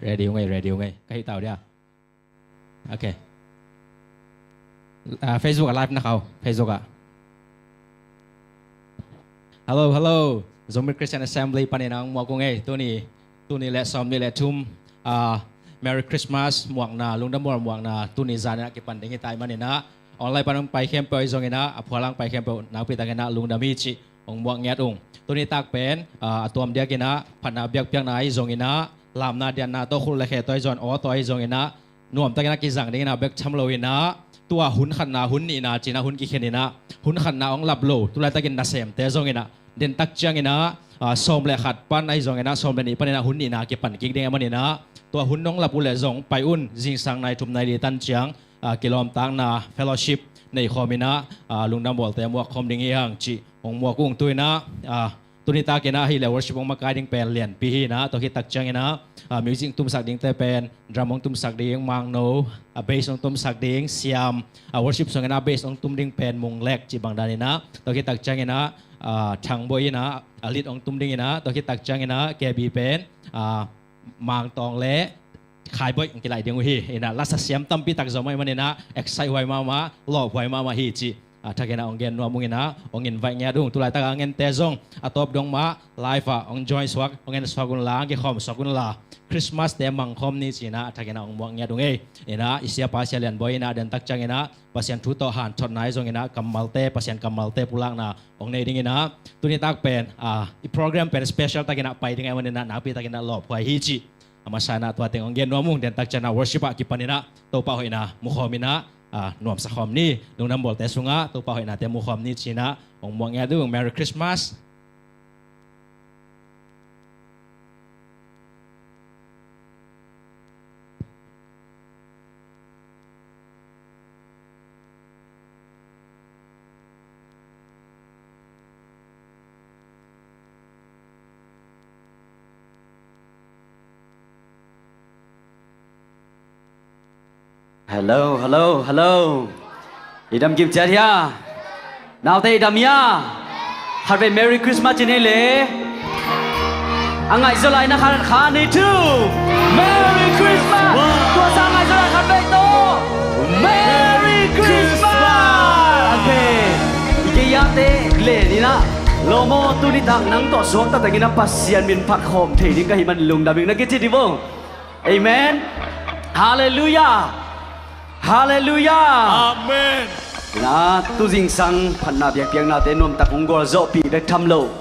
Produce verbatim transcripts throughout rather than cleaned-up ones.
Ready ung ei, ready ung ei. Ka hih tau dia. Ok. Ah, Facebook ah live na khau. Facebook ah. Hello, hello. Zomi Christian Assembly panin ah hong muak ung ei. Tuni, tuni le sawm ni le thum. Ah, Merry Christmas muakna, Lungdam Bawl muakna, tuni zan in ah kipan ding hi ta ahih manin ah online pan hong pai khempeuh ahi zongin ah, a phualang pai khempeuh nakpi takin ah lungdam hi cih hong muak ngiat ung. Tuni tak pen, ah, a tuam diakin ah phatna biakpiakna ahi zongin ah, lamna diatna tawh, khul le khe tawh ahi zong, aw tawh ahi zongin ah, nuamtakin ah kizang dingin ah bek tham lo in ah, tua hun khatna, hun nihna ci-in ah hun kikhen in ah, hun khatna hong lap lo, tu laitakin nasemte zongin ah, dentak ciangin ah, ah, sawm le khat pan ahi zongin ah, sawm le nih panin ah hun nihna kipan kik ding ahih manin ah, tua hun hong lap uh leh zong pai un, zingsang nai thum nai li tan ciang, ah, kilawmtatna fellowship nei khawm in ah, ah, Lungdam Bawlte muak khawm ding hi hang cih hong muak ung. Tu in ah, ah, tuni takin ah ahih leh worship hong makai ding pen lianpi hi in ah, tua khit tak ciangin ah, ah, music hong tumsak dingte pen drum hong tumsak ding Mangno, ah, bass hong tumsak ding Siam, ah, worship sungin ah bass hong tum ding pen Munglek cih bang dan in ah, tua khit tak ciangin ah, ah, Thang Boih in ah, ah, lead hong tum ding in ah, tua khit tak ciangin ah K B pen, ah, Mang Tawng le Khai Boih hong kilaih ding uh hi. In ah lasa siam tampi tak zom ahih manin ah excite huai mahmah, lawp huai mahmah hi cih, ah, thakin ah hong gen nuam ung in ah, hong invite ngiat ung. Tu laitak a ngente zong a tawp dong mah live ah hong join suak, hong en suak un la, hong kikhawm suak un la. Christmas te mang khawm ni ci-in ah thakin ah hong muak ngiat ung ei. In ah i siapa Sia Lian Bawi in ah dentak ciangin ah Pasian thu tawh hanthotna ahi zongin ah kammalte, Pasian kammalte pulakna hong nei ding in ah, tuni tak pen, ah, i program pen special takin ah pai ding ahih manin ah nakpi takin ah lawp huai hi cih a masa in ah tua teng hong gen nuam ung. Dentak ciang ah worship ah kipan in ah Topa hoihna mu khawm in ah, ah, nuamsa khawm ni. Lungdam Bawlte sungah Topa hoihnate mu khawm ni ci-in ah hong muak ngiat ung. Merry Christmas. Hello, hello, hello. I dam kim ciat hia? Naute i dam hia? Khatvei Merry Christmas ci ni le. A ngaihzaw lai na khat, khat, nih, thu. Merry Christmas. Tua sang ngaihzaw lai khatvei tawh. Merry Christmas. Ok. I kei a te le ni na. Lo maw, tuni tak nang tawh suakta takin a Pasian min phat khawm thei ding ka hih man lungdam ing na kici di vo. Amen. Halleluiah. Halleluiah. Amen. Ina, tu zingsang phatna biakpiaknate nuamtak hong gualzawhpih bek tham lo,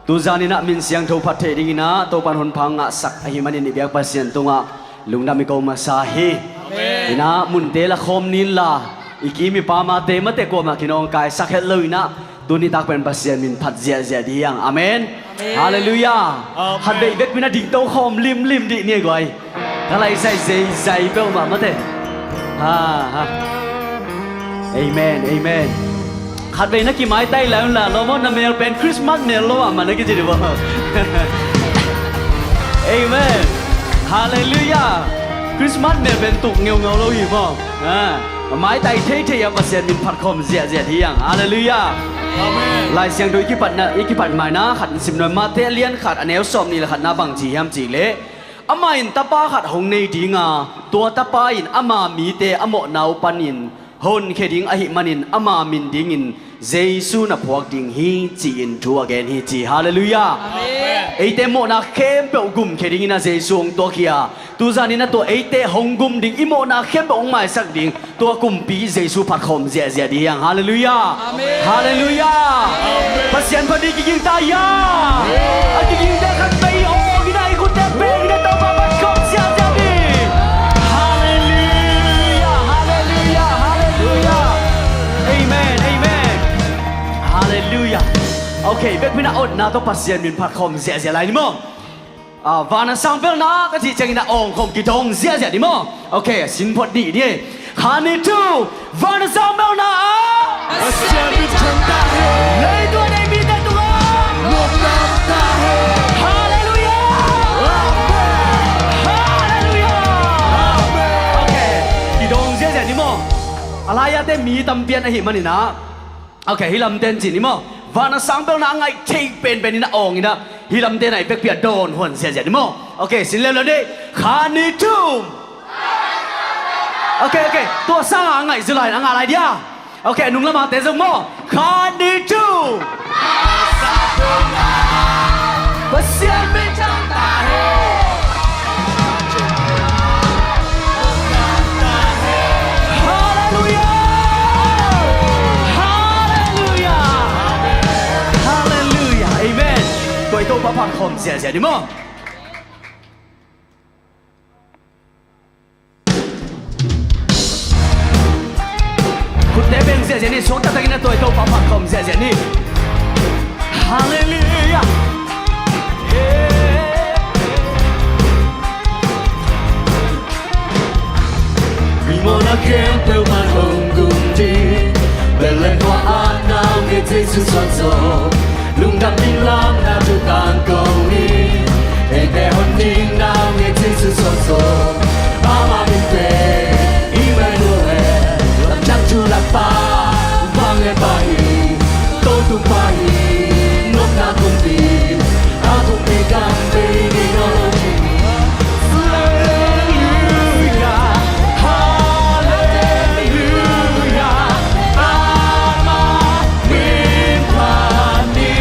tu zanin ah min siangtho phat theih dingin ah Topan honpha ngahsak ahih manin i biak Pasian tungah lungdam i ko masa hi. Amen. Ina, munte la khawm ni inla, i kim i pamate mate kuamah kinawngkaisak het lo inah, tuni tak pen Pasian min phat ziahziah dih hiang. Amen. Amen. Halleluiah. Amen. Khat veih bek min a dingto khawm limlim dih ni guai. Ka lai zai zeizai peuhmah mate. Ha, ha. Amen, amen. Khat veih na kimaitai lai unla, lo maw, na mel pen Christmas mel lo ah mah na kici dih maw. Amen. Halleluiah. Christmas mel pen tuk ngeungau lo hi maw. Ha. A maitai theithei a Pasian min phat khawm ziahziah hi hang. Halleluiah. Amen. Lai Siangtho i kipatna, i kipat maina khat in sim nuam. Mate a lian khat a neu sawm nih le khatna bang ci hiam cih leh, amah in tapa khat hong nei dinga, tua tapa in ama mite a mawhna uh panin honkhia ding ahih manin ama min dingin Jesu na phuak ding hi, ci-in thu a gen hi ci. Halleluiah. Amen. Eite mawhna khempeuh gumkhia dingin a Jesu hong tuak hi a, tu zanin a tua eite hong gum ding, i mawhna khempeuh hong maisak ding tua kumpi Jesu phat khawm ziahziah dih hiang. Halleluiah. Amen. Halleluiah. Amen. Pasian phat ding kiging ta hia? Amen. A kiging ding khat vei aw, ginah i khutte pek ginah Topa phat khawm ziahziah dih. Halleluiah. Halleluiah. Halleluiah. Amen. Amen. Halleluiah. Ok, bekpin a otna tawh Pasian min phat khawm ziahziah lai ni maw? Ah, van a sang belna ka cih ciangin a awng khawm kidawng ziahziah ni maw? Ok, a sin phot dih ni. Khat, nih, thu. Van a sang belna ah Pasian min thang ta hen. Leitung a nei mite tungah nopna om ta hen. Halleluiah. Amen. Halleluiah. Amen. Ok, kidawng ziahziah ni maw? A lai-ate mi tampi an ahih manin ah, ok, hih lamte in ci ni maw? Van a sang belna a ngaih theih penpen in a awng in ah, Hih lamte na i vekpi a dawn huan ziahziah ni maw? Ok, sin leuleu ni. Kha ni thum. Ok, ok. Tua sangin a ngaih zu lai, a ngah lai dia. Ok, a nung lamah te zong maw? Kha ni thum. Pasian min thang ta hen. Halleluiah! Halleluiah! Halleluiah! Amen. Tua i Topa phat khawm ziahziah ni maw? Khutte beng ziahziah ni, suang taktakin a tua i Topa phat khawm ziahziah ni. Halleluiah. Mi mawhna khempeuh man hong tung ding, bel le hua a nau nge Jesu suan zo. Lungdam ding lam na thu tangko hi. Eite hon ding nau nge Jesu suan zo. Ama min pen Emmanuel, lamdang thu lakpa, vangliatpa hi, Topa hi, nopna kumpi, a kumpi gam bei ding aw. Halleluiah, halleluiah, Ama min phat ni.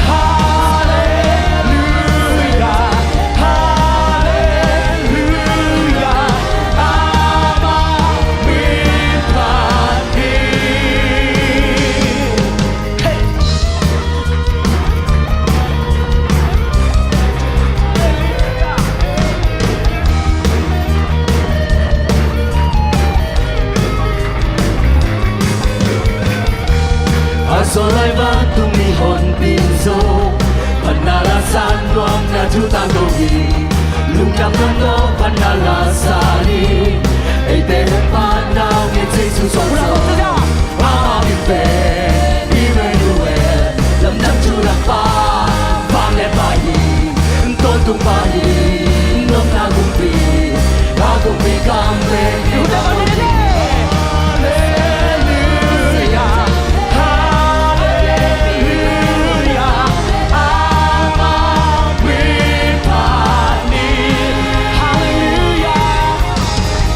Halleluiah, halleluiah, Ama min phat ni. A suah lai vantung mi honpi in zong phatna la sa, nuamna thu tangko hi. Lungdam nuam lo phatna la sa ni. Eite hong phat nau nge Jesu suan zo. Ama min pen Emmanuel, lamdang thu lakpa, vangliatpa hi, Topa hi, nopna kumpi, a kumpi gam bei ding aw. Halleluiah, halleluiah, Ama min phat ni. Halleluiah.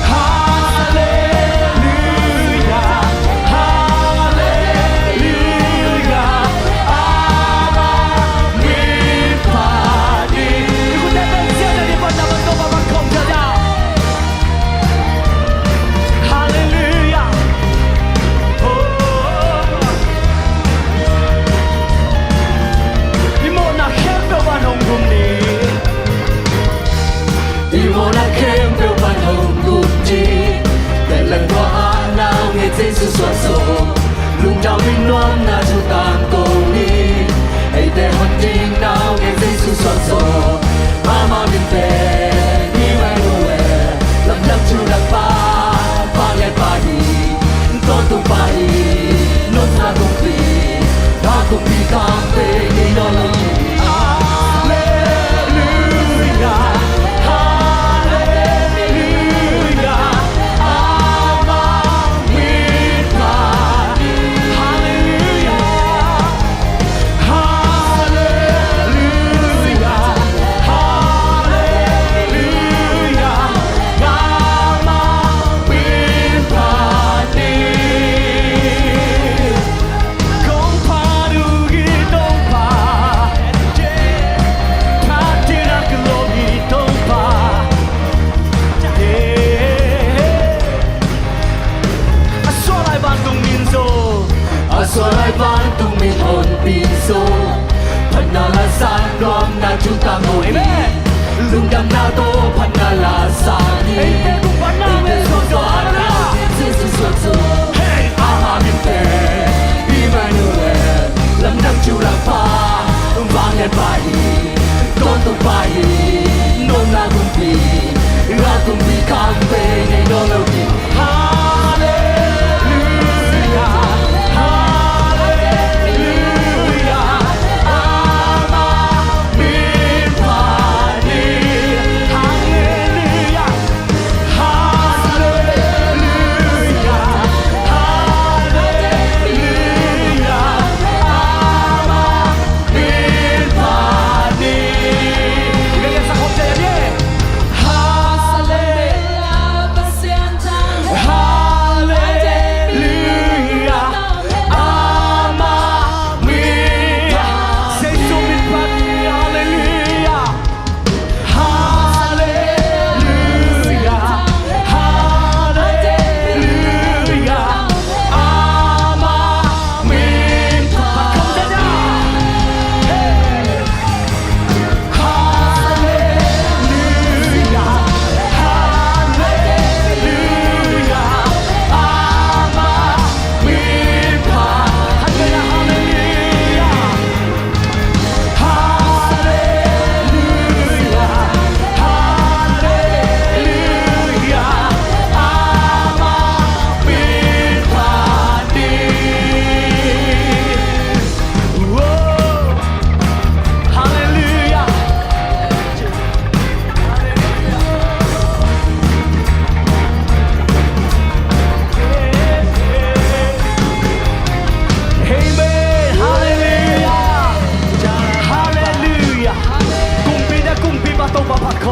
Halleluiah, halleluiah, Ama min phat ni.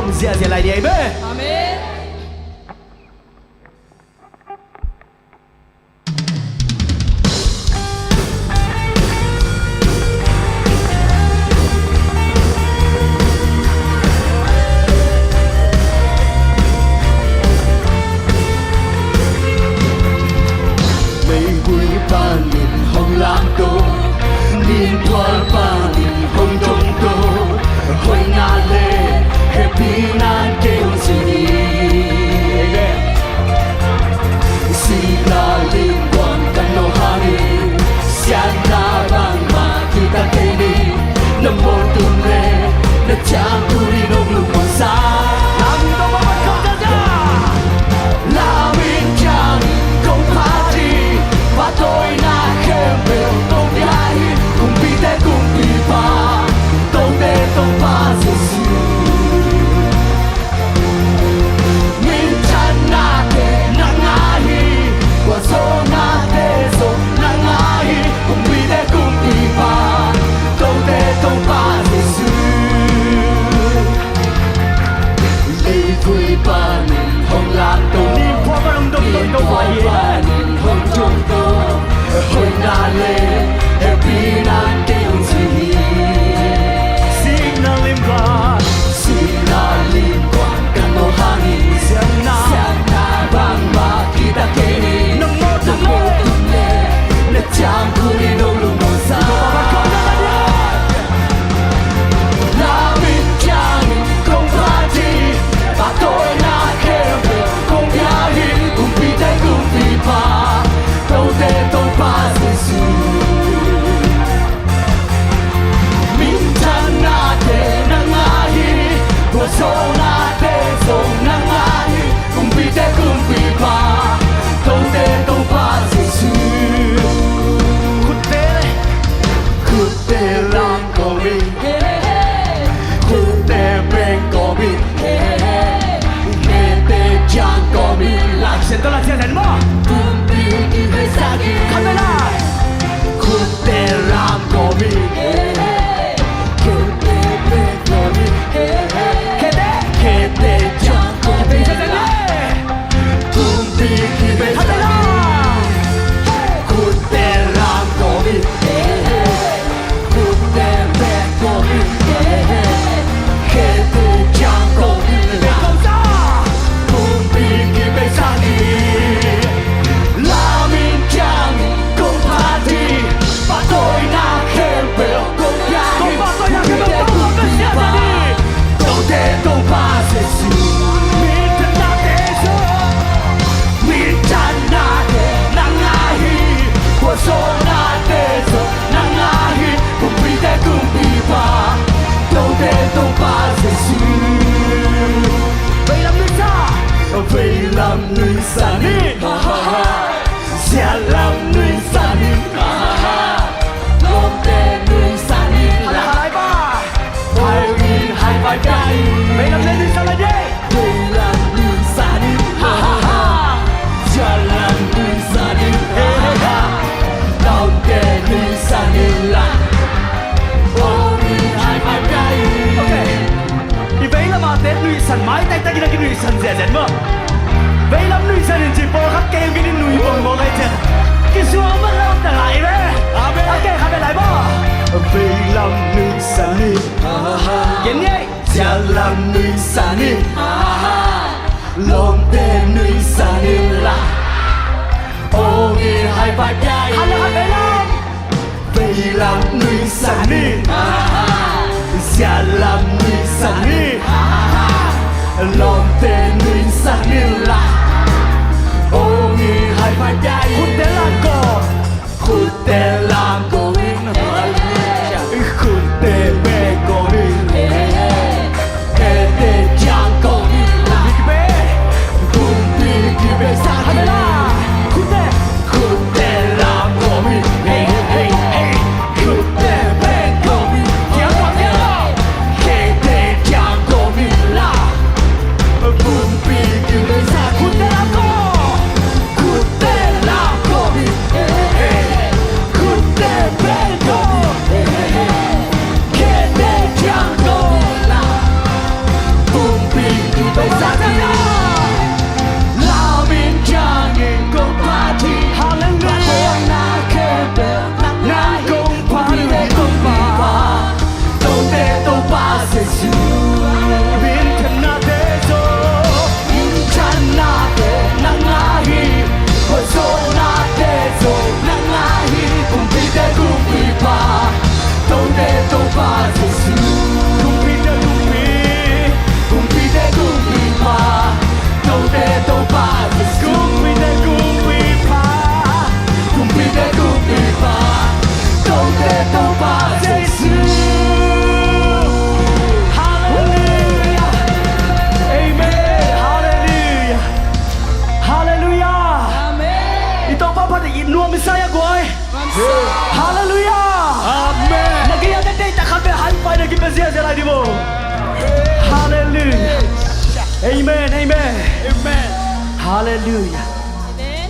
Ziahziah lai ding ahi ve. Amen. Meivui panin hong lamto, nintual panin hong dongto, hoihna le hehpihna in kei hong sin hi. Amen. Sihna lim kuang kan nawk hangin, siatna bangmah kihta kei ni. Na mawhna tum le na ciangkhol in hong lungmuansa. Lam in ciangin kong phat hi, pahtawina khempeuh kong pia hi. Kumpite Kumpipa, Tote Topa Jesu. Minthanna te nang a hi, khuazawhna te zong nang a hi. Kumpite Kumpipa, Tote Topa Jesu. Meivui panin hong lamto, nintual panin hong dongto, nintual panin hong dongto, hoihna le hehpihna in kei hong sin hi. Sihna lim kuang, sihna lim kuang kan nawk hangin, siatna, siatna bangmah kihta kei ni. Na mawhna tum le na ciangkhol in hong lungmuansa. Lam in ciangin kong phat hi, pahtawina khempeuh kong pia hi. Kumpite Kumpipa, Tote Topa Jesu. Minthanna te nang a hi, khuazawhna te zong nang a hi. Kumpite Kumpipa, Tote Topa Jesu. Khutte, khutte lam kawm in, khutte beng kawm in, khete ciang kawm in. Laksiang tawh laksiang sen maw? Pumpi kibeisak in. Khat vei la. Khutte lam kawm in, khete beng kawm in, khete, khete ciang kawm in. Pumpi kibeisak in. Khutte lam kawm in, khutte beng kawm in, khete ciang kawm in. Pumpi kibeisak in. Lam in ciangin kong phat hi, pahtawina khempeuh kong pia hi. Tote Topa Jesu. Minthanna te zong, minthanna te nang a hi, khuazawhna te zong nang a hi. Kumpite Kumpipa, Tote Topa Jesu. Veilam nuihsan, veilam nuihsan in, ha, ha, ha. Siatlam nuihsan in, ha, ha, ha. Lawmte nuihsan in, ha, ha, ha. Hai in hai vai dai. Veilam le nuihsan lai ding. Veilam nuihsan in, ha, ha, ha. Siatlam nuihsan in, ha, ha, ha. Lawmte nuihsan in la. Aw, mi hai vai dai. Okay. I veilam a te nuihsan, maitai takin a kinuihsan ziahziah maw? Veilam nuihsan in ci pawlkhat kei ung kei in nui bang maw kai cian. Kisuang man lo ta lai ve. Amen. A kei kha ve lai maw? Veilam nuihsan in. Gen ngei. Siatlam nuihsan in. Lawmte nuihsan in la. Aw, mi hai vai dai. Khat le khat veilam. Veilam nuihsan in, siatlam nuihsan in, lawmte nuihsan in la. Aw, mi hai vai dai. Khutte lam kawm. Khutte lam kawm in. Khutte beng kawm in. Khete ciang kawm in la. Pumpi kibeisak in. Khutte. Khutte lam kawm in. Hey, hey, hey. Khutte beng kawm in. Ciang kawm, ciang kawm. Khete ciang Amen, amen. Amen. Halleluia. Amen.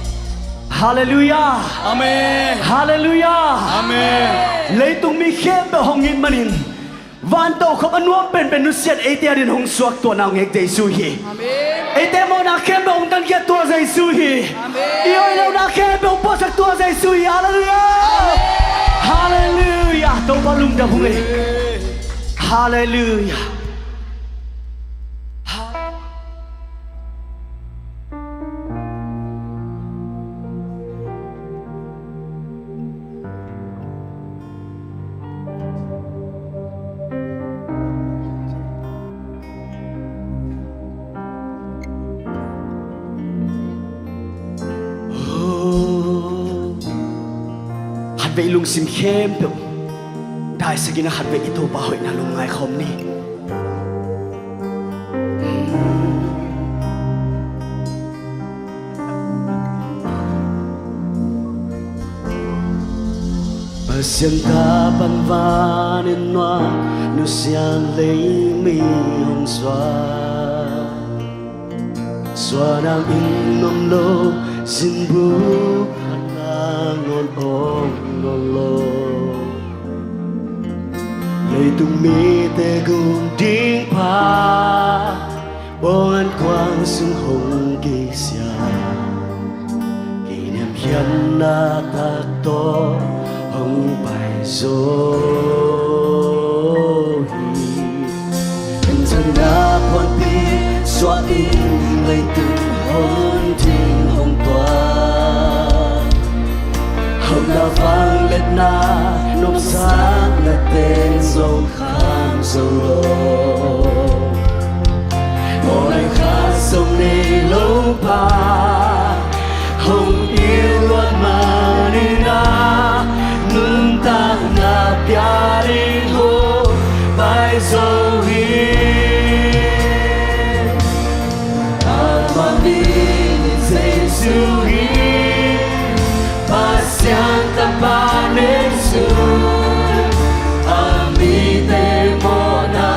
Halleluia. Amen. Halleluia. Amen. Leitung mi khempeuh hong it manin, van tokhom a nuam penpen nusiat eite adingin hong suaktuahna hong ngek Jesu hi. Amen. Eite mawhna khempeuh hong tankhia tua Jesu hi. Amen. I hoih lohna khempeuh hong puaksak tua Jesu hi. Halleluia. Amen. Halleluia. Topa lungdam hang ei. Halleluia. Khatvei lungsim khempeuh daisakin a khatvei i Topa hoihna lungngai khawm ni. Pasian tapa vanin nuam, nusia lei mi hong suak. Suahna in nuam lo, sinbuk khat nangawn om nawn lo. Leitung mite gung ding pha, pawlngan kuang sung hong kisia. Kiniamkhiatna tak tawh hong pai zo hi. Pinthanna phuanpi suahin leitung hong ding hong tuak. Hauhna vangliatna nopsakna ten zong kham zo lo. Pawlngan khat zong nei lo pa hong it luat manin a, nuntakna pia ding hong pai zo hi. Amah min in Jesu hi. Pasian tapa Jesu, a mite mawhna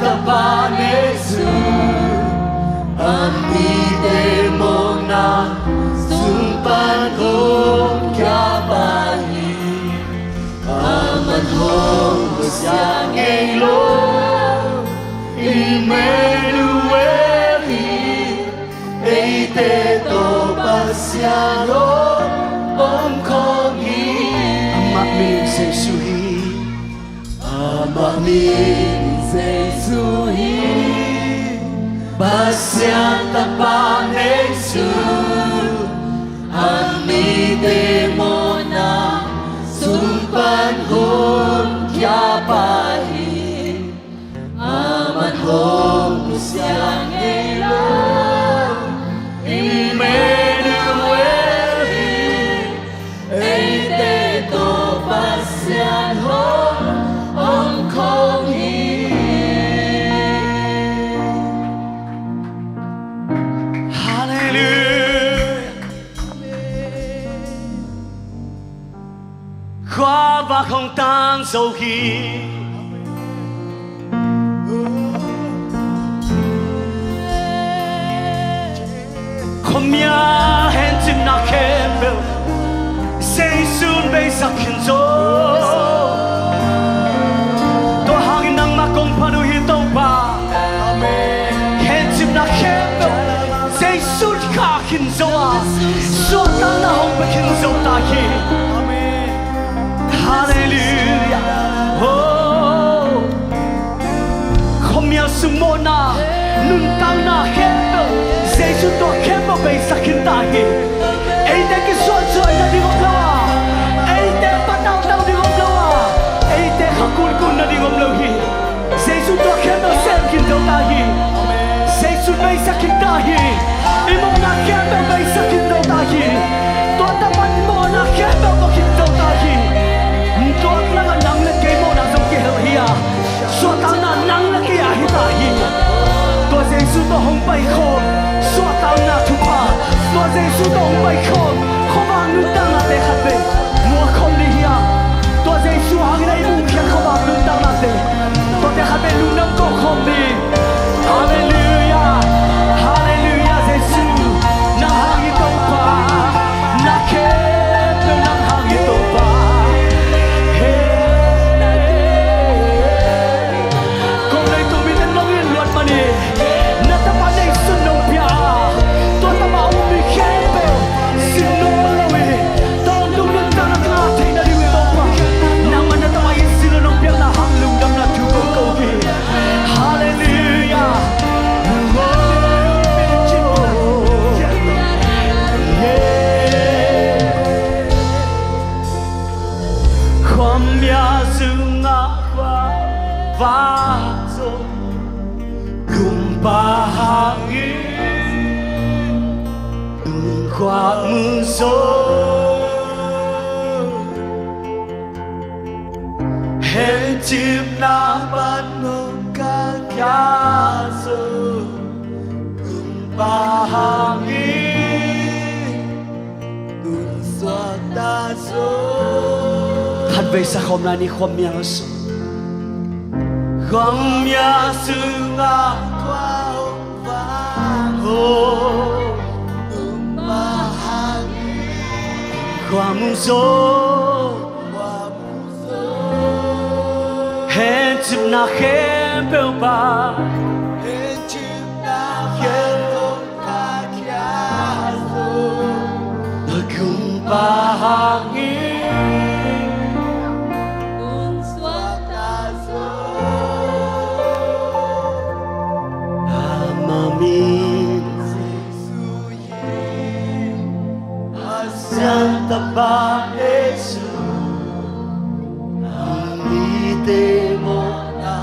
Tapa Jesu, a mite mawhna sung pan hong kia pa hi. Aman hong nusia ngei lo, Emmanuel hi. Eite tawh Pasian hong om khawm hi. Amah min Jesu hi. Amah min Jesu hi. Pasian Tapa Jesu, a mite mawhna sung pan hong kia pa hi. Aman hong nusia ngei lo, Emmanuel hi. Eite tawh Pasian hong om khawm hi. Halleluiah. Khuavak hong tang zo hi. Khuamial hencipna khempeuh Jesu'n beisak khin zo. Tua hangin nangmah kong phat uh hi Topa. Hencipna khempeuh Jesu'n khah khin zo a, suahtakna hong pia khin zo ta hi. Halleluiah. Oh. Khuamial sung mawhna, nuntakna khempeuh Jesu tawh khempeuh beisak khin ta hi. Eite kisuansuah nading om lo a, eite patauhtauh ding om lo a, eite kha kunkunna ding om lo hi. Jesu tawh khempeuh sem khin zo ta hi. Jesu beisak khin ta hi. I mawhna khempeuh beisak khin zo ta hi. Tua Tapa mawhna khempeuh mawh khin zo ta hi. Tua langah nang le kei mawhna zong kihel hi a, suahtakna nang le kei ah hi ta hi. Tua Jesu tawh hong paikhawm, suahtakna thupha, tua Jesu tawh hong paikhawm, khuavak nuntaknate khat vei muak khawm ding hi a. Tua Jesu hangin a i muh khiat khuavak nuntaknate, tuate khat vei lungdam ko khawm ding. Halleluiah. Halleluiah Jesu. Nang hang hi Topa. Na khempeuh nang hang hi Topa. He. Kong leitung mite nong it luat manin na Tapa neisun nong pia a, tua Tapa a ummi khempeuh sin nawn lo hi. Tawntung nuntakna ngah theih nading uh Topa, nangmah na Tapa in sin nong piakna hang lungdamna thu kong ko hi. Halleluiah. Khuamial sungah khuavak zo, Kumpa hangin nunkhua muzaw, hencipna pan hong kakhia zo, Kumpa hangin khatvei sa khawm lai ni. Khuamial sung, khuamial sungah khua hong vak, Kumpa hangin khua muzaw, hencipna khempeuh pan, hencipna khempeuh pan, Kumpa hangin hong suakta zo. Amah min Jesu hi. Pasian Tapa Jesu, a mite mawhna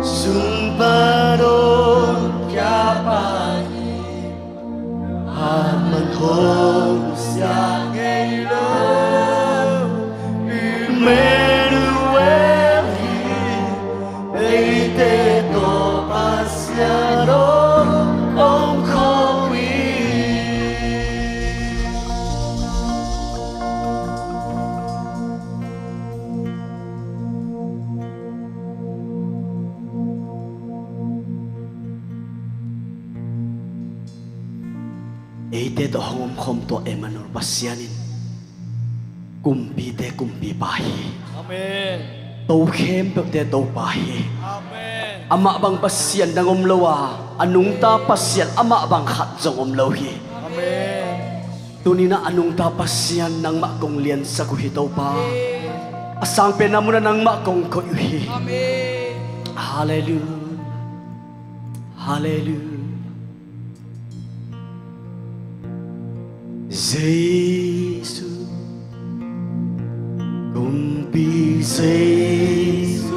sung pan hong kia pa hi. Aman hong nusia ngei lo, Emmanuel hi. Eite tawh Pasian hong om khawm hi. Eite tawh hong omkhawm tua Emmanuel Pasian in kumpite kumpipa hi. Amen. To khempeuhte Topa hi. Amen. Amah bang Pasian dang om lo a, a nungta Pasian amah bang khat zong om lo hi. Amen. Tuni-in a nungta Pasian nangmah kong liansak uh hi Topa. A sangpenna munah nangmah kong koih uh hi. Amen. Halleluia. Halleluia. Jesu, kumpi Jesu,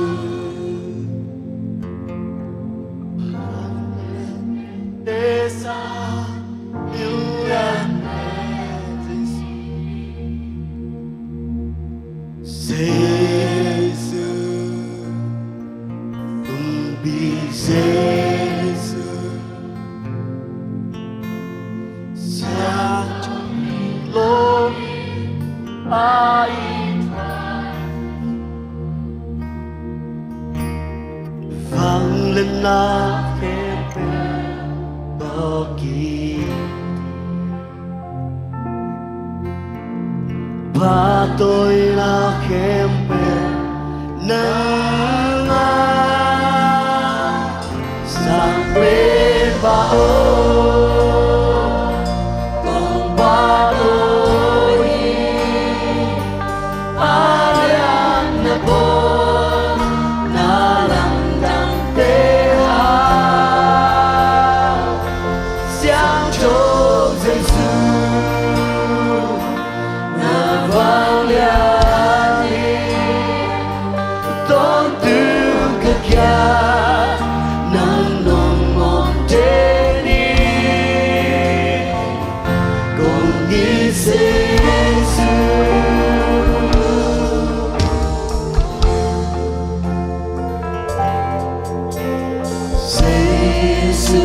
Jesu, kumpi Jesu, siangtho, glory, a it vangliatna khempeuh tawh ki Pahtawina khempeuh nangmah, Sangpenpa aw, kong pahtawi hi. A lianna pawl, na lamdangte hang, Siangtho Jesu, na vanglian hi. Tawntung ka kiang nang nong om den hi. Kong it Jesu. Jesu,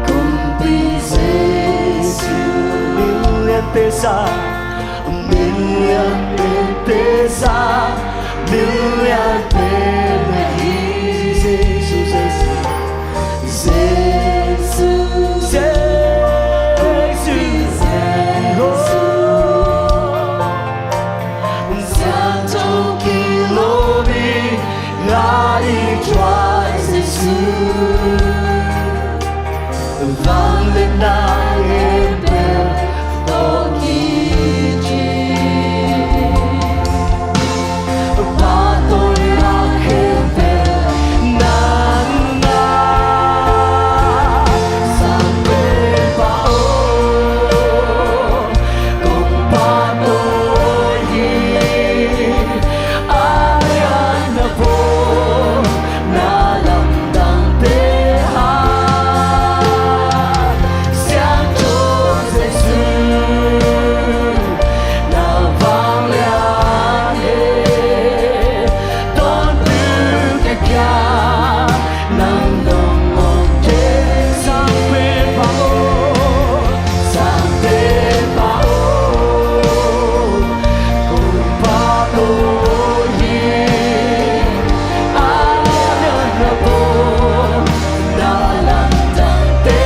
kumpi Jesu, min liante sang, min liante sang, min liante na hi. Jesu, Jesu, Jesu, Jesu, Jesu. Siangtho, glory, glorify Jesu. Vangliatna khempeuh tawh kici, pahtawina khempeuh nangmah, Sangpenpa aw, kong pahtawi hi. A lianna pawl, na lamdangte hang, Siangtho Jesu, na vanglian hi. Tawntung ka kiang nang nong om den hi. Sangpenpa aw, Sangpenpa aw, kong pahtawi hi. A lianna pawl, na lamdangte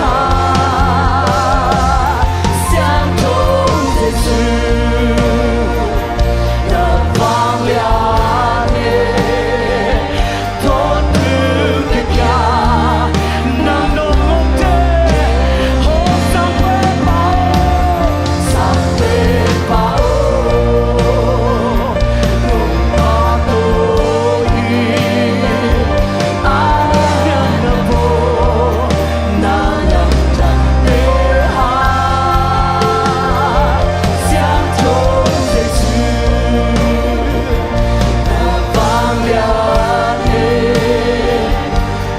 hang, Siangtho Jesu, na vanglian hi. Tawntung ka kiang nang nong om den hi. Sangpenpa aw, Sangpenpa aw, kong pahtawi hi. A lianna pawl, na lamdangte hang, Siangtho Jesu, na vanglian hi.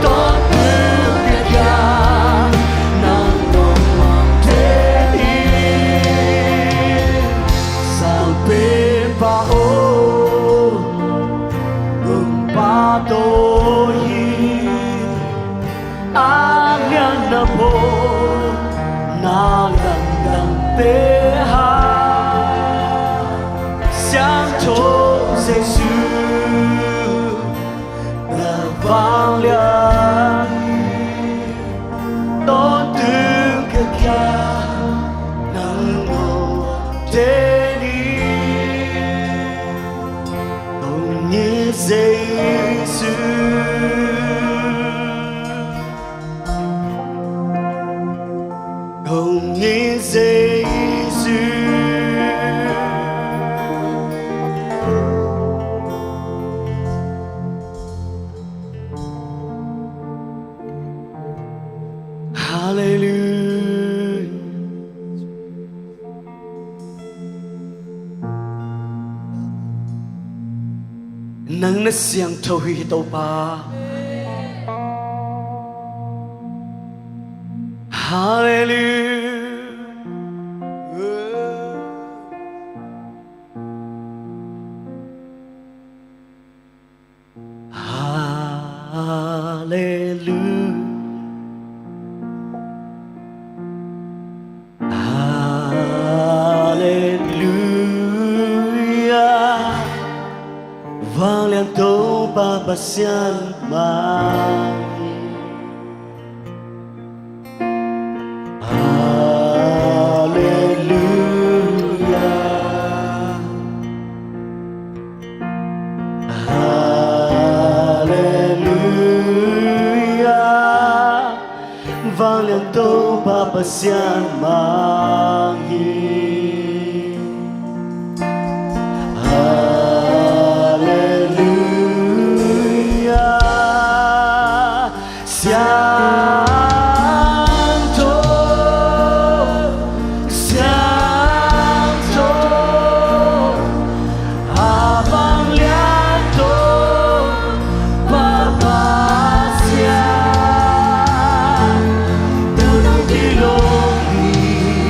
Tawntung ka kiang nang nong om den hi. Sangpenpa aw, kong pahtawi hi. A lianna pawl, na lamdangte hang, Siangtho Jesu, na vanglian hi. Tawntung Siangtho hi, Topa. Halleluia. Halleluia. Halleluia. Vanglian Topa Pasian mah hi. Halleluia. Halleluia. Vanglian Topa Pasian mah hi. Halleluia. Siangtho, siangtho, a vanglian Topa Pasian, tawh nong kilawm hi.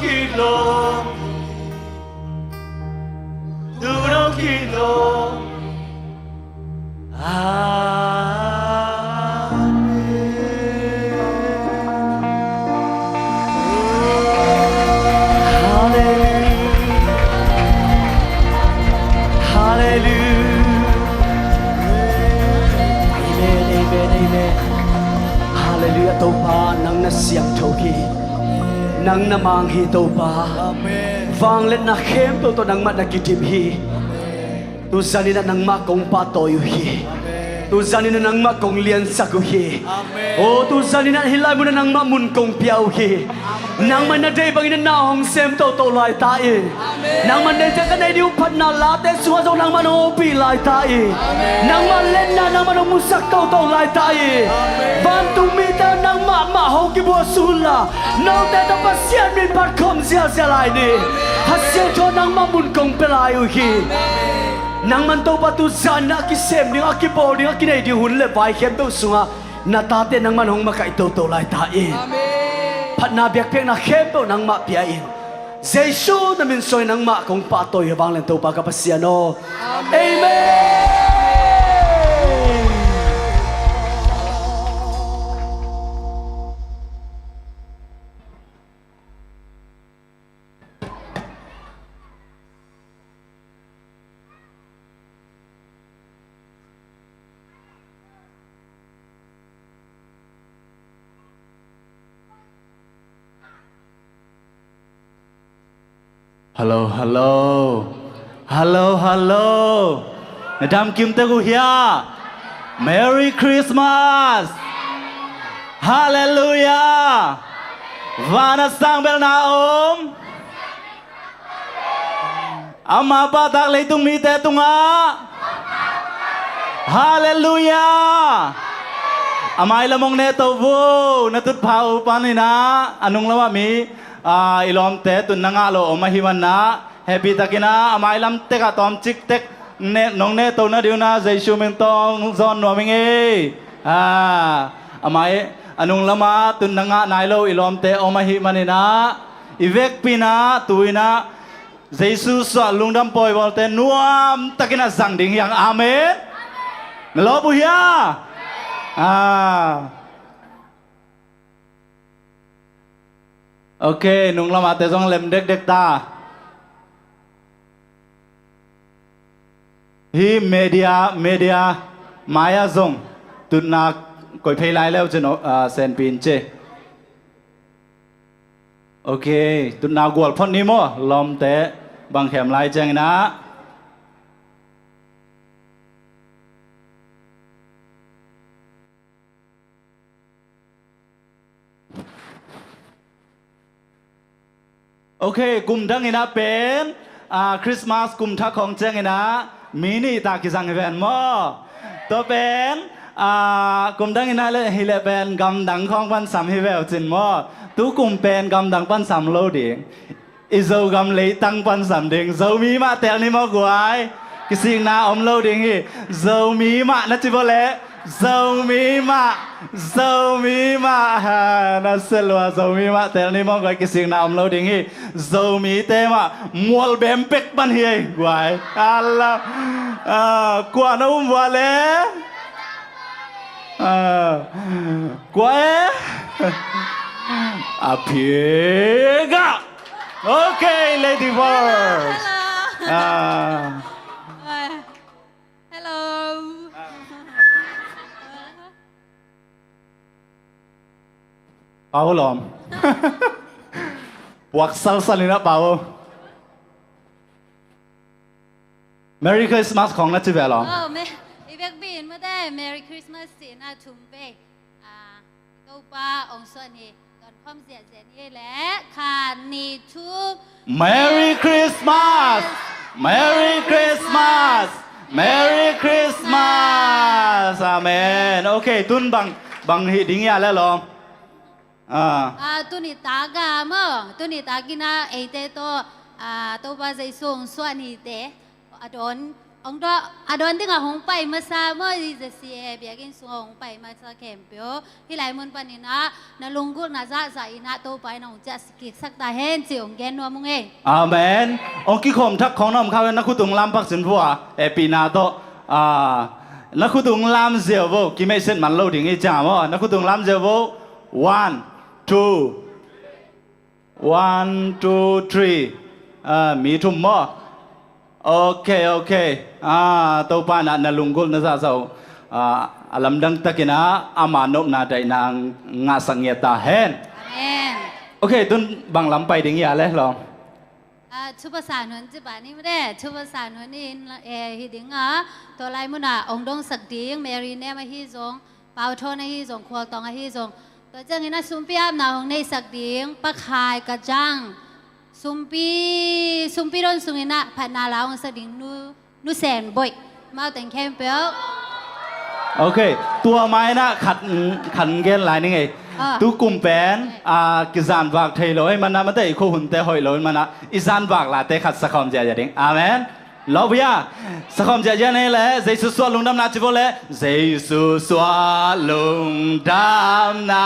Kik lo, tu no kik lo. Amen. Hallelujah. Hallelujah. Amen, amen, amen. Hallelujah. Topa, nang na siangtho hi. Nang na mang hi, Topa. Amen. Vangliatna khempeuh tawh nangmah na kidim hi. Amen. Tuzan in ah nangmah kong pahtawi uh hi. Amen. Tuzan in ah nangmah kong liansak uh hi. Amen. O, tuzan in ah hih lai munah nangmah mun kong pia uh hi. Amen. Nangmah na deih bangin ah na hong sem toto lai ta in. Amen. Nangmah na deih ka nei ding uh phatna late sungah zong nangmah na hong ompih lai ta in. Amen. Nangmah letna nangmah na hong musak toto lai ta in. Amen. Vantung mite nangmah mah hong kibuak sung unla, note tawh Pasian min phat khawm ziahziah lai ni. Amen. Kha Siangtho nangmah mun kong pia lai uh hi. Amen. Nangman Topa tuzan in ah a kisem ding, a kibawl ding, a kinei ding hun le vai khempeuh sungah na tate nangman hong makaih toto lai ta in. Amen. Phatna biakpiakna khempeuh nangmah pia in. Jesu na min suangin nangmah kong pahtawi hi, vanglian Topa ka Pasian aw. Amen. Amen. Hello, hello. Hello, hello. Na dam kim tek uh hia? Merry Christmas. Hallelujah. Van a sang bel na om. Ama pahtak leitung mite tungah. Halleluiah. A mailam hong nehto vo, na tutphah uh panin ah a nunglamah mi, ah, i lawmte tun na ngah lo om ahih manin ah, hehpihtakin ah a mailam tekah tawmcik tek nong nehto nading un ah Jesu min tawh hong zawn nuam ing ei. Ah, a mai, a nunglamah tun na ngah nai lo i lawmte om ahih manin ah, i vekpi in ah, tu-in ah Jesu suah lungdam pawibawlte nuamtakin ah zang ding hi hang. Amen. Na lawp uh hia? Ah. Ok, nunglamahte zong lem dekdek ta. Hih media, media mai-ah zong tutna koih phei lai leu cin, ah, senpi in ci. Ok, tutna gual phot ni maw, lawmte bang khem lai ciangin ah. Ok, kum dangin ah pen, ah, Christmas kum thak khawng ciangin ah mi nih ta kizang hi ven maw? Tua pen, ah, kum dangin ah leh, hi leh pen gamdang khawng pan sam hi ve uh cin maw? Tu kum pen gamdang pan sam lo ding. I Zogam leitang pan sam ding. Zomi mah tel ni maw guai. Kisikna om lo ding hi. Zomi mah na ci bawleh. Zomi mah. Zomi mah. Ha, na selua Zomi mah tel ni maw guai. Kisikna om lo ding hi. Zomite mah mual bem pek pan hi ei guai. Ala. Ah, kua na um vua le. Ah, kua e. A phiga. Ok, lady first. Hello, hello. Ah. Hello. Pau lawm. Puak salsal in ah pau. Merry Christmas khawng na ci ve lawm. Oh, me, i vekpi in mate, Merry Christmas ci in ah thum vei. Ah, Topa hong suah ni, dawn khawm ziahziah ni leh, khat, nih, thum. Merry Christmas! Merry Christmas! Merry Christmas! Amen. Ok, tun bang, bang hih ding hia le lawm. Ah. Ah, tuni tak a maw, tuni takin ah eite tawh, ah, Topa Jesu hong suah nite a dawn Hong dawh, a dawn dingah hong pai masa maw, i Z C A biakinn sungah hong pai masa khempeuh. Hih lai mun panin ah na lunggulhna zahzah in ah Topa in hong ciah kiksak ta hen ci hong gen nuam ung ei. Amen. Hong kikhawm thak khawng na om kha ve, na khut ung lam pak sin vua, hehpihna tawh. Ah, na khut ung lam ziau vo, kimeihset man lo ding i ciang maw. Na khut ung lam ziau vo. One, two. One, two, three. Ah, mi thum maw. Ok, ok. Ah, Topa in ah na lunggulhna zahzah uh, ah, a lamdang takin ah ama nopna daihna ngahsak ngiat ta hen. Amen. Ok, tun bang lam pai ding hia le lawm? Ah, thupha san hun ci pah ni maw de, thupha san hun in, eh, hi ding a, tua lai mun ah hong dongsak ding Mary Nem ahi zong, Pau Thawn ahi zong, Khual Tawng ahi zong, tua ciangin ah sumpi apna hong neihsak ding Pa Khai Ka Cang, sumpi, sumpi dawn sungin ah phatna la hong sak ding Nu, Nu Sen Boih, amau teng khempeuh. Ok, tua mai in ah khat, khat gen lai ning ei. Ah. Tu kum pen, ah, kizanvak thei lo ahih man ah, mate i khuahunte hoih lo ahih man ah, i zanvak late khat sakhawm ziahziah ding. Amen. Lawp hia. Sakhawm ziahziah ni le, Jesu suah lungdamna ci vo le. Jesu suah lungdamna.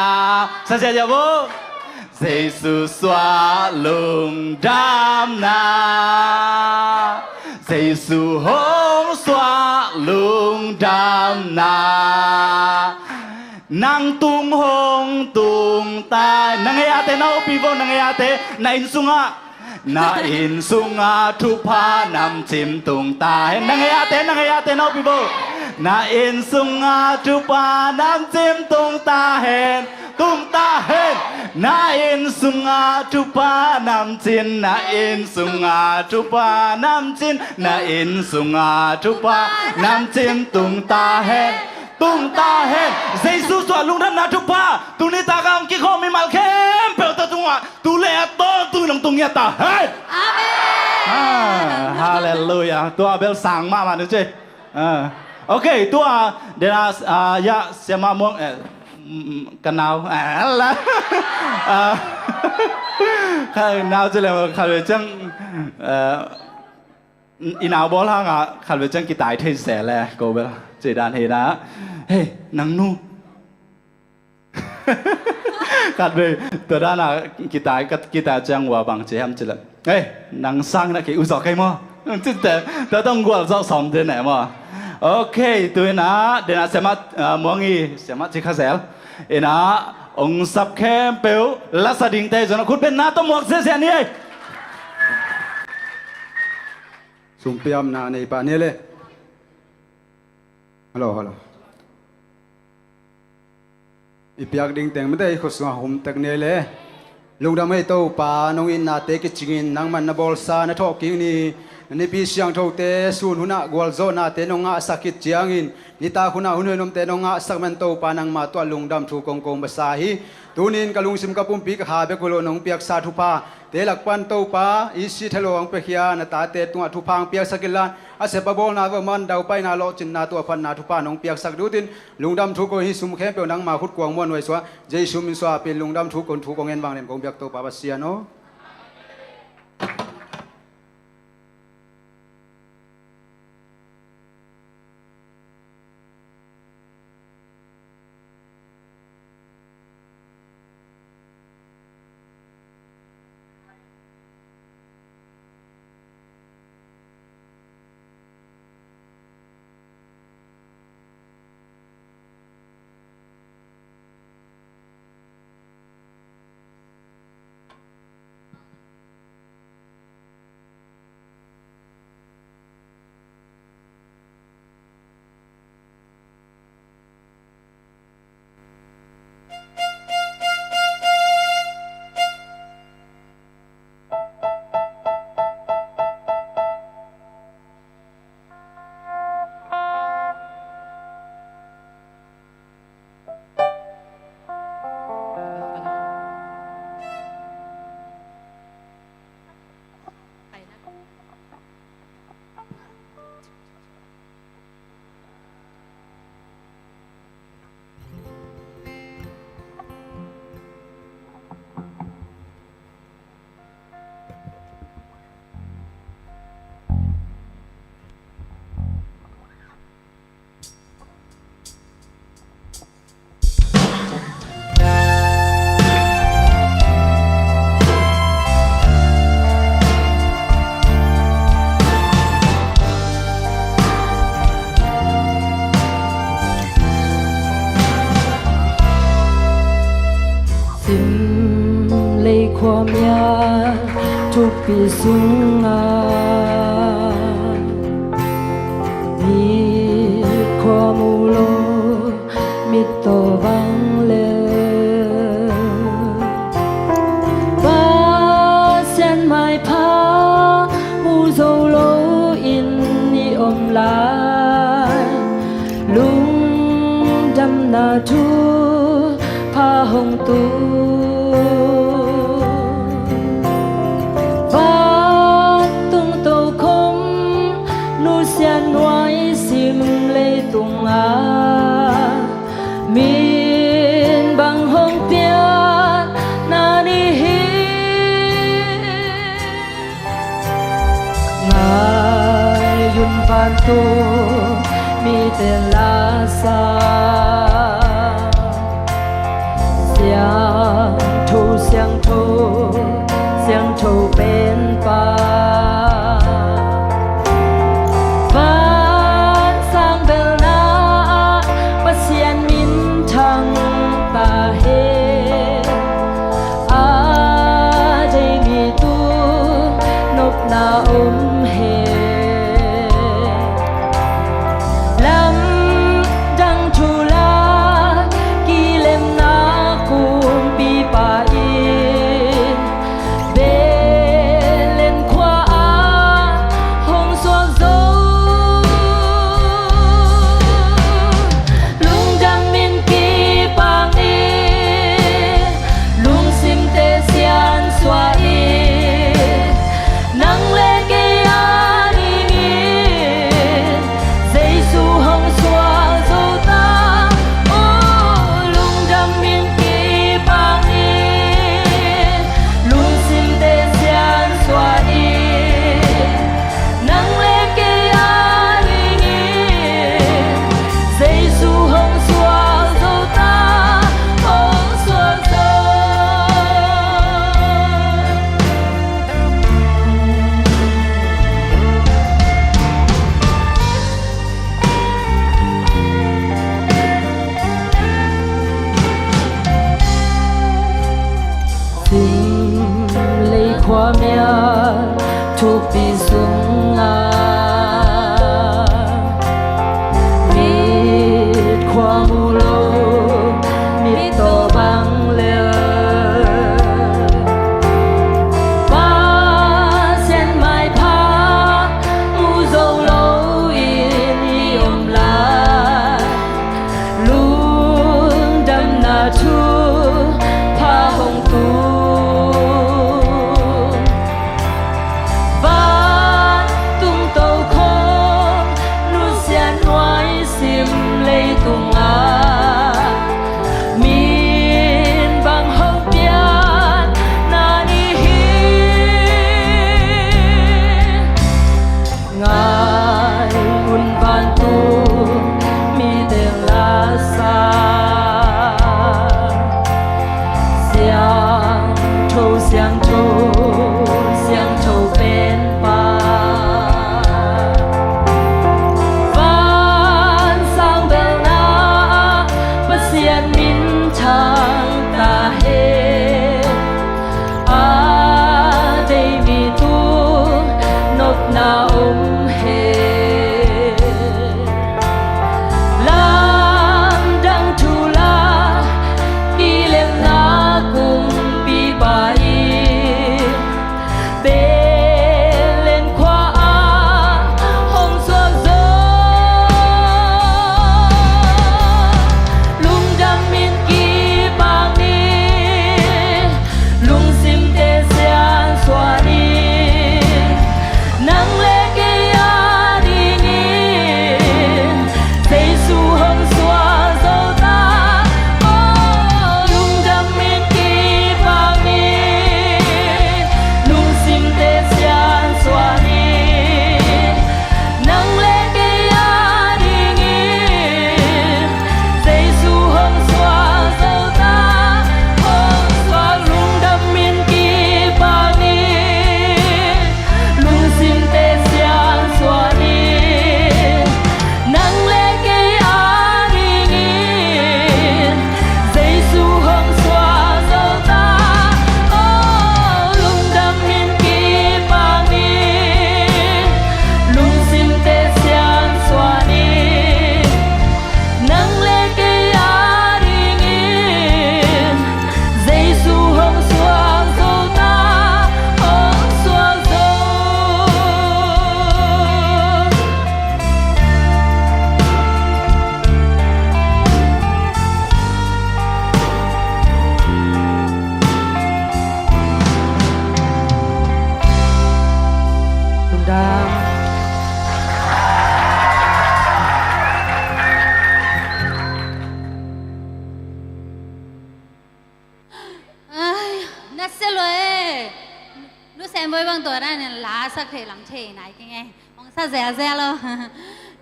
Sa ziahziah vo. Jesu suah lungdamna. Jesu hong suah lungdamna. Nang tung hong tung ta. Na ngei ate na hopih vo, na ngei ate na inn sungah. Na inn sungah thupha namcim tung ta hen. Na ngei ate, na ngei ate na hopih vo. Na inn sungah thupha namcim tung ta hen. Tung ta hen. Na inn sungah thupha namcim, na inn sungah thupha namcim, na inn sungah thupha namcim tung ta hen. Tung ta hen. Jesu suah lungdamna thupha tuni tak a hong kikhawm mimal khempeuh tawh tungah tu le a tawntung in hong tung ngiat ta hen. Amen. Ah, halleluiah. Tua bel sang mahmah ni ci. Ah. Ok, tua dena, ah, ya, siamah Muang, eh, mm, ka nau. Ah, la. Ah. Ka nau ci le khat ve ciang, eh, i nau bawl hangah khat ve ciang kitai thei se le ko bel ci dan hi na. Hei, nang nu. Khat ve, tua dana kitai, kitai ciang ua bang ci hiam ci le. Hei, nang sang na kei u zawk kei maw. Cinte, tua tong gual zawk sawm den eh maw. Ok, tu ina, dena siamah, ah, Muang i, siamah ci kha zel. Ina, hong sap khempeuh, lasa dingte zong, khut beng na tawh muak ziahziah ni ei. Sumpiamna nei pah ni le. Hello, hello. I piak ding teng mate i khut sungah hum tek ni le. Lungdam ei Topa, nong itnate kicingin nangman na bawlsa na thawhkik ni. Na nipi siangthote sun hunah gualzawhnate nong ngahsak khit ciangin nitak hunah hun hoih nomte nong ngahsak man Topa, nangma tuah lungdam thu kong ko masa hi. Tunin ka lungsim ka pumpi ka kha bek uh lo nong piaksa thupha te lak pan Topa, i sih thalawh hong piakhia na tate tungah thupha hong piaksak inla, a sep a bawlna vua man daupaina lawhcinna tuahphatna thupha nong piaksak dutin lungdam thu ko hi. Sum khempeuh nangma khut kuang muan huai suah Jesu min suah pin lungdam thu kon thu kong en vang nem kong biak Topa Pasian aw. Thukpi sungah mit khua mu lo, mit tawh bang le, Pasian maipha mu zo lo in i om lai, lungdamna thupha hong tu. Vantung tokhom nusia nuaisim leitungah min bang hong piakna ni hi. Ngai un vantung mite la sa, Siangtho, Siangtho, Siangtho penpa. Vansang belna ah Pasian minthang ta hen. A deih mi tu nopna om hen. Lamdang thu la kilemna kumpipa in Bethlehem khua ah hong suak zo. Lungdam in kipang in, lungsimte siansuah in, nang le kei a dingin Jesu hong suak zo ta. Oh, lungdam in kipang in, lungsimte siansuah in, nang le kei a dingin Jesu hong suak zo ta, hong suak zo. Sim lei khua mial thukpi sungah mit khua mu lo, mit tawh bang le, Pasian maipha mu zo lo in i om lai, lungdamna thupha hong tu. Van En boi bang tua na nen la sak thei lam thei nai keng e. Hong sa zel zel lo.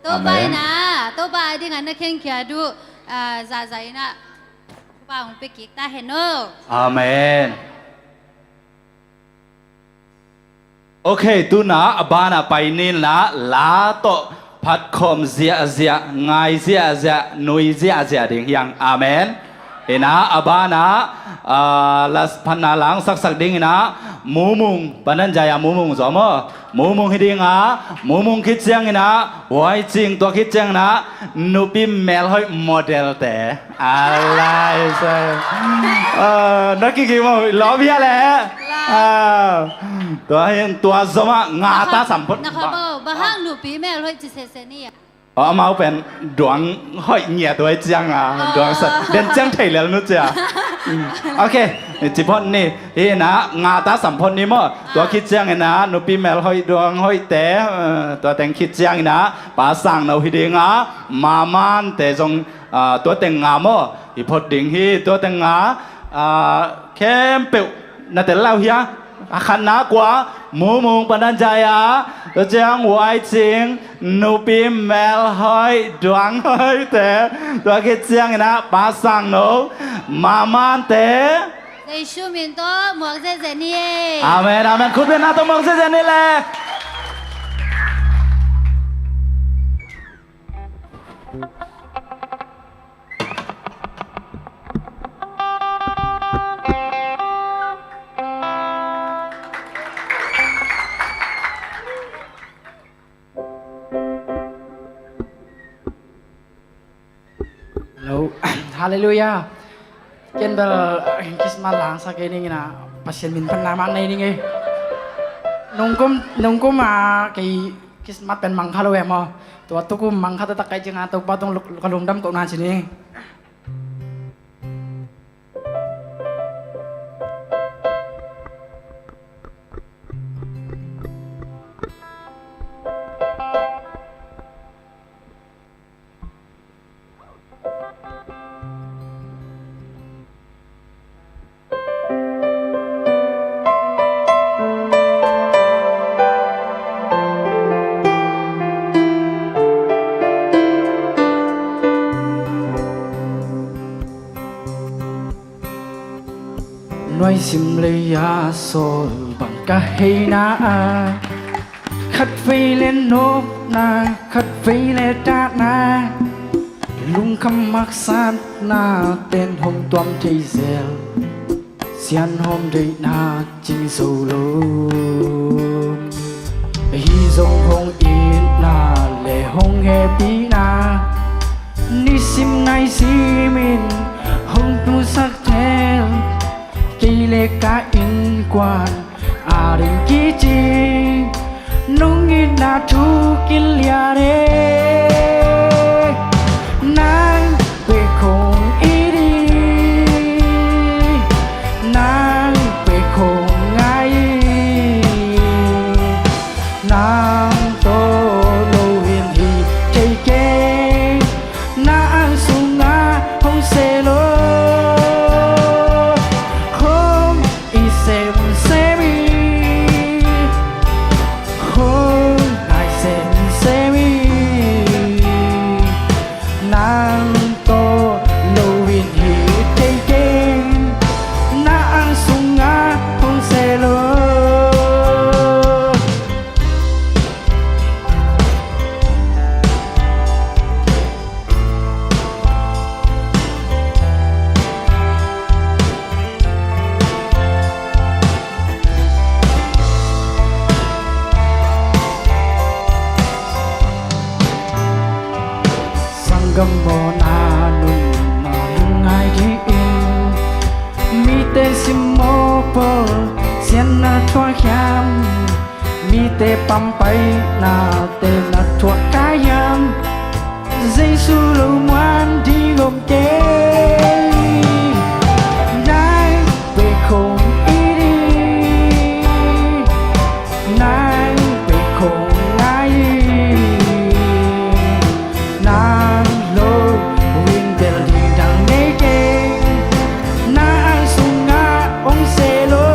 Topa Amen. Ina, Topa a ding a na khen kia du, ah, za za ina. Topa hong pe kik ta hen o. Amen. Ok, tuna a bana pai nin la, la tawh phatkhawm ziahziah, ngai ziahziah, nui ziahziah ding hiang. Amen. Ina a bana, ah, la phatna lang saksak ding ina, Mumung, Pananjaya Mumung zom aw. Mumung hi dinga, Mumung khit ciang ina, Huaicing tua khit ciang ina, nupi melhoih model te. Alai sai. Ah, na kiki mo, lawm hia le. Ah, tua hin, tua zoma, nga ta sampot. Na kha bo, ba hang nupi melhoih ci se se ni a. Oh, amau pen duang hoih ngiat huai ciang a, duang sa, den ciang thei lel nu cia. Ok, ci phot ni, hi na, nga ta sampot ni mo, tua khit ciang ina, nupi melhoih duang hoih te, eh, tua teng khit ciang ina, pa sang no hi dinga, maman te zong, ah, tua teng nga mo, hi phot ding hi, tua teng nga, ah, khempeuh, na tel lau hia, a khatna kua, Mumung Pananjaya, tua ciang Huaicing, nupi melhoih, duang hoih te, tua khit ciang ina, pa sang no, maman te. Jesu min tawh, muak zeze ni e. Amen, amen. Khut beng na tawh muak zeze ni le. Hello. Halleluiah. Ken bel, eh, Christmas langsak kei ning ina, Pasian min pan na mang nei ning e. Nungkum, nungkum a kei Christmas pen mang kha lo em aw. Tua tukum mang kha ta tak kai jing a Topa tung luk, luk, lungdam ko na ci ni. Nuai sim lei a sawl bang ka hei na a, khat vei le nopna, khat vei le tahna, lungkham haksatna ten hong tuam thei zel. Sian hawm deihna cing zo lo. Hi zong hong itna le hong hehpihna, nisim naisim in hong tusak tel. Kei le ka innkuan a ding kici, nong itna thu kilian e. Nang bek hong it hi, nang bek hong ngai hi. Nang tawh lo in hi thei keng, na ang sungah hong se lo. Hong it semsem hi, hong ngai semsem hi. Nang tawh lo in hi thei keng, na ang sungah hong se lo. Sanggam mawhna nunna lungngai dih in, mite simmawh pawl siatna thuak hiam? Mite pampaihna te na thuak ka hiam? Jesu lo muan ding om kei. Nang bek hong it hi, nang bek hong ngai hi. Nang lo in bel ding dang nei keng, na ang sungah hong se lo.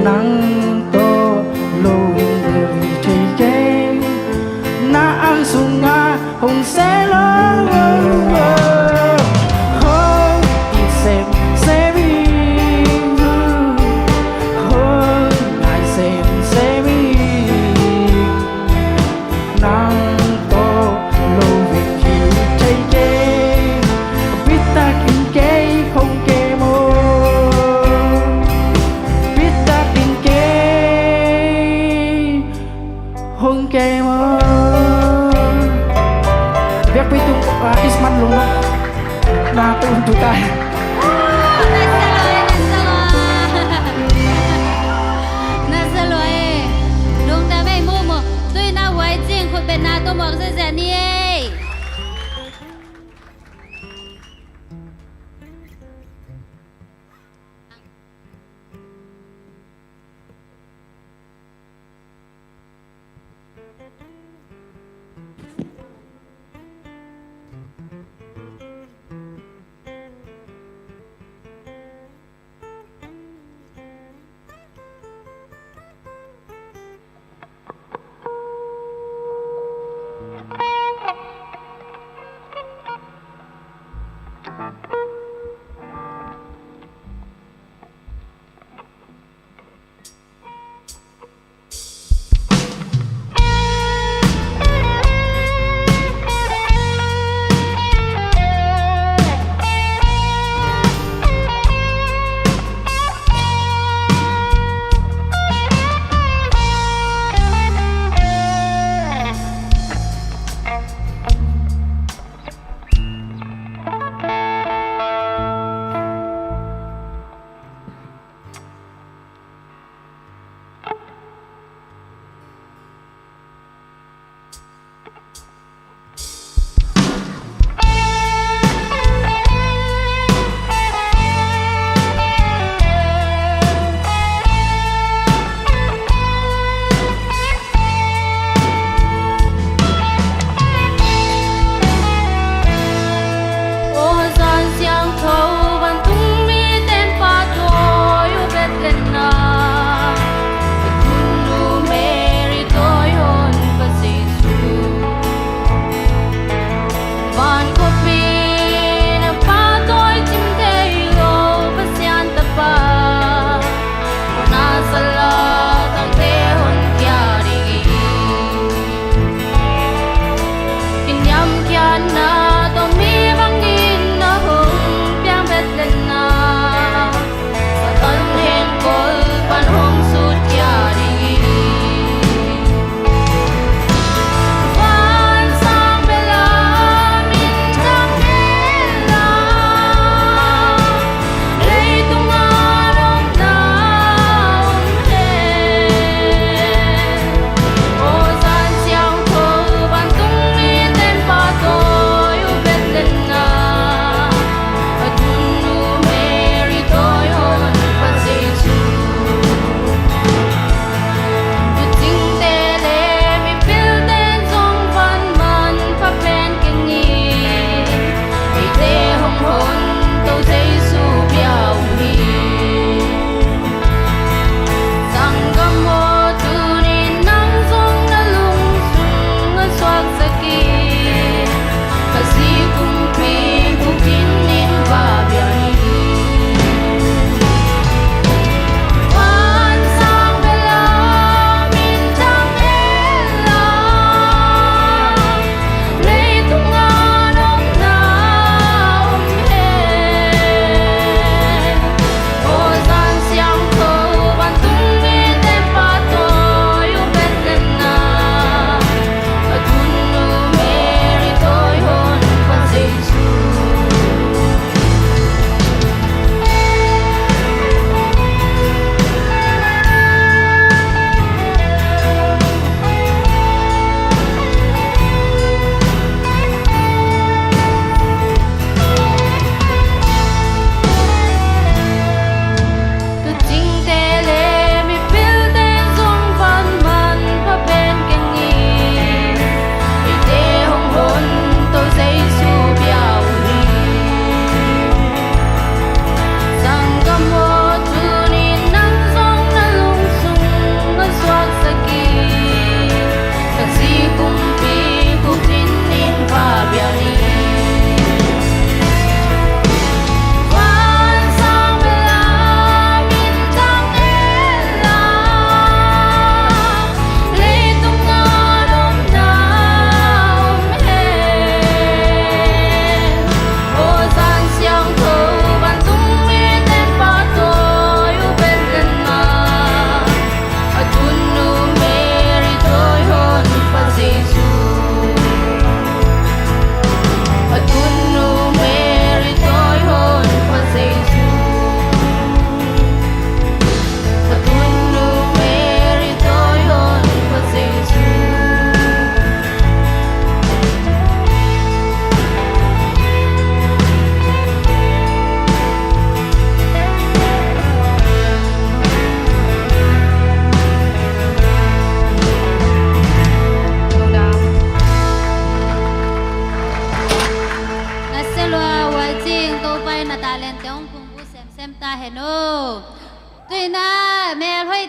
Nang tawh lo in thei kei, na ang sungah hong se lo. Hong it semsem in, hong ngai semsem in. Nang tawh lo in hi thei kei, bitak in kei hong kem aw. Bitak in kei hong kem aw. Biakpui tung, ah, Isman Lungna. Na tung tu tai. Na sa lua e, na sa lua e. Lungdam ei, mu mu. Tui na huai cing, khut beng na tung muak ziahziah ni ei.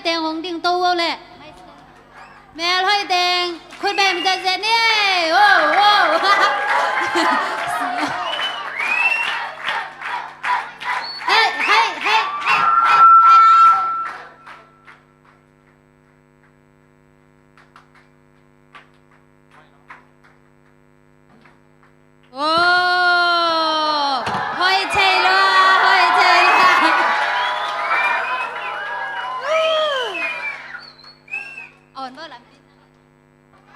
Teng hong ding to uh leh. Mel hoih teng khut beng zetzet ni. Oh, oh. Hei, hei, hei, hei, hei, hei. Oh, hoih thei lua, hoih thei lua. On bo lampi.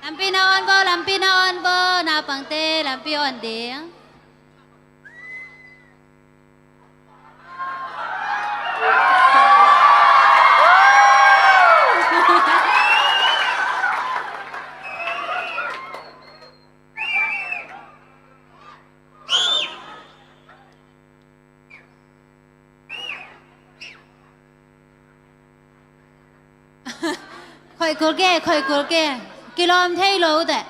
Lampi na on bo, lampi na on bo, naupangte lampi on ding. Khoih kul ke, khoih kul ke. Kilawm thei lo teh.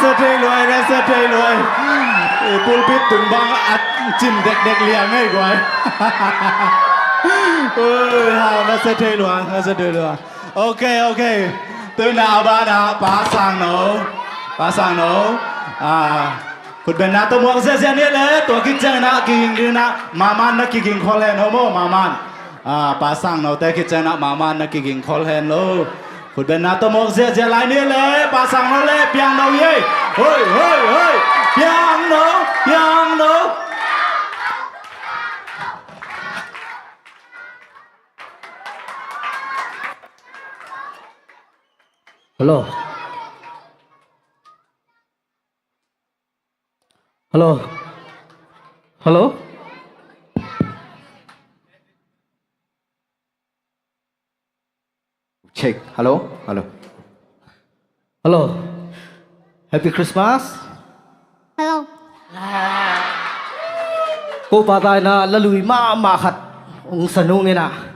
Masa thei luai, masa thei luai. Eh, pulpit tung bang a cin dekdek liang ei guai. Ui, ha, masa thei luai, masa thei luai. Ok, ok. Tuna a bana Pa Sang No. Pa Sang No. Ah, khutbenna tawh muak ziahziah ni le, tua khit ciangin ah kiging ding ah, mahmah na kiging khol hen, homo, mahmah. Ah, Pa Sang No te khit ciangin ah mahmah na kiging khol hen lo. Khutbenna tawh muak ziahziah lai ni le, Pa Sang No le, piang no ye. Hoi, hoi, hoi. Piang no, piang no. Hello. Hello. Hello. Check. Hello. Hello. Hello. Happy Christmas. Hello. Ko pa tai na la lui mahmah khat ong sa nung ina.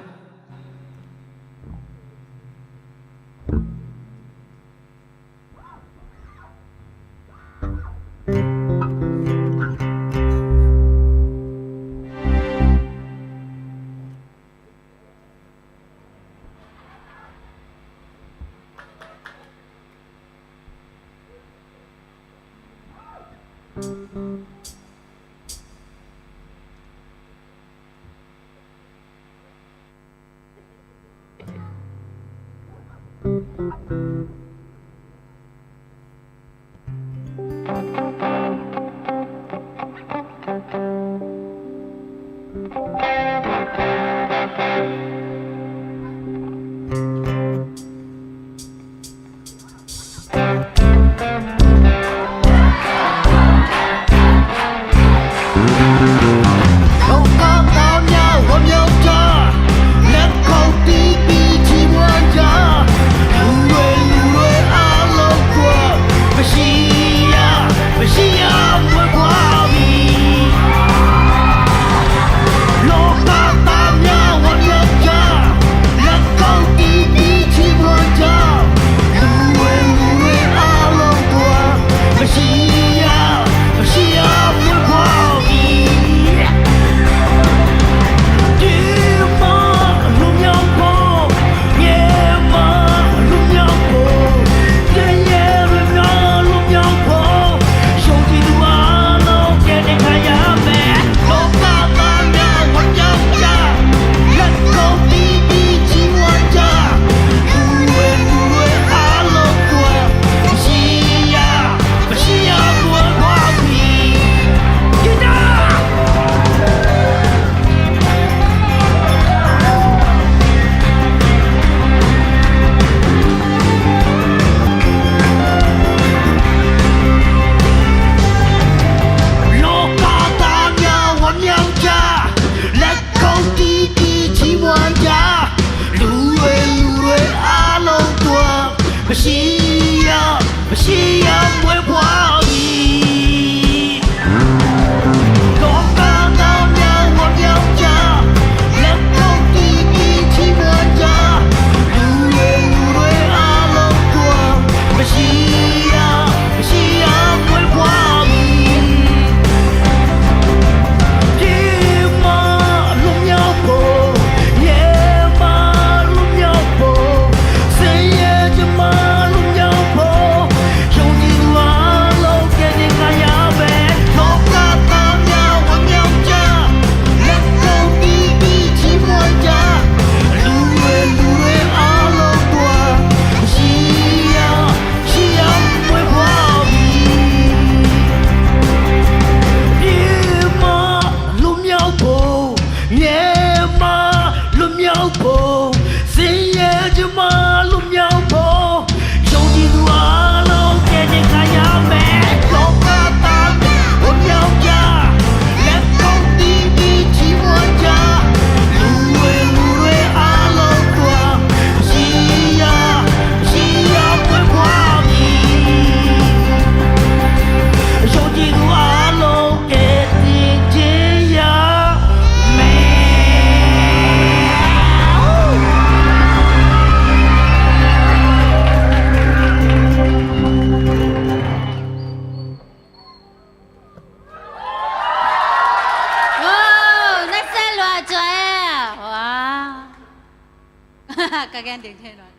Ka gen ding thei nawn.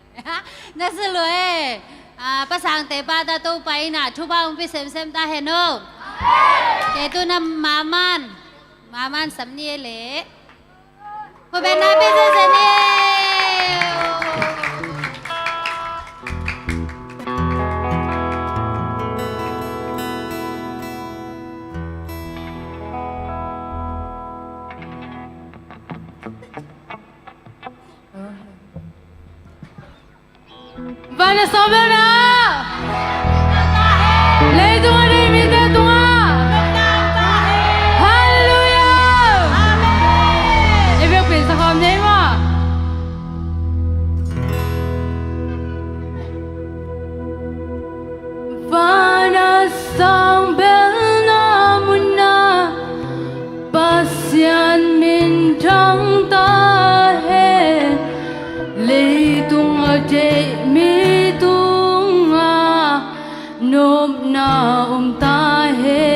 Na si lua e. Ah, pasangte pa ta Topa in ah thupha hong pia semsem ta hen aw. Kei tu na maman, maman sam ni e le. Khuaben na pia semsem ni e. Van a sawm bel na. Leitung a ding mite tungah. Halleluiah. Amen. I biakpiin sakhawm nei maw. Van a sang belna munah Pasian min thang ta hen, leitung a deih mi tungah nopna om ta hen.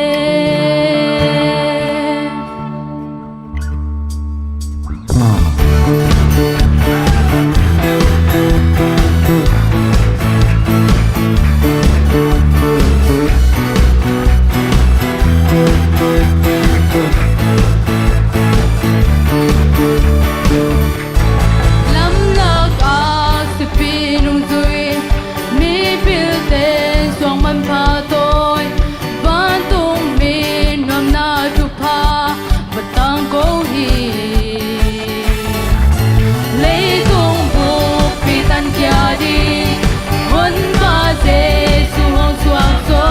Lamlak a sipi nungzui, mipilte suang manpha tawi, vantung mi nuamna thupha va tangko hi. Leitung bukpi tankhia ding Honpa Jesu hong suak zo.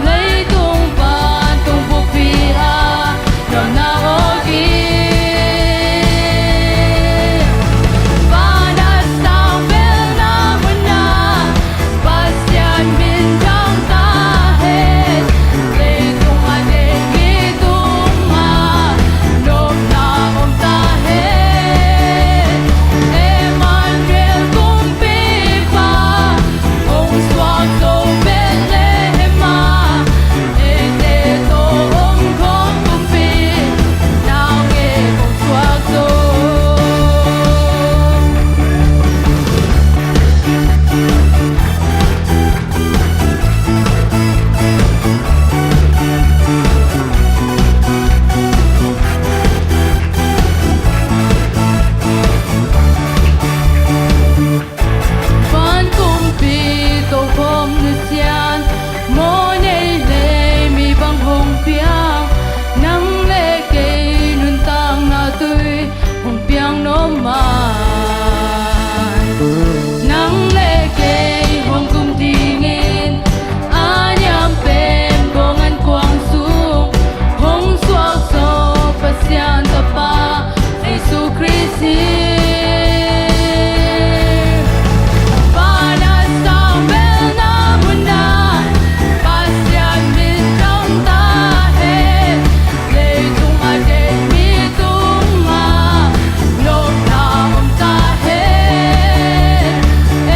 Leitung vantung bukpi ah nuamna awk hi. Van a sang belna munah Pasian min thang ta hen, leitung a deih mi tungah nopna om ta hen. Emmanuel kumpipa hong suak zo Bethlehem ah, eite tawh om khawm kumpi naungek hong suak zo. Van kumpi tokhom nusiat, mawhnei lei mi bang hong piang, nang le kei nuntakna tui hong piang nuam mai. Nang le kei hong kum dingin a niam pen kong an kuang sung hong suak zo Pasian Tapa Jesu Khrist hi. Van a sang belna munah Pasian min thang ta hen, leitung a deih mi tungah nopna om ta hen.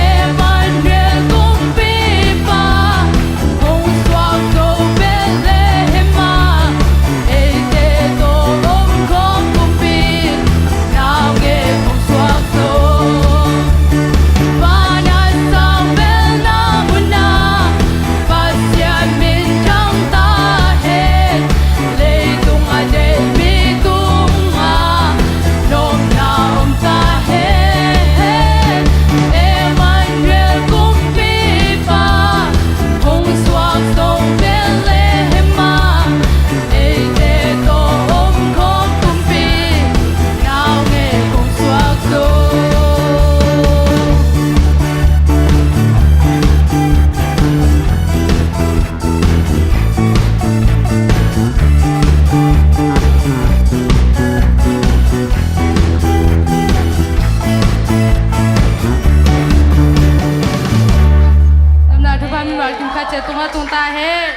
Emmanuel kumpipa hong suak zo Bethlehem ah, eite tawh om khawm kumpi naungek hong suak zo. Van a sang belna munah Pasian min thang ta hen, leitung a deih mi tungah nopna om ta hen. Emmanuel kumpipa hong suak zo Bethlehem ah, eite tawh om khawm kumpi naungek hong suak zo. Nopna thupha mimal kim khat ciat tungah tung ta hen.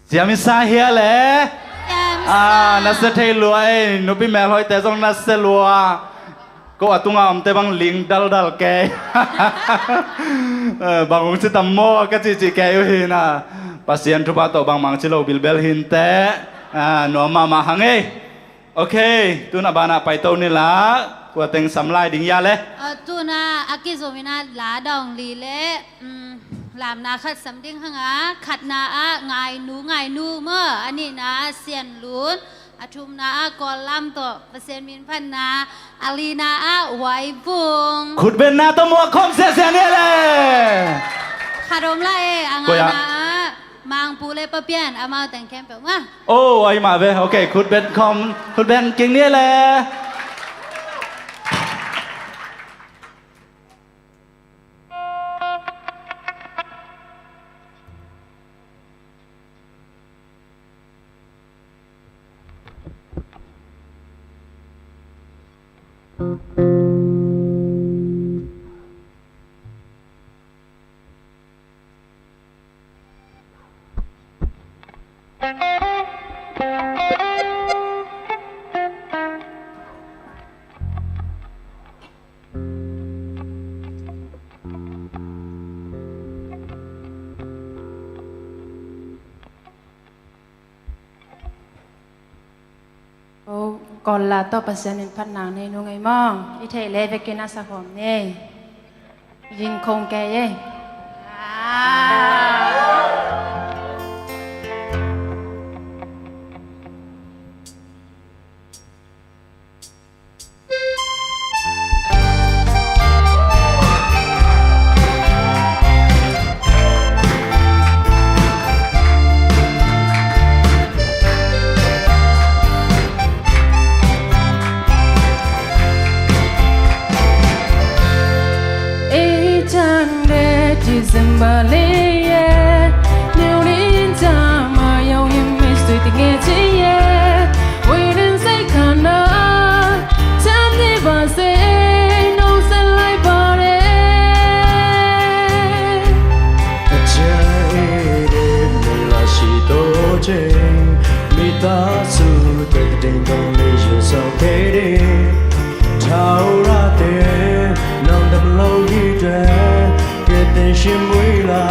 Siam i sa hia le? Siam i sa. Ah, na sia thei lua ei, nupi melhoihte zong na sia lua. Ko a tunga omte bang ling daldal kei. Eh, bang hong ci tam maw ka cihcih kei uh hi na. Pasian thupha tawh bangmah ci lo bilbel hinteh. Ah, nuam mahmah hang ei. Ok, tuna banah paito ni la, kua teng sam lai ding ia le? Aa, tuna a kizom ina la dawng li le, um, lamna khat sam ding hang a, khatna ah Ngainu, Ngainu maw, a nihna ah Sianlun, a thumna ah Kawllam tawh Pasian min phatna, a lina ah Waivung. Khutbenna tawh muak khawm siasia ni le. Khat om lai e, a ngana ah Mangpu le Pa Pian, amau teng khempeuh maw. Oh, ahi mah ve. Ok, khutben khawm, khutben kik ni le. Ko, Kawllam tawh Pasian min phat nang nei nung ei maw. I theih le vekin a sa khawm nei. Yin khong kei ei. Eight hundred December လေးရက် မြို့နှင်းကြားမှာ ရောင်ရင်မင်းဆွေတငယ်ချင်းရဲ့ ဝေးလင်းစိတ်ခန္ဓာ ချမ်းမြေ့ပါစေ နှုတ်ဆက်လိုက်ပါတယ်။ အချမ်းအေးတဲ့မင်္ဂလာရှိသောချိန် မိသားစုအတွက် သတင်းကောင်းလေး ယူဆောင်ခဲ့တဲ့ ထာဝရသခင် နောင်တမလုံးကြီးအတွက် ကယ်တင်ရှင်မွေးလာ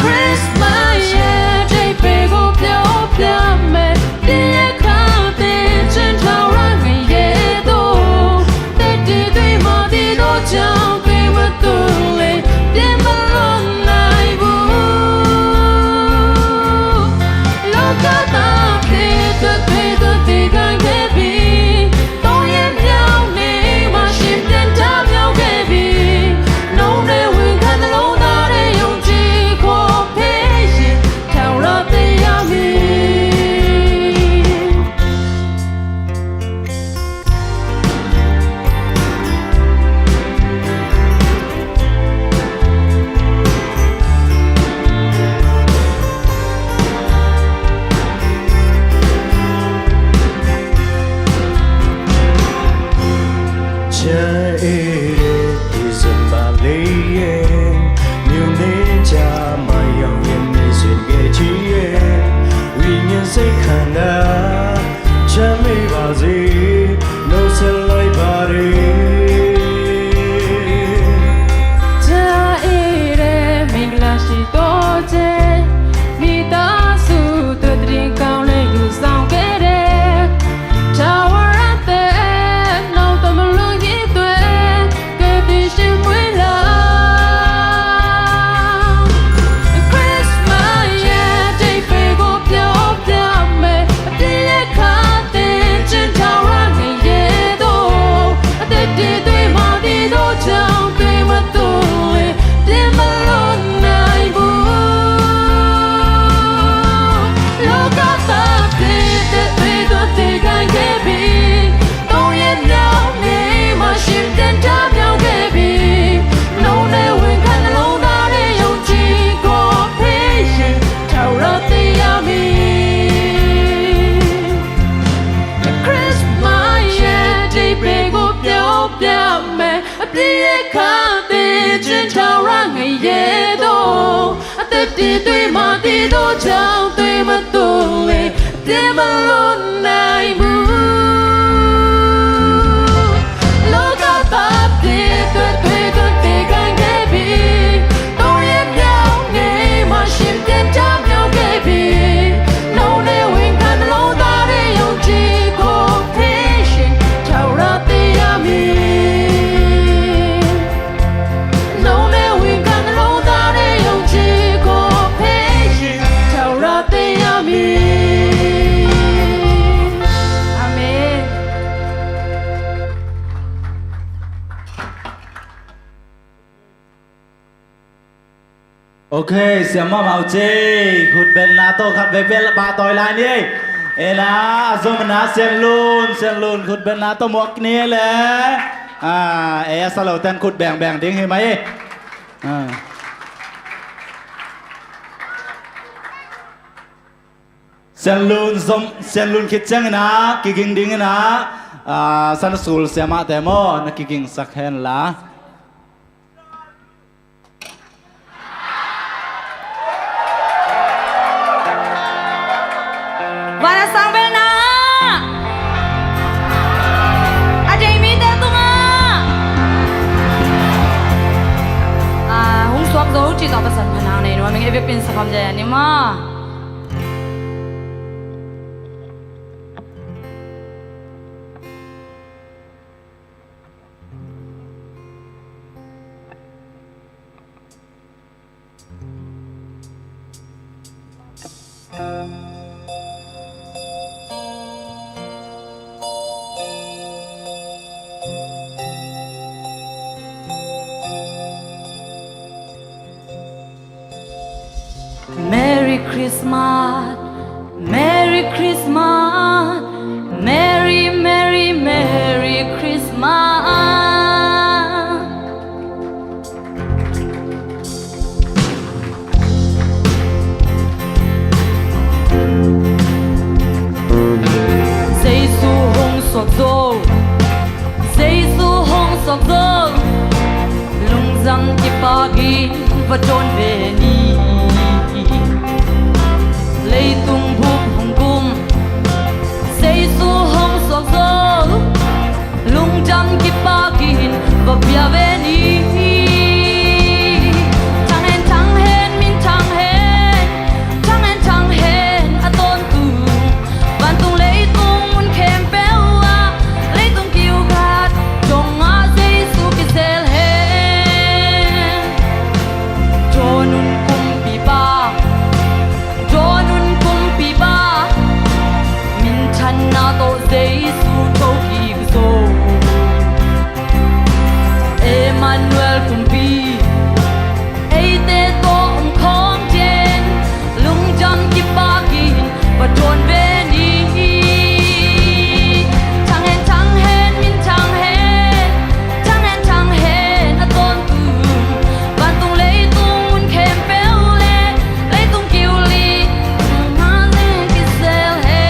Christmas ရဲ့အဓိပ္ပာယ်ကို ပြောပြမယ်။ ဒီအခါသီချင်း ထာဝရငရဲသို့ သက်တည်သွေးမတည်သောကြောင့် သွေးမသွန်လေ ပြင်းမလွတ်နိုင်ဘူး။ လောကသားဖြစ် သွေးသွေးသွေးသွေးခံခဲ့ပြီး သုံးရက်မြောက်နေ့မှာ ရှင်ပြန်ထမြောက်ခဲ့ပြီ။ နှုတ်နဲ့ဝန်ခံ နှလုံးသားနဲ့ယုံကြည် ကိုဖျက်ရင် ထာဝရသေရမည်။ ချမ်းအေးတဲ့ ဒီဇင်ဘာလေးရက် မြို့နှင်းကြားမှာ ရောင်ရင်မင်းဆွေတငယ်ချင်းရဲ့ ဝိညာဉ်စိတ်ခန္ဓာ ချမ်းမြေ့ပါစေ နှုတ်ဆက်လိုက်ပါတယ်။ ချမ်းအေးတဲ့ မင်္ဂလာရှိသောချိန် မိသားစုအတွက် သတင်းကောင်းလေး ယူဆောင်ခဲ့တဲ့ ထာဝရသခင် နှုတ်တမလုံးကြီးအတွက် ကယ်တင်ရှင်မွေးလာ Christmas ရဲ့အဓိပ္ပာယ်ကို ပြောပြမယ်။ အပြည့်အခါသီချင်း ထာဝရငရဲသို့ အသက်တည်သွေးမတည်သောကြောင့် သွေးမသွန်လေ ပြင်းမလွတ်နိုင်ဘူး။ လောကသားဖြစ်တဲ့ သွေးသွေးသွေးခံခဲ့ပြီး သုံးရက်မြောက်နေ့မှာ ရှင်ပြန်ထမြောက်ခဲ့ပြီ။ နှုတ်နဲ့ဝန်ခံ နှလုံးသားနဲ့ယုံကြည် ကိုဖျက်ရင် ထာဝရသေရမည်။ Christmas ရဲ့အဓိပ္ပာယ်ကို ပြောပြမယ်။ အပြည့်အခါသီချင်း ထာဝရငရဲသို့ အသက်တည်သွေးမတည်သောကြောင့် သွေးမသွန်လေ ပြင်းမလွတ်နိုင်ဘူး။ လောကသားဖြစ်တဲ့ သွေးသွေးသွေးသွေးခံခဲ့ပြီး သုံးရက်မြောက်နေ့မှာ ရှင်ပြန်ထမြောက်ခဲ့ပြီ။ နှုတ်နဲ့ဝန်ခံ Ok, siam mahmah uh ci. Khutbenna tawh khat vei pia pahtawi lai ni. Ei na, a zom na Sian Lun, Sian Lun khutbenna tawh muak ni le. Ah, ei a sa lo ten khut bengbeng ding hi mai. Ah. Sian Lun zom, Sian Lun khit ciangin ah kiging dingin ah, ah, Sunday School siamahte maw, na kigingsak hen la. Van a sang belna ah a deih mite tungah, ah, hong suak zo cih tawh Pasian phatna nei nuam ing. Ei vekpi in sakham zia ni maw. Merry Christmas, Merry Christmas, Merry, Merry, Merry Christmas. Jesu hong suak zo, Jesu hong suak zo, lungdam kipakin va dawn ve ni. Leitung bup hong kum, Jesu hong suak zo, lungdam kipakin va pia ve ni. Thang hen, thang hen, min thang hen, thang hen, thang hen a tawntung. Vantung leitung mun khempeuh ah, leitung kiu khat dongah Jesu kizel hen. Dawn un kumpipa, dawn un kumpipa, minthanna tawh Jesu thokik zo. Emmanuel kumpi, eite tawh om khawm ciang, lungdam kipakin va dawn ve ni. Thang hen, thang hen, min thang hen, thang hen, thang hen a tawntung. Vantung leitung mun khempeuh le, leitung kiu li, nungah zong kizel hen.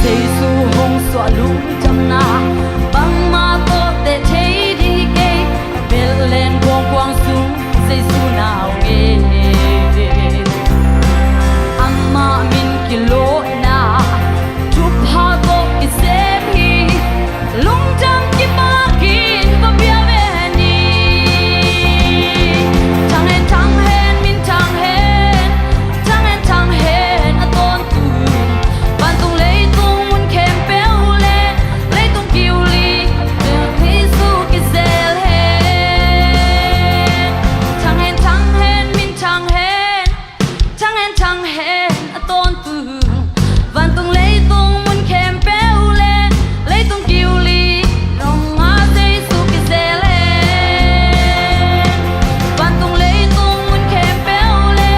Jesu hong suah lungdamna bangmah tawh teh thei ding hi kei. Bethlehem kuangkuang sung Jesu na om e. Amah min kilawhna thupha tawh kisem hi. Lungdam kipakin va pia ve ni. Thang hen, thang hen, min thang hen, thang hen, thang hen a tawntung. Vantung leitung mun khempeuh le, leitung kiu li, Jesu kizel hen. Thang hen, thang hen, min thang hen, thang hen, thang hen a tawntung. Vantung leitung mun khempeuh le, leitung kiu li, nungah Jesu kizel hen. Vantung leitung mun khempeuh le,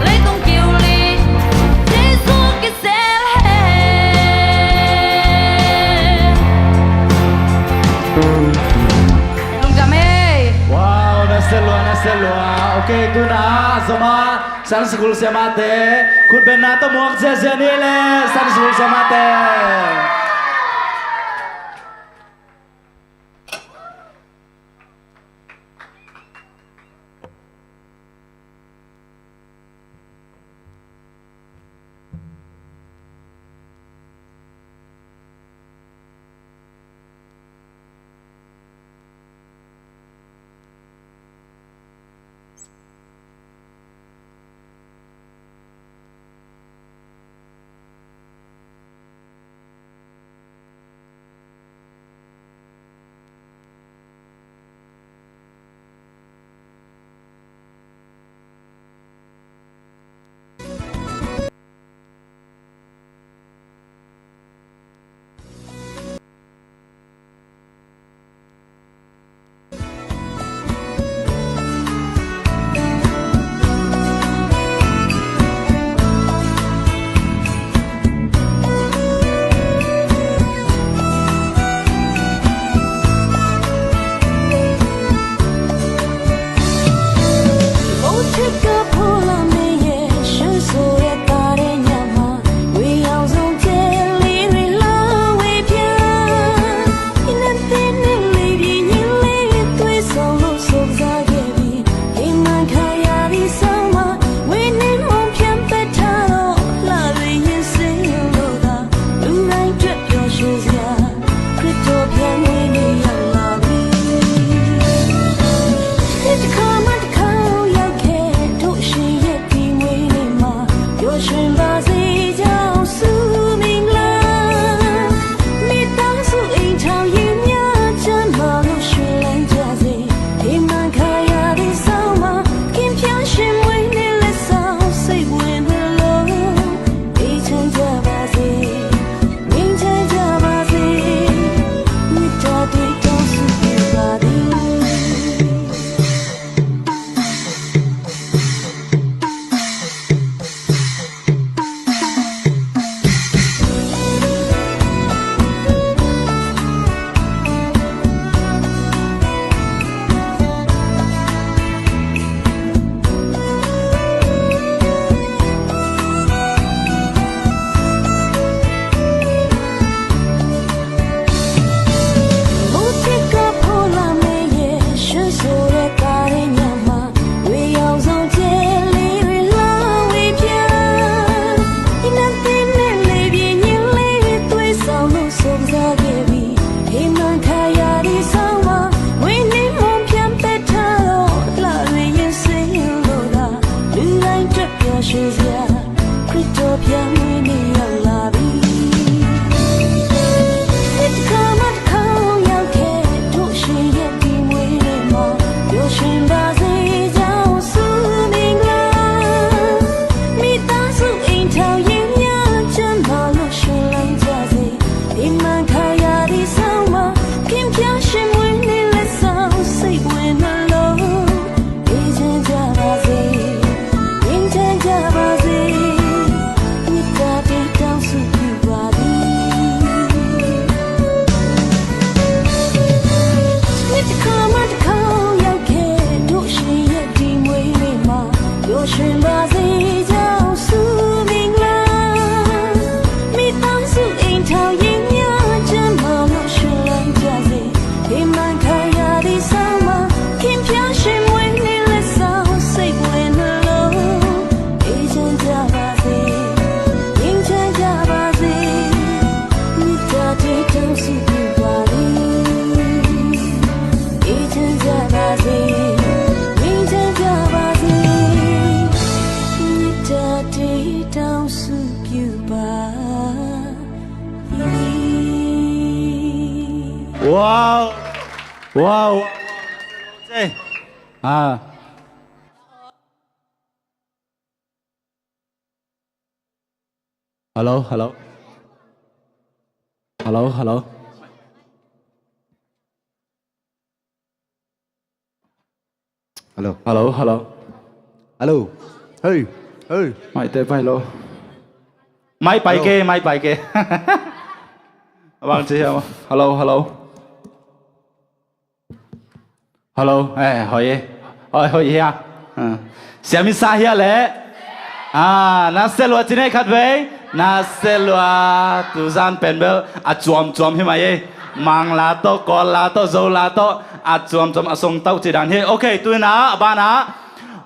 leitung kiu li, Jesu kizel hen. Lungdam ei. Wow, na se lua, na se lua. Ok, tuna zoma Sunday School siamahte khutbenna tawh muak ziazia ni le, Sunday School siamahte. Wow. Wow. Hey. Ah. Hello, hello. Hello, hello. Hello. Hello, hello. Hello. Hey, hey. Mai te pai lo. Mai pai ke, mai pai ke. Abang ci hiam? Hello, hello. Hello, eh, hoih e. Hoih, hoih hia. Ah. Siam i sa hia le. Ah, na se lua ci nei khat vei. Na se lua tu zan pen bel a cuamcuam hi mai e. Mang la tawh, Kawl la tawh, Zo la tawh a cuamcuam a song tauh ci dan hi. Ok, tu in a ban ah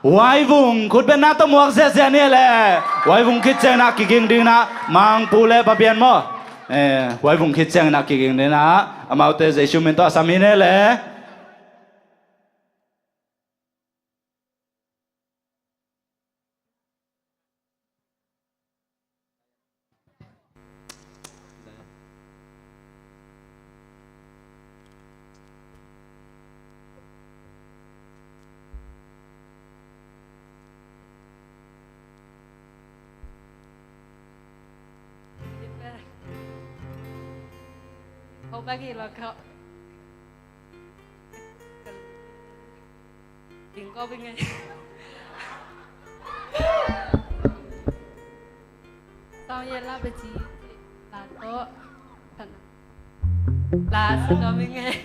Huaivung khutbetna tawh muak ziahziah ni le. Huaivung khit ciangin a kiging ding in a Mangpu le Papian maw. Eh, Huaivung khit ciangin a kiging ding in a amaute Jesu min tawh a sam hi ni le. Hold back here, look up. Ding ko bing eh. Sao ye la ba ci la to. La sa ko bing eh.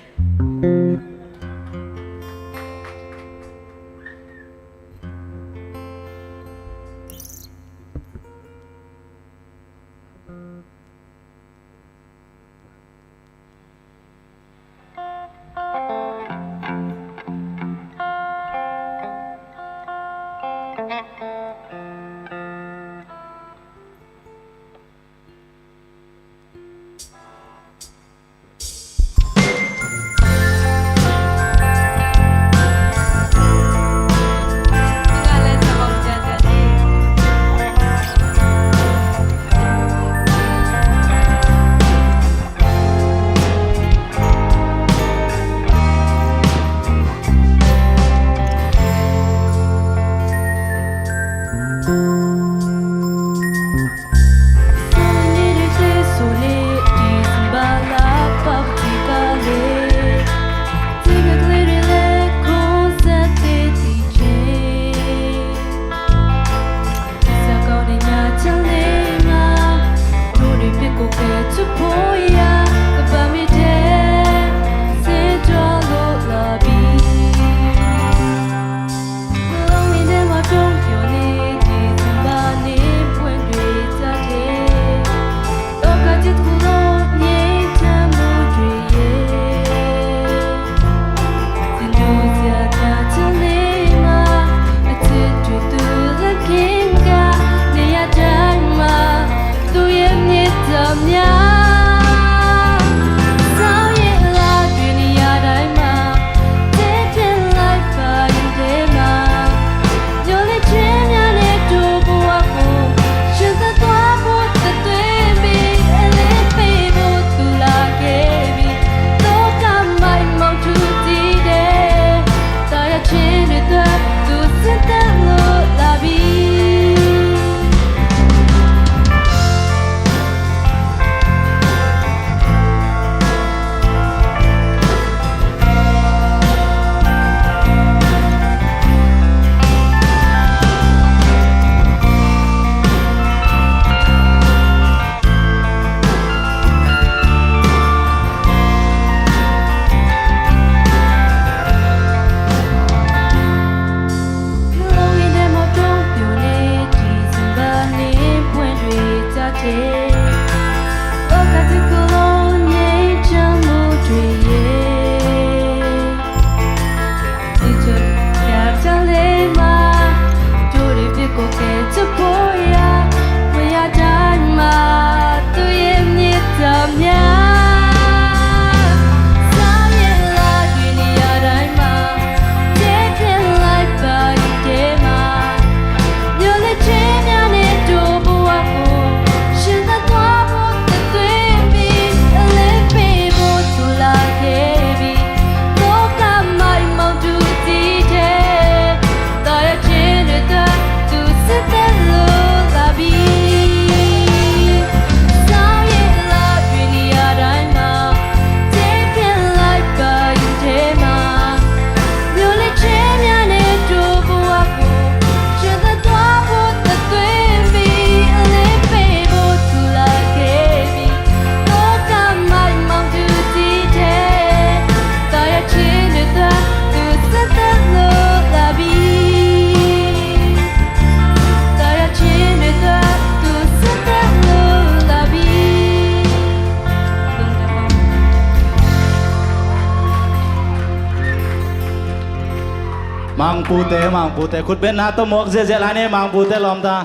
Mangpute, Mangpute, khutbetna tawh muak ziahziah lai ni, Mangpute lawmta.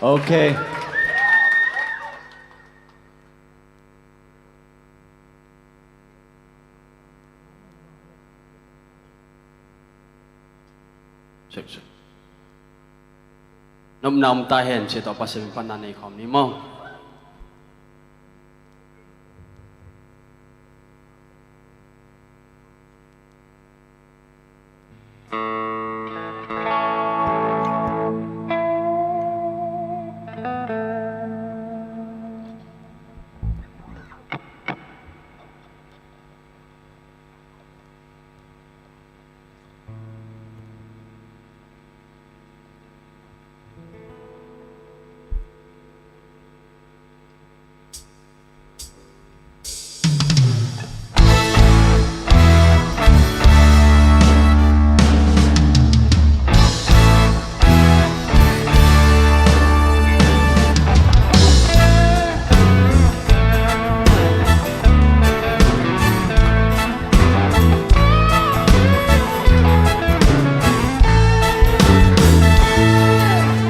Ok. Sek, sek. Nopna om ta hen, ci tawh Pasian min phatna nei khawm ni maw.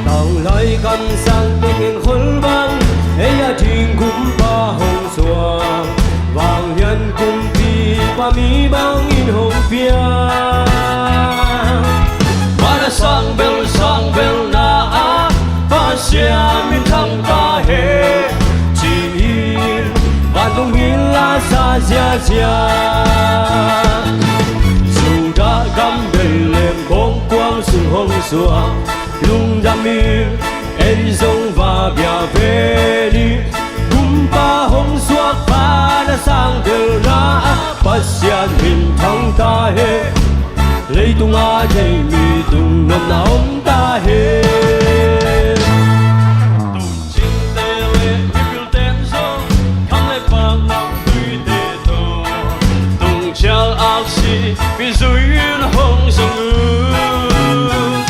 Tanglai kamsang tengin khol bang, ei a ding kumpa hong suak, vanglian kumpipa mi bangin hong piang. Van a sang bel sang bel na ah Pasian min thang ta hen, ci-in vantung in la sa ziahziah. Judah gam Bethlehem bawngkuang sung hong suak, lungdam in ei zong va bia ve ni. Kumpa hong suak, van a sang bel na ah Pasian min thang ta hen, leitungah deih mi tung nopna om ta hen. Tung cingte le mipilten zong, kham le pang lamtuite tawh, tung ciang aksi pi zui in hong zong un.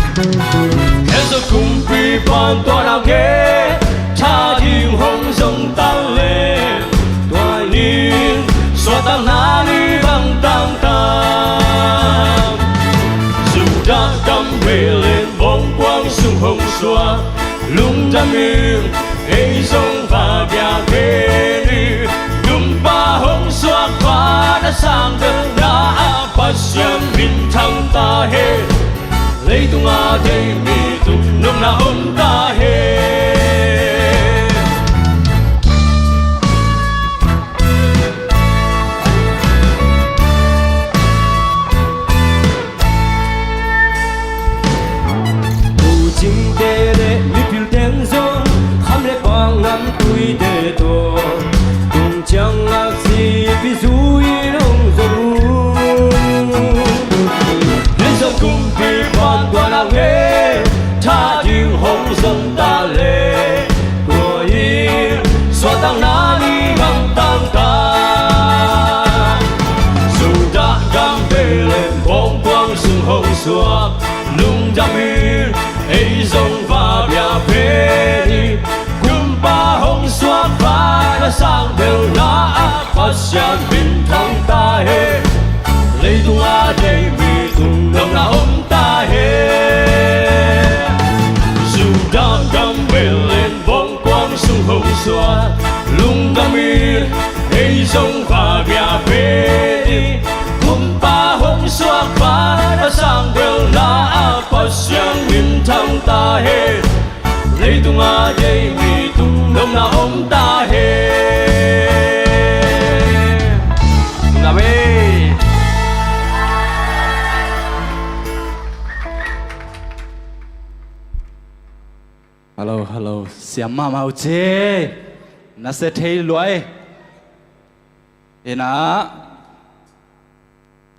Kei zong kumpi pan tua na ngen, tha ding hong zong ta leh, tua ni in suahtakna ni bang tangtang. Judah gam Bethlehem bawngkuang sung hong suak, lungdam in ei zong va bia ve ni. Kumpa hong suak, van a sang bel na ah Pasian min thang ta hen, leitungah deih mi tung nopna om ta hen. Tung cingte le mipilten zong, kham le pang lamtuite tawh, tung ciang aksi pi zui in hong zong un. Kei zong kumpi pan tua na ngen, tha ding hong zong ta leh, tua in suahtakna ni bang tangtang. Judah gam Bethlehem bawngkuang sung hong suak, lungdam in ei zong va bia ve ni. Kumpa hong suak, van a sang bel na ah Pasian min thang ta hen, leitungah deih mi tung nopna om ta hen. Judah gam Bethlehem bawngkuang sung hong suak, lungdam in ei zong va bia ve ni. Kumpa hong suak, van a sang bel na ah Pasian min thang ta hen, leitungah deih mi tung nopna om ta hen. Amen. Hello, hello. Siam mahmah uh ci. Na sia thei luai. Ina.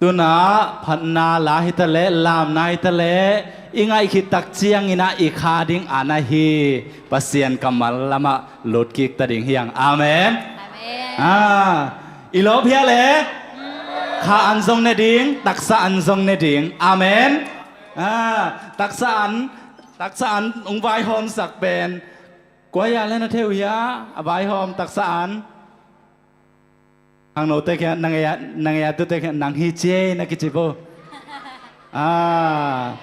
Tuna phatna la hi ta leh, lamna hi ta leh, i ngaih khit tak ciangin ah i kha ding a na hi. Pasian kammal lamah lut kik ta ding hi hang. Amen. Amen. Ah, i lawp hia le? Kha an zong ne ding, taksa an zong ne ding. Amen. Ah, taksa an, taksa an ung vaihawmsak pen. Kua hia le na thei uh hia, a vaihawm taksa an. Khangnote khia, nang ei a, nang ei a tute khia, nang hi ci ei na kici bo. Ah,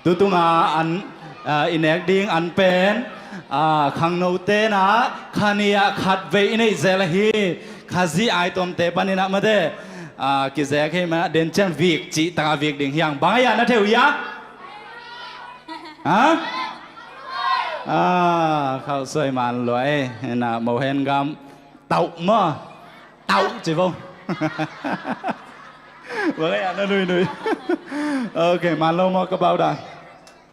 tutunga an, ah, i nek ding an pen, ah, khangnote na kha nih ah khat vei i neih zel ahi. Khazih ai tuamte panin ah mate, ah, kizek hi mah, den ciang vik cih taka vik ding hiang. Bang a na theu hia? Ha? Ah, khauh suai man luai. Na mohen gam tauh maw? Tauh ci vo. Bang a na nui nui. Ok, man lo maw ka bau dan.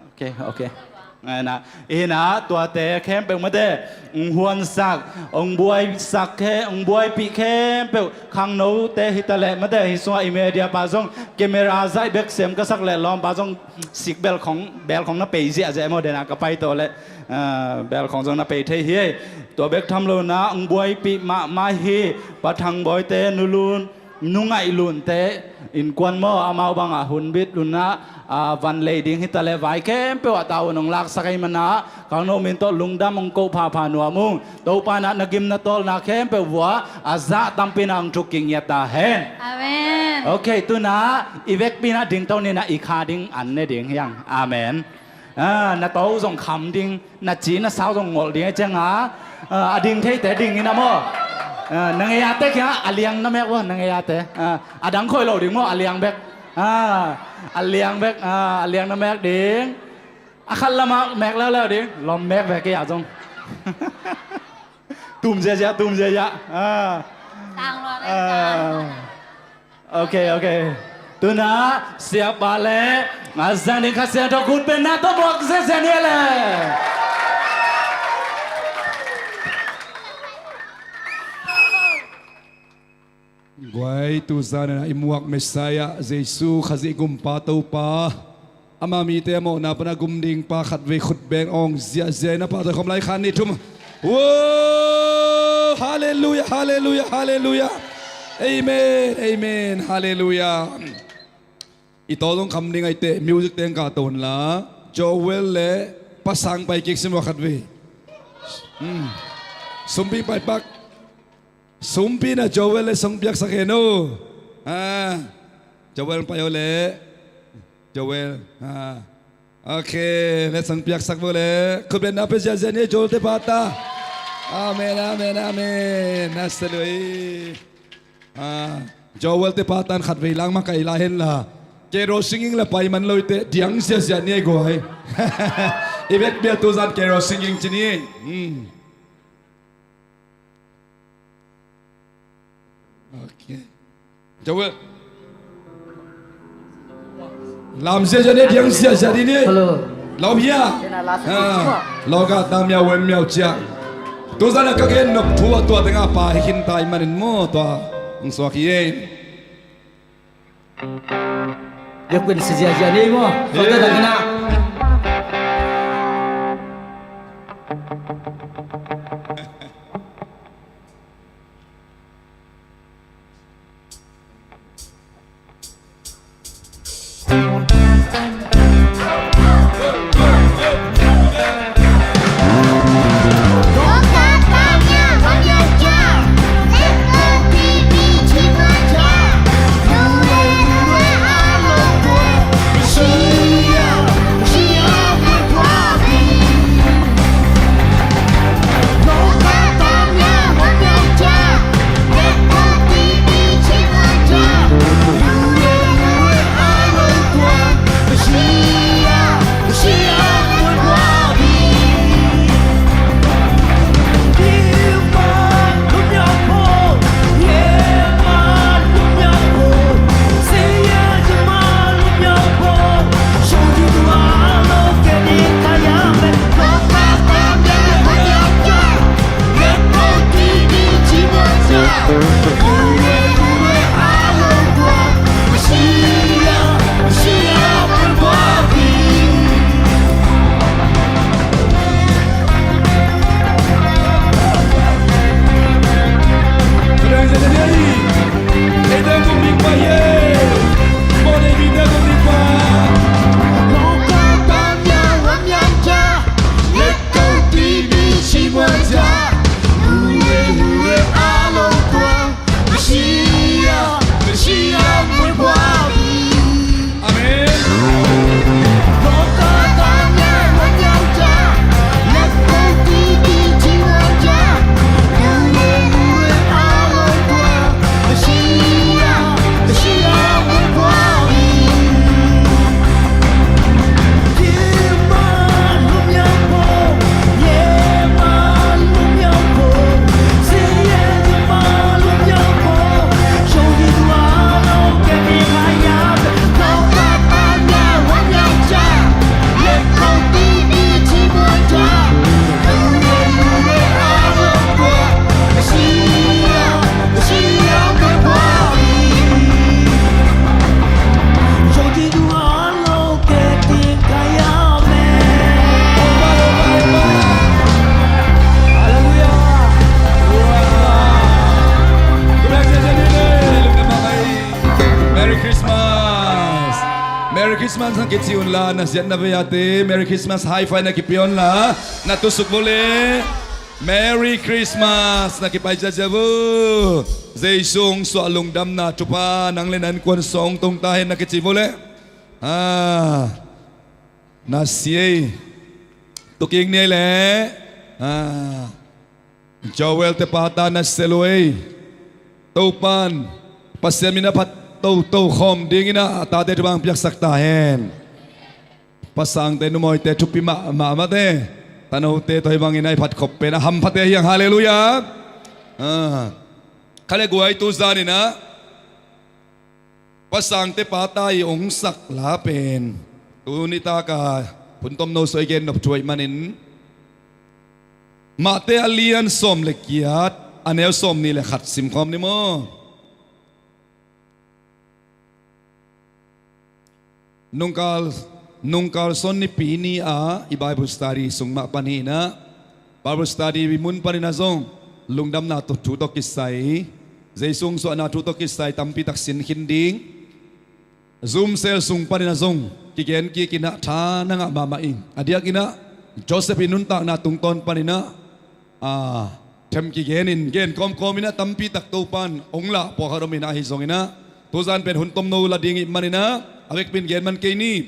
Ok, ok. Ngai na. Ina, tuate khempeuh mate, ong huansak, ong buaisak khe, ong buaipih khempeuh, khangnote hi ta leh mate, hi sungah i media pa zong, camera zaih bek sem ka sak leh lawmpa zong sik bel khong, bel khong na pei ziahziah maw, dena ka pai tawh leh, ah, bel khong zong na pei thei hi. Tua bek tham lo na, ong buaipih mahmah hi, Pa Thang Bawite, Nu Lun, Nu Ngaih Lunte innkuan maw, amau bangah hunbit lunah, ah, van lei ding hi ta leh vai khempeuh ah tavuan ong laksak ahih manah, khangno min tawh lungdam ong koh phapha nuam ung. Topa in ah na gim na tawlna khempeuh vua a zah tampi in ah ong thuk kingiat ta hen. Amen. Ok, tu in ah i vekpi in ah dingto ni in ah i kha ding an ne ding hiang. Amen. Ah, na to zong kham ding, na ci na sau zong ngolh ding a ciang a, ah, a ding theite ding in ah maw. Ah, na ngei a te kia a liang na mek ua, na ngei a te. Ah, a dang khoi lo ding maw, a liang bek. Ah, a liang bek, ah, a liang na mek ding. A khat lamah mek leuleu ding, lom mek bek kia zong. Tum ziazia, tum ziazia. Ah. Tang lo, ah. Ok, ok. Tu in ah siapa le a zang ding Kha Siangtho khut beng na tawh muak ziazia ni le. Guai, tu zan in ah i muak Messiah Jesu Khazih gumpa Topa, ama mite a mawhna pana gum ding pa khat vei khut beng ong ziahziah in a pahtawi khawm lai, khan nih thum. Wow! Halleluiah, halleluiah, halleluiah. Amen, amen, halleluiah. I taw zong kham ding ahi teh, music teng ka ton la, Joel le Pa Sang pai kik sim ua khat vei. Hmm. Sumpi pai pak. Sumpi na Joel le song piaksak hen o. Ah. Joel pai o le. Joel. Ah. Ok, le song piaksak bo le. Khut beng na pia ziazia ni Joel te pata. Amen, amen, amen. Na sa lui. Ah, Joel te patan khat vei lang makaih lai hen la. Carol singing la pai man lo i te, diang ziazia ni guai. I vekpi a tu zan carol singing ci ni. Hmm. Ok. Joel. Lam ziazia ni, diang ziazia ni ni. Hello. Lo bia. Ah, lo ka ta miau wen miau cia. Tu zan a ka gen nop thu a tua teng a pa hi khin ta ahih manin maw tua. Ong suak hi e. Biakpiak ziazia ni maw. Tua teng a. Merry Christmas na kici unla, na ziat na vei-ate Merry Christmas high five na kipia unla, na tusuk vua le Merry Christmas na kipai ziazia vua. Jesu hong suah lungdamna thupha nang le na innkuan sung hong tung ta hen na kici vua le. Ah, na si ei. Tuking ni ei le. Ah. Joel te pa ta na sel uh ei. Topan Pasian min a phat toto khawm dingin ah a tate thupha hong piaksak ta hen. Pasangte numawite thupi mahmah mate. Tanote tawh hih bangin a i phat khop pen a hamphate hi hang, halleluiah. Ah. Kha le guai, tu zanin ah Pasangte pa ta i hong sak la pen tuni taka hun tomno sung i gen nop thu ahih manin Mate a lian sawm le giat, a neu sawmnih le khat simkhawm ni maw? Nungkal, nungkal Sunday nipi ni-a i Bible study sung mah pan hi-in ah, Bible study i mun panin ah zong lungdamna thu tawh kisai, Jesu hong suahna thu tawh kisai tampi tak sin khin ding. Zoom cell sung panin ah zong kigen kik in ah tha na ngah mahmah ing. A diakin ah Joseph i nuntakna tungtawn panin ah, a, them kigen in, gen kawmkawm in ah tampi tak Topan hong lah pawlkhat om in ah, ahi zongin ah tuzan pen hun tomno la ding ahih manin ah a vekpi in gen man kei ni.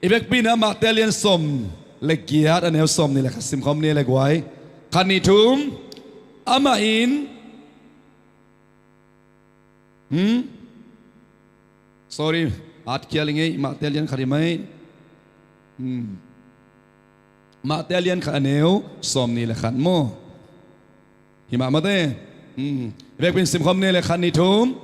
I vekpi in ah Mate a lian sawm le giat, a neu sawmnih le khat simkhawm ni le guai. Khat, nih, thum. Amah in, hmm? Sorry, at khial i ngei, Mate a lian khat hi mai. Hmm. Mate a lian khat, a neu sawmnih le khat maw? Hi mah mate. Hmm. Vekpi in simkhawm ni le, khat, nih, thum.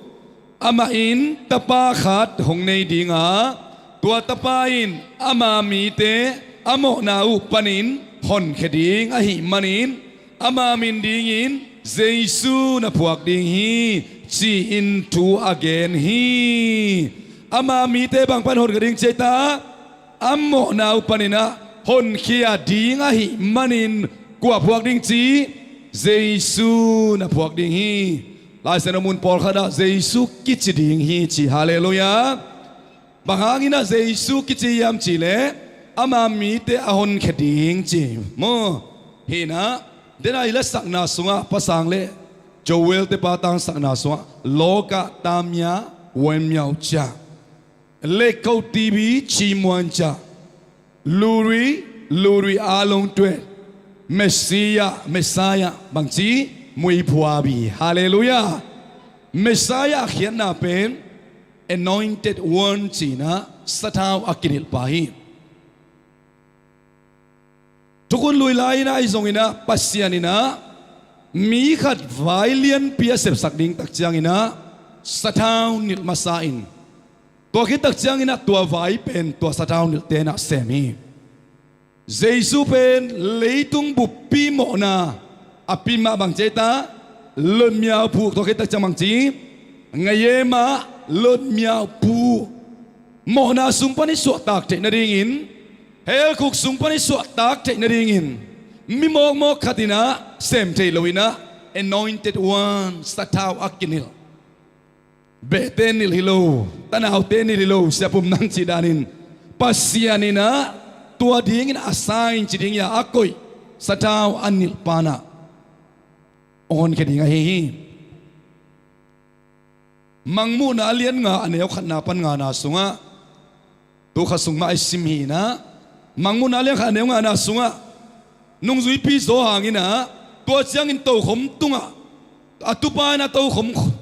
Amah in tapa khat hong nei ding a, tua tapa in ama mite a mawhna uh panin honkhia ding ahih manin ama min dingin Jesu na phuak ding hi, ci-in thu a gen hi. Ama mite bang pan honkhia ding ci ei ta? A mawhna uh panin ah honkhia ding ahih manin kua phuak ding ci? Jesu na phuak ding hi. Lai Siangtho mun pawlkhat ah Jesu kici ding hi ci. Halleluiah. Bang hangin ah Jesu kici hiam cih leh ama mite a honkhia ding ci maw? Hi-in ah, den a i la sakna sungah, Pasang le Joel te pa ta sakna sungah, โลกะตามยา ဝင်မြောက်ကြ၊ လက်ခုပ်တီးပြီး ချီးမွမ်းကြ၊ လူတွေ၊ လူတွေအားလုံးအတွက် မက်ဆီယ၊ မက်ဆီယ ဘန်ချီ မွေးဖွားပြီ။ Halleluiah. Messiah a khiatna pen Anointed One ci-in ah, sathau a kinilhpa hi. Thukhun lui lai-in ah, ahi zongin ah, Pasian in ah mi khat vai lianpi a sepsak ding tak ciangin ah sathau nilh masa in, tua khit tak ciangin ah tua vai pen tua sathau nilhte in ah sem hi. Jesu pen leitung buppi mawhna a pia mah bang ci ei ta? လွတ်မြောက်ဖို့. Tua khit tak ciang bang ci? ငရဲမှ လွတ်မြောက်ဖို့. Mawhna sung pan i suahtak theih nadingin, hell khuk sung pan i suahtak theih nadingin, mi mawkmawk khat in ah sem thei lo-in ah, Anointed One, sathau a kinilh. Behte nilh hi lo, tanaute nilh hi lo, Sia Pum nang cih danin Pasian in ah tua dingin a sign ci ding hi a, a koih sathau a nilhpa in ah hong honkhia ding ahi hi. Mangmuhna a lian nga, a neu khatna pan ngana sungah, tu kha sung mah i sim hi-in ah, Mangmuhna a lian khat, a neu ngana sungah, nungzuipi zaw hangin ah, tua ciangin tokhom tungah a tupa in a tokhom khu-,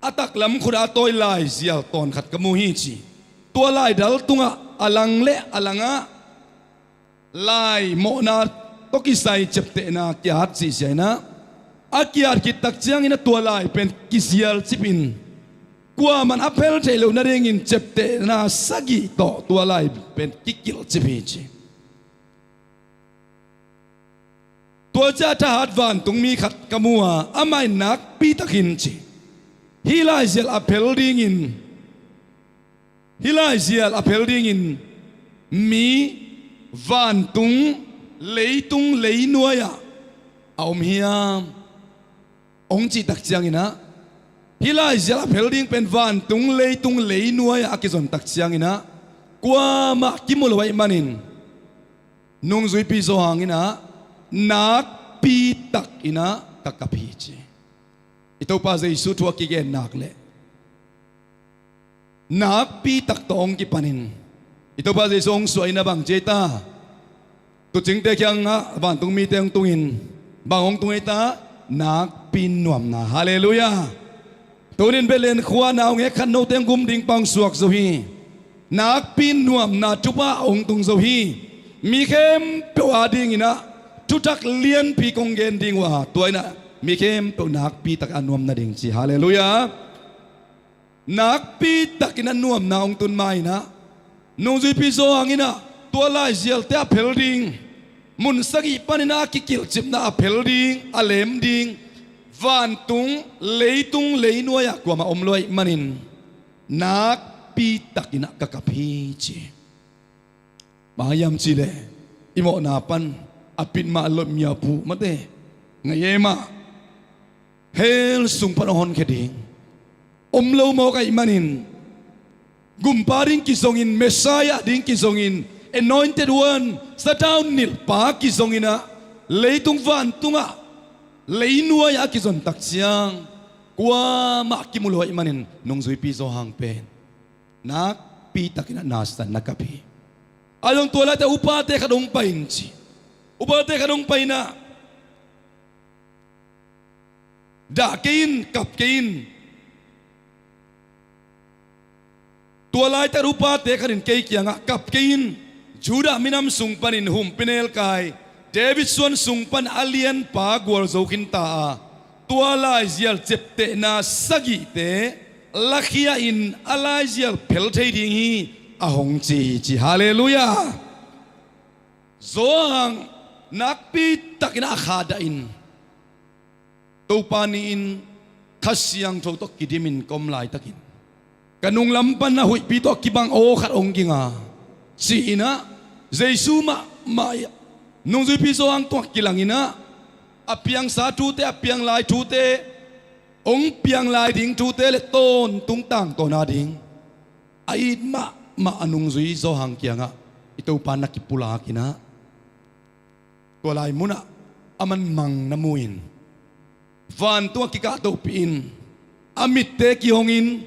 a taklam khut ah a tawi laizial tawn khat ka mu hi ci. Tua laidal tungah a lang le a langah lai mawhna tawh kisai ciaptehna ki-at cihsia in ah, a ki-at khit tak ciangin ah tua lai pen kizial cip in, kuaman a phel theih loh nadingin ciaptehna sagih tawh tua lai pen kikilh cip hi ci. Tua ciang thahat vantungmi khat ka mu a, amah in nakpi takin ci, hih laizial a phel dingin, hih laizial a phel dingin mi vantung, leitung, leinuai-ah a om hiam? Hong cih tak ciangin ah, Hih laizial a phel ding pen vantung leitung leinuai-ah a kizon tak ciangin ah kuamah kimu lo ahih manin nungzuipi Johan in ah nakpi takin ah ka kap hi ci. I Topa Jesu thu a kigen nak leh nakpi tak tawh hong kipanin i Topa Jesu hong suah in ah bang ci ei ta? Tuucingte kiangah vantung mite hong tungin bang hong tung ei ta? Nakpi nuamna. Halleluiah. Tunin Bethlehem khua naungek khat note hong gum ding pa hong suak zo hi. Nakpi nuamna thupha hong tung zo hi. Mi khempeuh adingin ah thuthak lianpi kong gen ding uh a, tua in ah mi khempeuh nakpi tak a nuam nading ci. Halleluiah. Nakpi takin a nuamna hong tun ma-in ah nungzuipi Johan in ah tua laizialte a phel ding, mun sagih panin ah a kikilhcipna a phel ding, a lem ding vantung leitung leinuai-ah kuamah om lo ahih manin nakpi takin ah ka kap hi ci. Bang hiam cih leh i mawhna pan a pit mah lotmiapuh mate, ngaih ei mah hell sung pan hong honkhia ding om lo mawk ahih manin, gumpa ding kizongin, Messiah ding kizongin, Anointed One, Satan nilhpa kizongin ah leitung vantungah leinuai-ah a kizon tak ciang kuamah kimu lo ahih manin nungzuipi Johan pen nakpi takin ah nasan na kap hi. A zong tua laite upate khat hong pai in ci. Upate khat hong pai in ah dah kei in, kap kei in. Tua laite upate khat in kei kiangah kap kei in. Judah minam sung panin humpinelkai David suan sung pan a lianpa gualzo khinta a, tua laizial ciaptehna sagihte lakhia in a laizial phel thei ding hi a hong ci hi ci. Halleluiah. Johan nakpi takin a khadah in Topa ni-in Kha Siangtho tawh kidimin ka om laitakin ka nunglam pan a huihpi tawh kibang aw khat hong ging a, ci-in ah Jesu mahmah nungzuipi Johan tungah kilangin ah a piangsa thute, a pianglai thute, hong pianglai ding thute le tawntung tangtawn a ding a it mahmah a nungzui Johan kiangah i Topa na kipulak in ah tua lai munah aman mang na mu-in, vantungah kikahtohpih in, a mitte kihongin,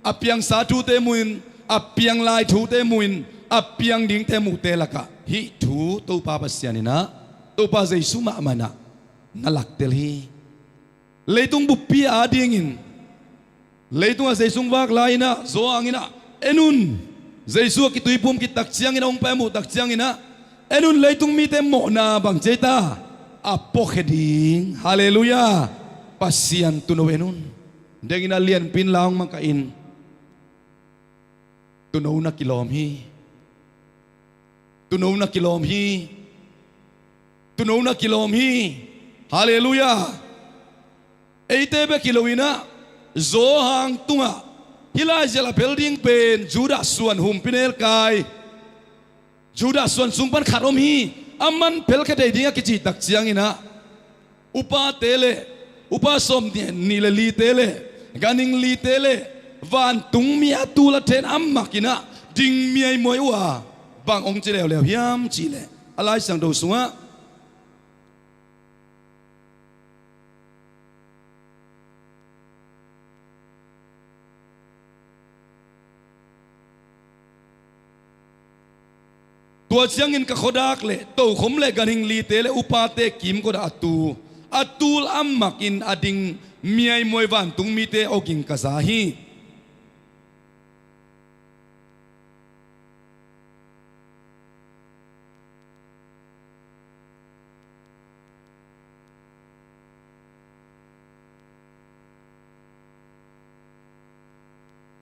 a piangsa thute mu-in, a pianglai thute mu-in, a piang dingte muhte lakah hih thu Topa Pasian in ah, Topa Jesu mahmah in ah na laktel hi. Leitung buppi adingin leitung a Jesu hong vak lai-in ah Johan in ah, en un, Jesu a kituiphum khit tak ciangin ah, hong pai a muh tak ciangin ah, en un, leitung mite mawhna bang ci ei ta? A puakhia ding. Halleluiah. Pasian tuuno en un. Dengin a lianpi in la hong makaih in. Tuuno na kilawm hi. Tuuno na kilawm hi. Tuuno na kilawm hi. Halleluiah. Eite bek hi lo-in ah Johan tungah hih laizial a phel ding pen Judah suan humpinelkai, Judah suan sung pan khat om hi. Aman phel khia thei ding a kicih tak ciangin ah upate le upa sawmnih le lite le ganhing lite le vantungmi a tul a then a mak in ah ding miaimuai uh a, bang hong ci leuleu hiam cih leh, a Lai Siangtho sungah tua ciangin ka khuadak le tokhom le ganhing lite le upate kimkot ah a tu, a tul a mak in a ding miaimuai vantungmite awging ka za hi.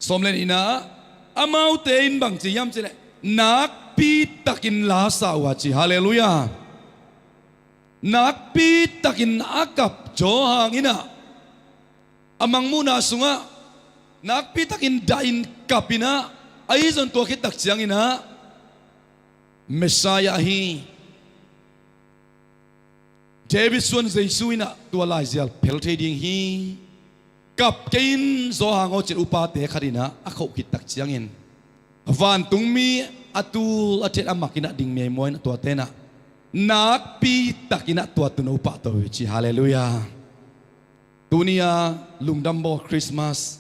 Sawm le nihna, amaute in bang ci hiam cih leh nakpi takin la sa uh a ci. Halleluiah. Nakpi takin a kap Johan in ah a mangmuhna sungah nakpi takin dah in kap in ah, ahi zong tua khit tak ciangin ah Messiah ahi David suan Jesu in ah tua laizial phel thei ding hi. Kap kei in zaw hang aw cin upate khat in ah a khoh khit tak ciangin vantungmi a tul a thiat a mak in ah ding miaimuai in ah tuate in ah nakpi tak in ah tua tuuno pahtawi uh ci. Halleluiah. Tuni a lungdam bawl Christmas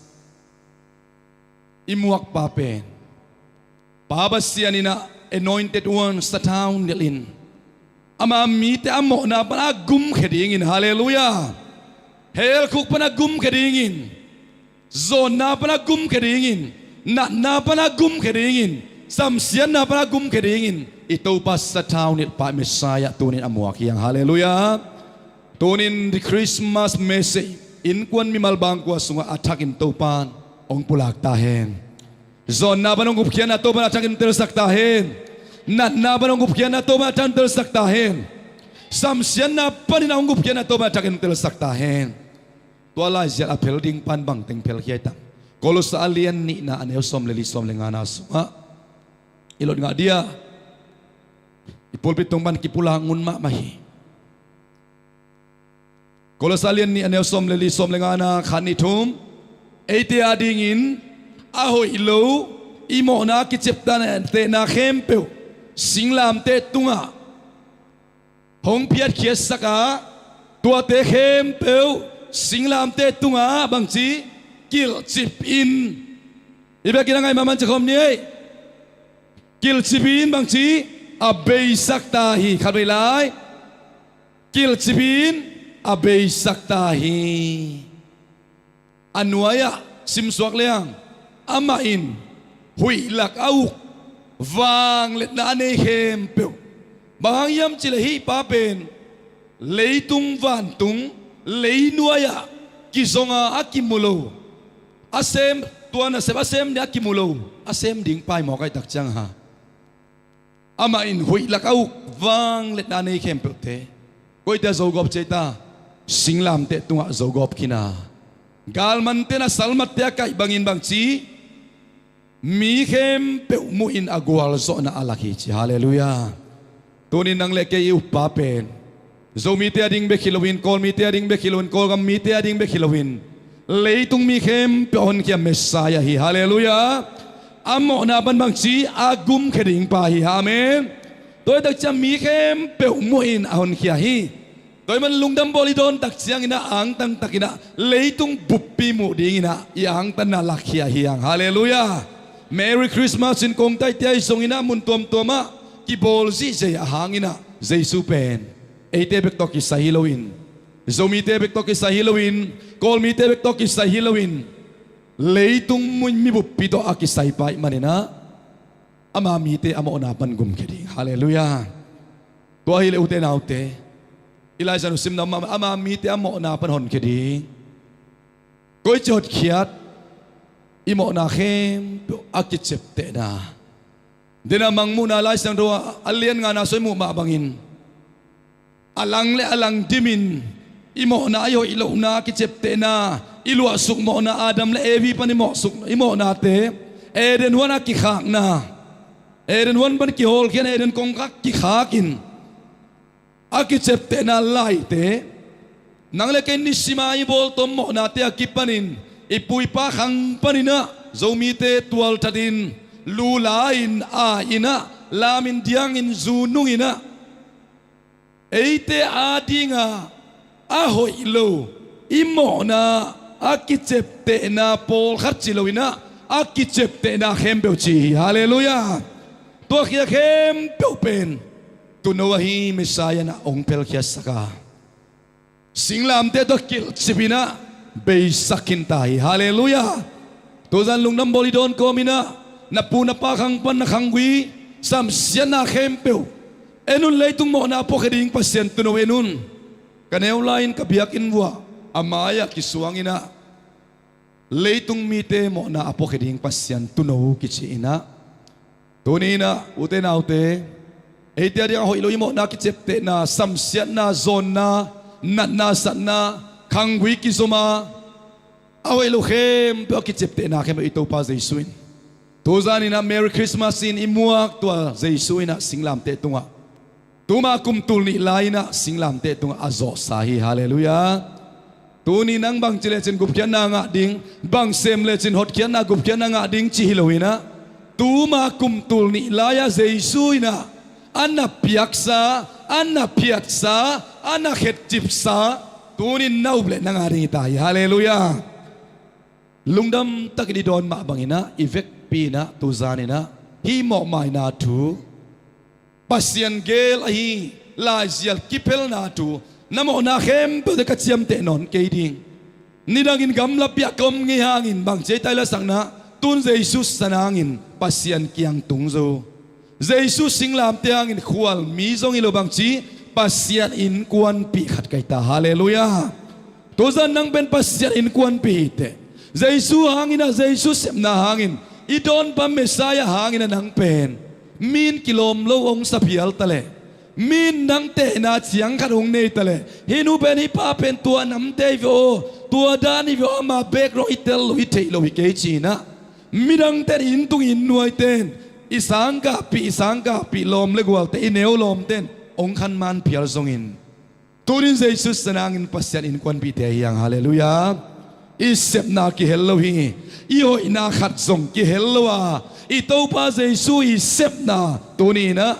i muakpa pen Pa Pasian in ah anointed one sathau nilh in ama mite a mawhna pan a gumkhia dingin, halleluiah, hell khuk pan a gumkhia dingin, zawnna pan a gumkhia dingin, natna pan a gumkhia dingin, samsiatna pan a gumkhia dingin i Topa sathau nilhpa Messiah tuni in a muak hi hang, halleluiah. Tuni in the Christmas message innkuan mimal bangkua sungah a thakin Topa in hong pulak ta hen. Zawnna pan hong gupkhiatna Topa in a thakin telsak ta hen. Natna pan hong gupkhiatna Topa in a thakin telsak ta hen. Samsiatna panin a hong gupkhiatna Topa in a thakin telsak ta hen. Tua laizial a phel ding pan bangteng phel khia i tam? Kolosa a lian nihna a neu sawm le li, sawm le ngana sungah i lot ngah dia i pulpit tung pan kipulak ngun mahmah hi. Kolosa lian nih a neu sawm le li, sawm le ngana, khat, nih, thum. Eite adingin a hoih lo i mawhna a kiciaptehna khempeuh singlamteh tungah hong phiatkhiatsak a, tuate khempeuh singlamteh tungah bangci, kilhcip in. I biakinn a ngaih mahmah in cikhawm ni ei. Kilhcip in bangci, a beisak ta hi. Khatvei lai, kilhcip in a beisak ta hi. A nuai-ah simsuak lehang, amah in huih lak a uk vangliatna a nei khempeuh, bang hang hiam cih leh hih pa pen leitung vantung, leinuai-ah kizonga a kimu lo, a sem, tua nasep a sem ding a kimu lo, a sem ding paimawk ahih tak ciang ha, amah in huih lak a uk vangliatna a nei khempeuhte koite a zogawp ci ei ta? Singlamteh tungah zogawp khin a, galmante in a salmatte a kaih bangin bangci, mi khempeuh muhin a gualzawhna a lak hi ci. Halleluiah. Tuni in nang le kei i uppa pen Zomite ading bek hi loin, Kawlmite ading bek hi loin, Kawlgam mite ading bek hi loin, leitung mi khempeuh a honkhia Messiah hi. Halleluiah. A mawhna pan bangci, a gumkhia ding pa hi. Amen. Tua ahih tak ciang mi khempeuh muhin a honkhia hi. Tua ahih man lungdam bawl i dawn tak ciangin ah angtang takin ah leitung buppi muh dingin ah i angtanna lakkhia hi hang. Halleluiah. Merry Christmas in kong taite ahi zongin ah mun tuamtuam ah kibawl zihzei a hangin ah Jesu pen eite bek tawh kisai hi loin, Zomite bek tawh kisai hi loin, Kawlmite bek tawh kisai hi loin, leitung mi buppi tawh a kisai pa ahih manin ah ama mite a mawhna pan gumkhia ding. Halleluiah. Tua hileh ute naute, i Lai Siangtho simna mah, ama mite a mawhna pan honkhia ding. Koici hotkhiat? I mawhna khempeuh a kiciaptehna. Dena Mangmuhna Lai Siangtho a lian ngana sung i muh mah bangin, a lang le a lang dimin i mawhna, i hoih lohna a kiciaptehna, i luahsuk mawhna, Adam le Evi pan i mawhsuk, i mawhnate, Eden huan a kikhakna, Eden huan pan kihawlkhia in, Eden kongkhak kikhakin a kiciaptehna laite, nang le kei nisima i bawltom mawhnate a kipanin i pu i pa khang panin ah Zomite tualthatin, lula-in, ai-in ah, lamin, diangin, zu nungin ah, eite adinga a hoih lo i mawhna a kiciaptehna pawlkhat ci loin ah, a kiciaptehna khempeuh ci hi. Halleluiah. Tua khia khempeuh pen tuuno ahi Messiah in ah hong phelkhiatsak a, singlamteh tawh kilhcip in ah beisak khin ta hi. Halleluiah. Tuzan lungdam bawl i dawn kawmin ah, na pu na pa khang pan na khanggui, samsiatna khempeuh en un, leitung mawhna a puakhia ding Pasian tuuno en un. Ka neu lai-in ka biakinn vuah a mai-ah kisuangin ah, leitung mite mawhna a puakhia ding Pasian tuuno kici in ah, tuni in ah ute naute, eite ading a hoih lo i mawhna kiciaptehna, samsiatna, zawnna, natna satna, khanggui kizom a, a hoih lo khempeuh a kiciaptehna khempeuh i Topa Jesu in, tuzan in ah Merry Christmas in i muak tua Jesu in ah singlamteh tungah, tuma kum tul nih lai-in ah singlamteh tungah a zawhsa hi. Halleluiah. Tuni nang bangci lecin gupkhiatna ngah ding, bang sem lecin hotkhiatna gupkhiatna ngah ding ci hi lo inah, tuma kum tul nih lai-ah Jesu inah a na piaksa, a na phiatsa, a na khetcipsa tunin na up le na ngah ding hi ta hi. Halleluiah. Lungdam takin i dawn mah banginah i vekpi inah tuzan inah hih mawhmaina thu, Pasian gel ahi laizial kiphelna thu, na mawhna khempeuhte ka ciamteh nawn kei ding. Nidangin gamlapi-ah ka om ngei hangin bangci ei ta i lasakna, tun Jesu san hangin Pasian kiang tung zo, Jesu singlamteh hangin khualmi zong hi lo bangci, Pasian innkuanpih khat ka hi ta. Halleluiah. Tuzan nang pen Pasian innkuanpih hi teh. Jesu hangin ah, Jesu sepna hangin, i dawnpa Messiah hangin ah nang pen mi in kilawm lo hong sa phial taleh, mi in nang tehna ciang khat hong nei taleh, hih nu pen, hih pa pen tua namte hi ve aw, tua dan hi ve aw, ama background i tel lo, i theih lo hi kei ci-inah, midangte in, inn tung inn nuaite in, i sangkahpih, i sangkahpih lawm le gualte, i neu lawmte in hong khanman phial zongin, tunin Jesu san hangin Pasian innkuanpihte hi hang. Halleluiah. I sepna kihel lo hi. I hoihna khat zong kihel lo a, i Topa Jesu i sepna tuni inah,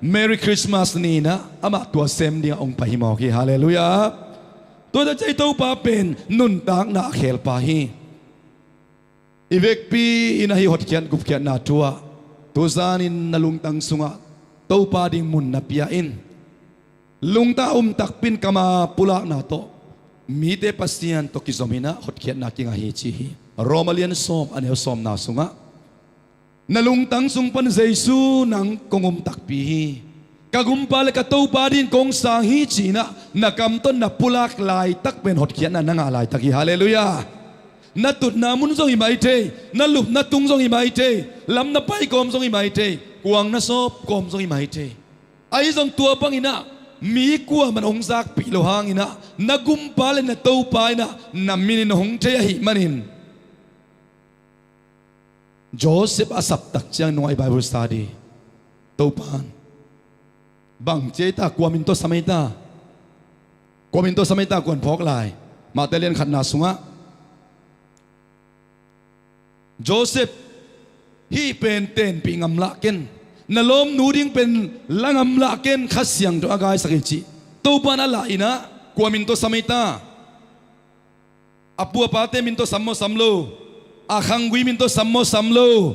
Merry Christmas ni inah amah tua sem dingah hong pai hi mawk hi. Halleluiah. Tua takciang i Topa pen nuntakna a khelpa hi. I vekpi inah hih hotkhiat gupkhiatna thu-ah tuzanin na lungtang sungah Topa ding mun na pia in. Lungtang a um takpi in kam a pulakna tawh, mite Pasian tawh kizom inah hotkhiatna kingah hi ci hi. Roma lian sawm, a neu sawmna sungah, na lungtang sung pan Jesu nang kong um takpi hi. Ka gumpa le ka Topa dingin kong sang hi ci-inah na kam tawh na pulak laitak pen hotkhiatna na ngah laitak hi. Halleluiah. Na tutna mun zong hi maithei, na lupna tung zong hi maithei, lam na pai kawm zong hi maithei, kuang na sawp kawm zong hi maithei. Ahi zong tua banginah mi kuaman hong zakpih lo hanginah na gumpa le na Topa inah na minin hong thei ahih manin, Joseph a saptak ciang nungah i Bible study, Topan bangci ei ta, kua min tawh sam ei ta, kua min tawh sam ei ta, kuan phawk lai. Mate lian khatna sungah, Joseph, hih pen tenpih ngamlah ken, na lawmnu ding pen la ngamlah ken, Kha Siangtho a gaisak hi cih Topan a lah inah, kua min tawh sam ei ta? A pu a pate min tawh sam maw sam lo? A khanggui min tawh sam maw sam lo?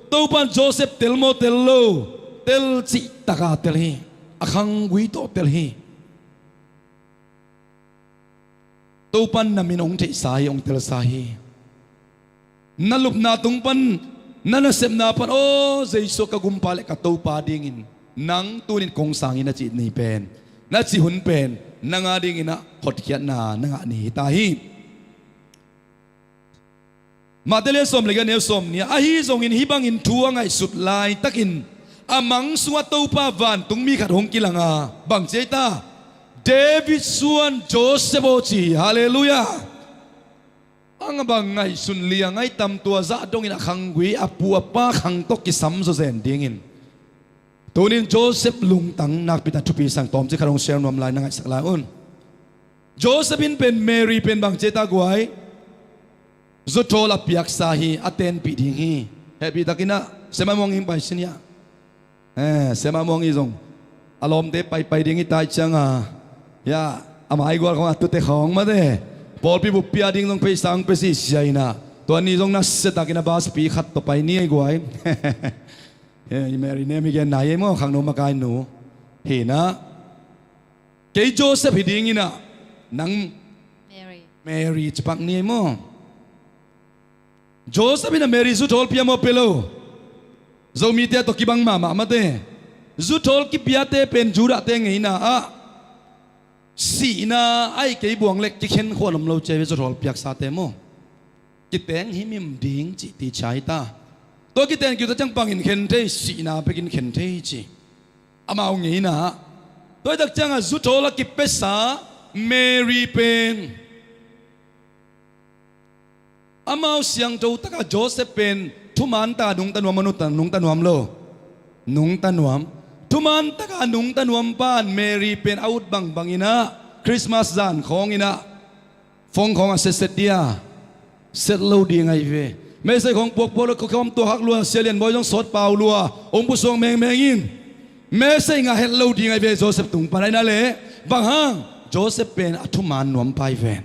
Topan Joseph tel maw tel lo? Tel cih taka tel hi. A khanggui tawh tel hi. Topan na min hong theihsa hi, hong telsa hi. Na lupna tung pan, na nasepna pan, aw Jesu, ka gumpa le ka Topa dingin nang tunin kong sang hi na cih ni pen, na cih hun pen nang a dinginah hotkhiatna na ngah ni hi ta hi. Mate lian sawm le giat, neu sawm nih ah, ahi zongin hih bangin thu a ngaihsut laitakin a mang sungah Topa vantungmi khat hong kilang a, bangci ei ta? David suan Joseph aw ci hi. Halleluiah. Bang a bang ngaihsun liang ai tam, tua zah dongin a khanggui, a pu a pa khang tawh kisam zawzen dingin. Tunin Joseph lungtang nakpi tak thupi sang tawmcik khat hong share nuam lai, na ngaihsak lai un. Joseph in pen Mary pen bangci ei ta guai? Zuthawl a piaksa hi, a tenpih ding hi. Hehpihtakinah Semai Muang in pai sin hiah. Eh, Semai Muang i zong a lawmte paipai ding i tai cianga, ya, a maigual khong a tute khong mate, pawlpi buppi a ding zong pheisa hong pia sihsia inah, tua ni zong nasiatakin a baspi khat tawh pai ni ei guai. Eh, i Mary nem i gen nai ei maw, khangno makai nu hi inah. Kei Joseph hi dinginah, nang Mary, Mary cipak ni ei maw? Joseph inah Mary zuthawl pia maw, pia lo? Zomite a tawh kibang mahmah mate. Zuthawl kipiate pen Judahte ngeina ah sihna ahi kei buang lek kikhen khuan om lo ci ve, zuthawl piaksate maw. Kiteng himhim ding cih ti ciai ta. Tua kiteng kiuta ciang pangin khen thei, sihna pekin khen thei ci. Amau ngeina ah. Tua hi tak ciangah zuthawl a kipiasa Mary pen, amau siangtho takah Joseph pen thuman taka nungta nuam, a nungta nuam lo? Nungta nuam. Thuman taka nungta nuam pan Mary pen a ut bangbang inah, Christmas zan khawng inah Phone khawng a setset dia, set lo ding ahi ve. Message khawng puakpuak lo, khawm tua hak lua, sia lian bawi zong sawt pau lua, ong pusuang mengmeng in. Message nga het lo ding ahi ve, Joseph tung pan ahi na le. Bang hang, Joseph pen a thuman nuam pai ven.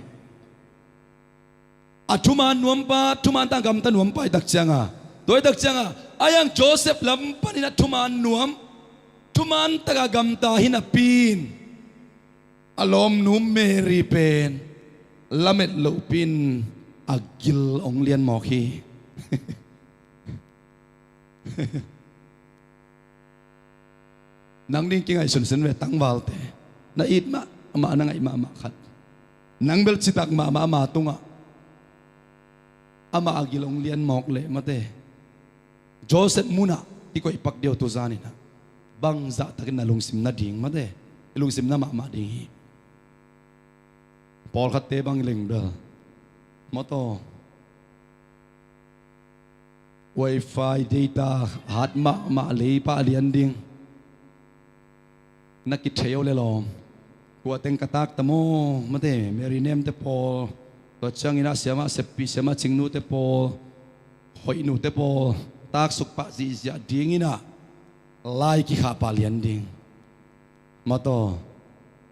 A thuman nuam pa, thuman tang gamta nuam pai tak cianga. Tua hi tak cianga, a yang Joseph lam panin a thuman nuam, thuman taka gamta hi napi in. A lawmnu Mary pen lamet lohpin a gil ong lian mawk hi. Nang ding kingaihsun sin ve tangvalte. Na it mahmah, na ngaih mahmah khat. Nang bel citak mahmah ama tungah. Amah a gil ong lian mawk leh mate. Joseph munah kikoih pak deuh tu zaninah. Bang zahtakin na lungsim nading mate. I lungsim na mahmah ding hi. Pawlkhatte bang leng bel. Mawtaw. Wifi data hat mahmah lei pah lian ding. Na kithei o le lawm. Kua teng ka takta maw, mate, Mary Nemte pawl. Tua ciangin a siamah seppi, siamah cingnute pawl. Hoihnute pawl. Taksuk pah zihziah dinginah. Lai kikhah pah lian ding. Mawtaw,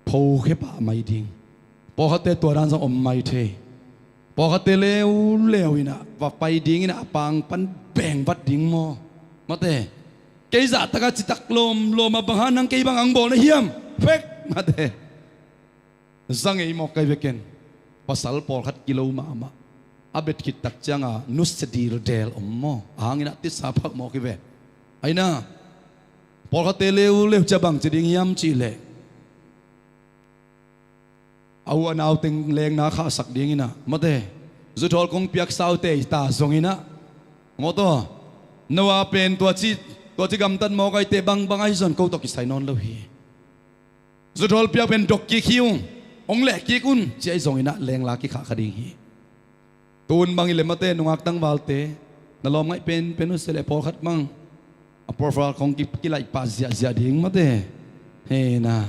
phokhia pah mai ding. Pawlkhatte tua dan zong om mai thei. Pawlkhatte leuleu inah va pai dinginah a pang pan bengvat ding maw. Mate, kei zahtakah citak lawmlawm a bang hang nang kei bang ang bawl na hiam? Fek, mate. Za ngei mawk kai veken. Pasal pawlkhat kilo mahmah. A bet khit tak cianga nusia dildel om maw? A hanginah tisa phak mawk hi ve. Aina, pawlkhatte leuleu cia bang ci ding hiam cihleh, a u a nau teng lengna khahsak dinginah mate. Zuthawl kong piaksa uh tei ta zonginah. Mawtaw, Noah pen tua ci, tua ci gamtat mawk ahi teh bangbang ahi zon ko tawh kisai nawn lo hi. Zuthawl piak pen dok kik hi ung, ong leh kik un, ci ahi zonginah lengla kikhah kha ding hi. Tun bangin le mate nungak tangvalte, na lawm ngaih penpen uh se le pawlkhat bang a profile khong ki, kilaih pah ziahziah ding mate. Hena,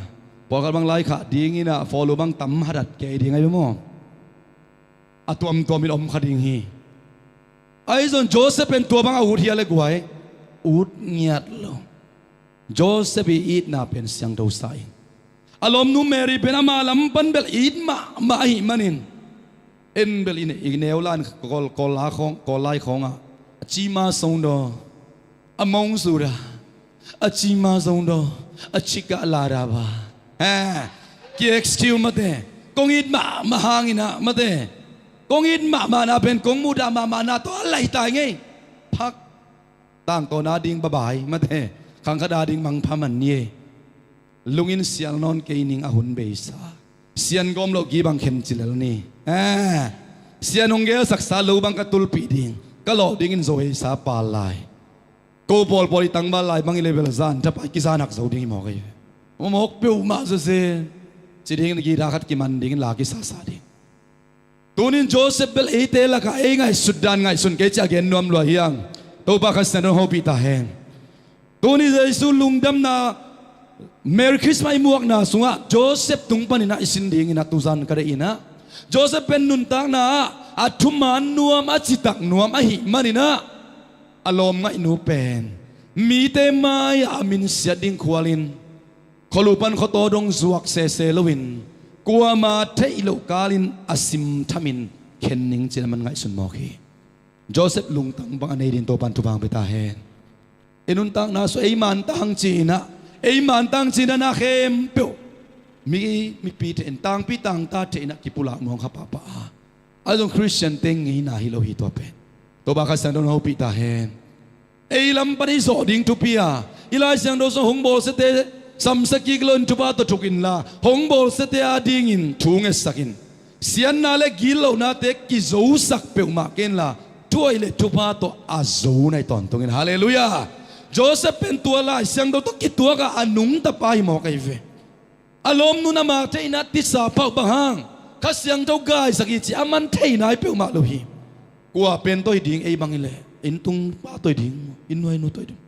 pawlkhat bang laikhah dinginah follow bang tam hadat kei ding ahi maw? A tuamtuamin om kha ding hi. Ahi zon Joseph pen tua bang a ut hia le guai? Ut ngiat lo. Joseph i itna pen siangtho sa in. A lawmnu Mary pen ama lam pan bel it mahmah ahih manin. En bel i ne, i neu lan kawl, kawl lai khawng, kawl lai khawngah a cima songdaw, a mawngzuda, a cima songdaw, a cika lada ba. He, ki excuse mate. Kong it mahmah hanginah mate. Kong it mahmahna pen kong mudah mahmahna tawh a laihtai ngei. Phak. Tangtawna ding babai mate. Khangkhata ding mangpha man ni e. Lungin sial nawn kei ning a hun beisa. Sian gawm loh gibang khen cilel ni. Eh, sian hong gelsaksa lo bang ka tulpih ding. Ka lawh dingin zo heisa pal lai. Ko pawlpawl i tangval lai bang i level zan thapai kizan hak zo ding i mawk ei. Mawk peuhmah zawzen. Ci dingin gita khat kiman dingin la kisasa ding. Tunin Joseph bel eite lakah ei ngaihsut dan ngaihsun kei ci a gen nuam lua hiang. Topa Kha Siangtho hopih ta hen. Tuni Jesu lungdamna Merry Christmas i muakna sungah Joseph tung paninah i sin dinginah tuzan ka deih inah Joseph pen nuntakna ah a thuman nuam a citak nuam ahih maninah a lawm ngaihnu pen mite mai-ah a minsiat ding khualin khualu pan khuataw dong zuak sese loin kuama theih loh kalin a simthamin khen ning cin a man ngaihsun mawk hi. Joseph lungtang bang a nei din Topan thupha hong pia ta hen. I nuntakna sung ei mantang cinah ei mantang cinah na khempeuh mi, mipi theih in tangpi tangta theih inah kipulak nuang kha pahpah a a zong Khristian teng ngeina hi lo hi tua pen. Topa Kha Siangtho hopih ta hen. Ei lam pan i zawh ding thupi a i Lai Siangtho sung hong bawlsiate samsa kik loin thupha tawh thuk inla hong bawlsiate a dingin thu ngetsakin siatna le gitlohnate kizosak peuhmah kenla thuaih le thupha tawh a zo nai tawntungin. Halleluiah. Joseph pen tua Lai Siangtho tawh kituakah a nungta pa hi mawk ahi ve. A lawmnun ama theihna tisa phauh bang hang Kha Siangtho gaisak hi ci a man thei nai peuhmah lo hi. Kua pen tawh hi ding ei bang hileh inntung pa tawh hi ding, innnuainu tawh hi ding.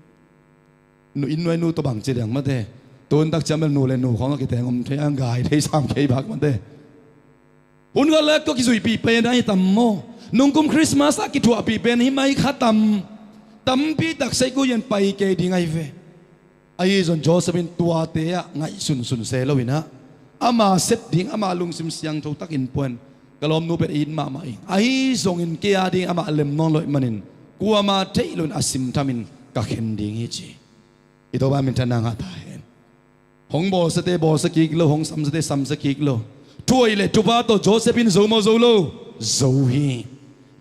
Nu innnuainu tawh bang ci ding mate. Tuntak ciam bel nu le nu khawng a kiteng om thei ang gai thei sam kei bak mate. Hun khat le tua kizuihpih pen ahi tam maw? Nungkum Christmas a kithuahpih pen hi mai kha tam? Tampi tak seikuyen pai kei ding ahi ve. Ahi zong Joseph in tuate ah ngaihsunsun se lo in ah, ama sep ding, ama lungsim siangtho takin puan, ka lawmnu pen it mahmah ing. Ahi zongin kei a ding amah lem nawn lo ahih manin kuama theih loin a simthamin ka khen ding hi ci. I Topa minthanna ngah ta hen. Hong bawlsiate bawlsia kik lo, hong samsiate samsia kik lo. Thu hoih le thupha tawh Joseph in zo maw zo lo? Zo hi.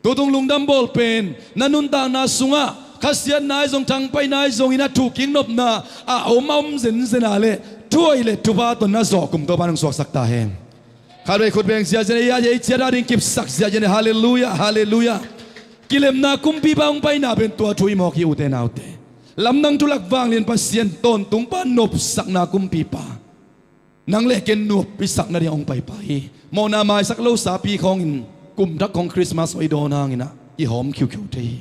Tutung lungdam bawl pen na nuntakna sungah khasiatna ahi zong, thangpaihna ahi zongin a thu kik nopna a om a om zenzen a leh thu hoih le thupha tawh na zawh kum Topa nong suaksak ta hen. Khatvei khut beng ziahziah in, ei a ei ciat a ding kipsak ziahziah in. Halleluiah, halleluiah. Kilemna kumpipa hong paina pen tua thu hi mawk hi, ute naute. Lamdang thu lak vanglian Pasian tawntungpa, nopsakna kumpipa, nang le ken nuampi sak nading hong paipa hi. Mawhna maisak lo sapi khawngin kum thak khawng Christmas hoih dawn hangin ah i hawm khiukheu thei hi.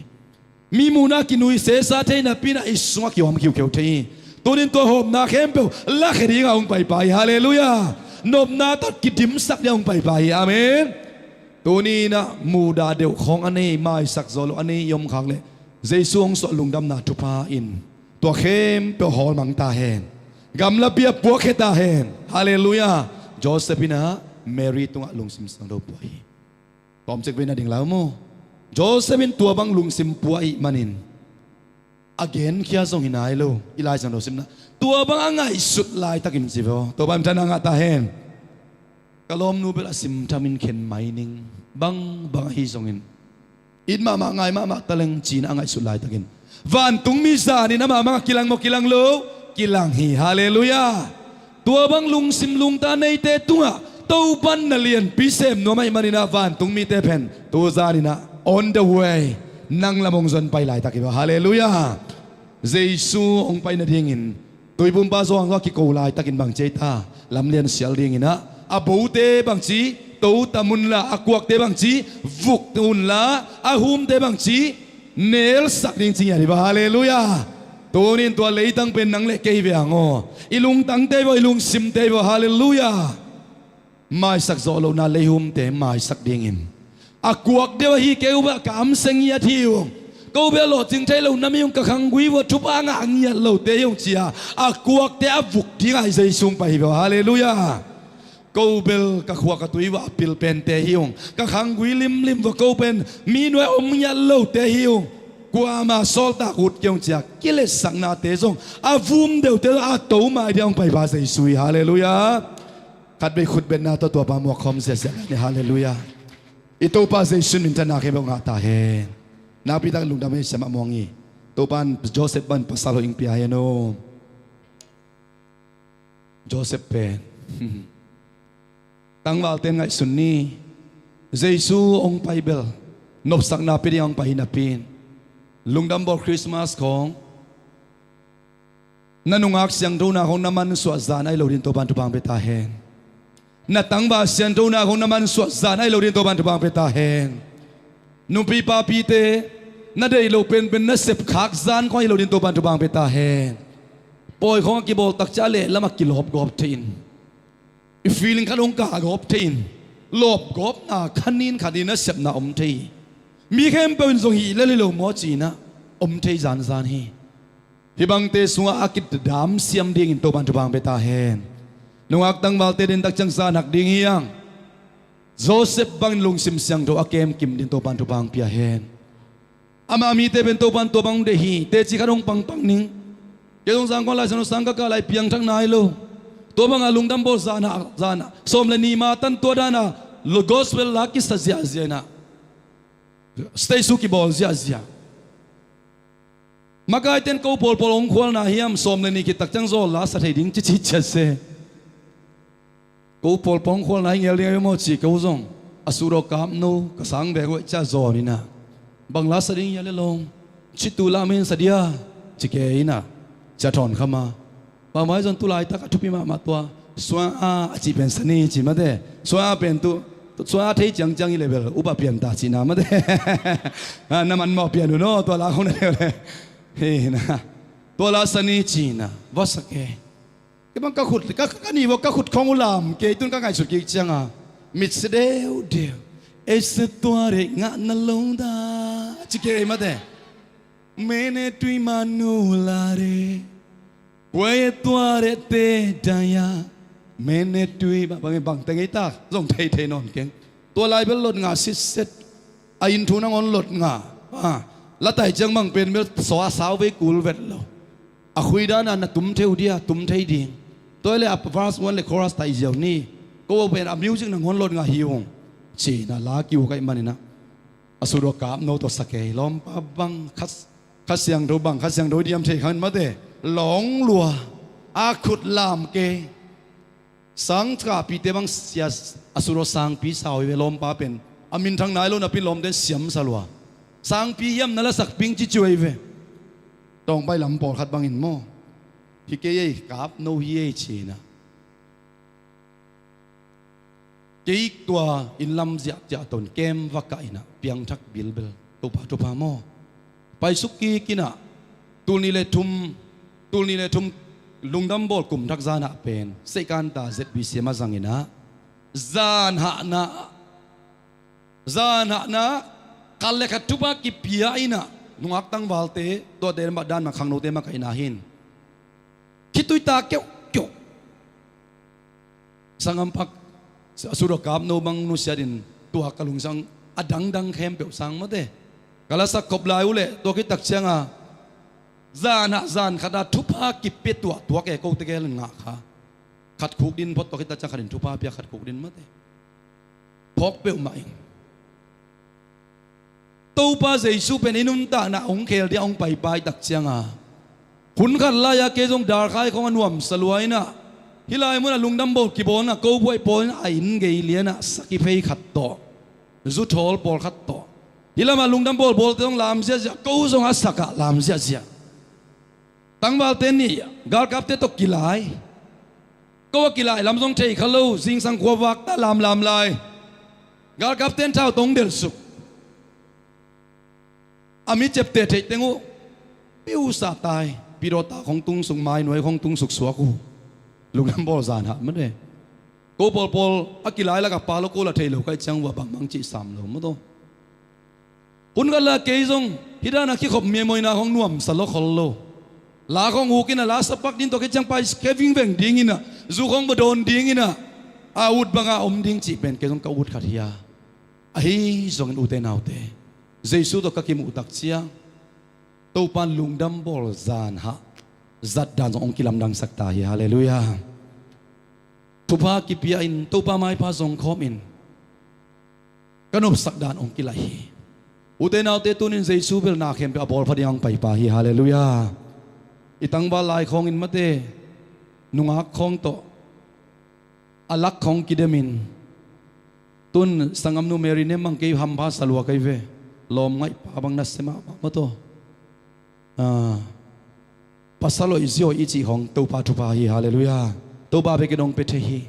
Mi muhna kinui sesa thei napi in ah i sungah kihawm khiukheu thei hi. Tunin tua hawmna khempeuh lakhia dingah hong paipa hi. Halleluiah. Nopna tawh kidimsak dingah hong paipa hi. Amen. Tuni in ah muhdah deuh khawng a nei, maisak zawh loh a nei i om khak leh Jesu hong suah lungdamna thupha in tua khempeuh hawlmang ta hen. Gamla bia puakkhia ta hen. Halleluiah. Joseph in ah Mary tungah lungsim siangtho pua hi. Tawmcik vei na ding lau maw? Joseph in tua bang lungsim pua ahih manin a genkhia zong hi nai lo. I Lai Siangtho simna tua bang a ngaihsut laitakin ci ve aw. Topa minthanna ngah ta hen. Ka lawmnu bel a simthamin khen mai ning. Bangbang ahi zongin it mahmah ngai mahmah taleng ci-in a ngaihsut laitakin vantungmi zanin amah bangah kilang maw, kilang lo? Kilang hi. Halleluiah. Tua bang lungsim lungta neite tungah Topan na lianpi sem nuam ahih manin ah vantungmite pen tu zanin ah on the way, nang lam hong zon pai laitak hi ve aw. Halleluiah. Jesu hong pai nadingin tuipumpa Johan zong a kiko laitakin bangci ei ta? Lamlian sial dingin ah a bote bangci to tam unla, a kuakte bangci vuk unla, a humte bangci nelsak ding ci ngiat hi ve aw. Halleluiah. Tunin tua leitang pen nang le kei hi ve hang aw. I lungtangte hi ve aw, i lungsimte hi ve aw. Halleluiah. Maisak zawh lohna leihumte maisak dingin a kuak deuh ahi kei uh bel ka amsia ngiat hi ung. Ko bel lawhcing thei lo nam hi ung, ka khanggui uh ah thupha ngah ngiat lote hi ung ci-a a kuakte a vuk dingah Jesu hong pai hi ve aw. Halleluiah. Ko bel ka khua ka tui uh ah a pil pente hi ung, ka khanggui limlim uh ah ko pen mi nuai om ngiat lote hi ung. Kuama sawltak ut kei ung ci-a kiletsaknate zong a vum deuhte zong a to mai dingah hong paipa Jesu hi. Halleluiah. Khatvei khutbetna tawh tuapa muak khawm ziahziah ni. Halleluiah. I Topa Jesu in minthanna khempeuh ngah ta hen. Nakpi takin lungdam hi. Siamah Muang hi. Topa in Joseph bang pasal hoih hong pia hen aw. Joseph pen tangvalte in ngaihsun ni. Jesu hong pai bel nopsakna pia dingah hong pai hi napi in lungdam bawl Christmas khawng na nungak siangthona khawng na mansuah zan ahi lo dingin Topa in thupha hong pia ta hen. Na tangval siangthona khawng na mansuah zan ahi lo dingin Topa in thupha hong pia ta hen. Nupi papite na deih loh penpen na sepkhak zan khawng ahi lo dingin Topa in thupha hong pia ta hen. Pawi khawng a kibawl takciang a lehlam ah kilawpgawp thei in, i feeling khat hong kagawp thei in, lawpgawpna khanin khatin a sepna om thei hi. Mi khempeuh in zong hih lel hi lo maw ci-in ah om thei zanzan hi. Hih bangte sungah a kidamsiam dingin Topa in thupha hong pia ta hen. Nungak tangvalte den takciang zan hak ding hi hang. Joseph bangin lungsim siangtho a kemkim dingin Topa in thupha hong pia hen. Ama mite pen Topa in tua bang hong deih hi. Teci khat hong pangpang ning. Kei zong zangkong Lai Siangtho sang ka kah lai piangthak nai lo. Tua banga lungdam bawl zan ah, zan ah sawm le nih ma tan tua dan a gospel la kisa ziahziah in ah stage show kibawl ziahziah. Makaite'n ko pawlpawl hong khualna hiam, sawm le nih khit takciang zawl la sa thei ding cici ciat se. Ko pawlpawl hong khualna hi ngel ding ahi maw ci, ko zong a sut aw kap no, ka sang bek uh aih cia zawn in ah, bang la sa ding hia le lawm, ci tu la min sa dia ci kei in ah, cia thawn kham a. Mahmah zong tu laitak a thupi mahmah tua sua a, a cih pen sa ni ci mate. Sua a pen tu, sua a thei ciangciang hi le bel upa pian ta cihna mate. Na man mawh pian uh no, tua la khong na deuh le. Hi na. Tua la sa ni ci na va sa kei. Kei bang ka khut, ka, ka ni vo ka khut khong uh lam kei tun ka ngaihsut kik cianga Mitsi deudeu, ei se tua rei ngah na lo da. Ci kei ei mate. Mene tui manu la re. Kua e tua re te daya. Mene tui ba bang bang teng ei ta. Zong thei thei nawn keng. Tua lai bel lot ngah sitset. A inn thu nangawn lot ngah. Ah, la tai ciang bang pen bel saw a sau vei kul vet lo. A khui dan a na tum theu dia, tum thei ding. Tua le a verse one le chorus tai ziau ni. Ko pen a music nangawn lot ngah hi ung. Ci na la kiu kaih maninah. A sut uh a kap no tawh sa kei lawmpa bang khat, Kha Siangtho bang, Kha Siangtho diam thei khan mate. Lawng lua, a khut lam kei. Sangkahpite bang sia, a sut uh a sangpi sa uh hi ve lawmpa pen. A minthang nai lo napi lawmte in siam sa lua. Sangpi hiam na la sak ping ci ciu hi ve. Tawngpai lam pawlkhat bangin maw. Hi kei ei, kap no hi ei ci na. Kei tua inn lam ziahziah ton kem va kah inah piangthak bilbel Topa thupha maw. Paisuk kik inah tul nih le thum, tul nih le thum lungdam bawl kum thak zanah pen Seikanta Z B C a zang inah zan hahna, zan hahna khat le khat thupha kipia inah nungak tangvalte tuate dan mah khangnote mah kaihna hin khitui ta keuhkeuh. Sangampak a sut uh a kap no bang nusiatin tua ka lungsang a dangdang khempeuh sang mate. Ka la sak khop lai uh leh tua khit tak cianga zan ah zan khat a thupha kipia tuahtuah e ko tegel in ngah kha. Khat khuk din phot tua khit tak ciang khat in thupha pia khat khuk din mate. Phawk peuhmah ing. Topa Jesu pen i nuntakna hong khel dia hong paipai tak cianga hun khat lai-a kei zong darkhai khong a nuamsa lua inah hih lai munah lungdam bawl kibawlna ko buaih pawl inah a inn gei lianah sakhi phei khat tawh zu thawl pawl khat tawh hih lamah lungdam bawl bawlte zong lam ziahziah ko zong a sakah lam ziahziah. Tangvalte nih galkapte tawh kilai. Ko a kilai lam zong thei kha lo, zingsang khua vakta lamlam lai. Galkapte in thau tong delhsuk. A mi ciapteh theih teng uh piusa tai. Pidawta khong tungsuk, mainuai khong tungsuk suak uh. Lungdam bawl zan hah mate. Ko pawlpawl a kilai lakah pa lo ko la thei lo kaih ciang uh a bangmang cih sam lo maw taw. Hun khat la kei zong hih dana kikhop miamawina hong nuamsa lo khol lo. La hong uk inah la sapak din tawh kei ciang pai khe vingveng ding inah zu hong badawn ding inah a ut banga om ding cih pen kei zong ka ut khat hi a. Ahi zongin ute naute Jesu tawh ka kimuh tak ciang Topa in lungdam bawl zan hah zatdan zong hong kilamdangsak ta hi. Halleluiah. Thupha kipia in Topa maipha zong khawm in ka nopsak dan hong kilaih hi. Ute naute tunin Jesu bel na khempeuh a bawl pha ding hong paipa hi. Halleluiah. I tangval lai khawngin mate nungak khawng tawh a lak khawng kidemin tun sangamnu Mary nem bang kei hampha sa lua kei ve. Lawm ngaihpa bang nasia mahmah maw taw. Ah, pasal hoih zi hoih i cih hong Topa thupha hi. Halleluiah. Topa bek in hong pia thei hi.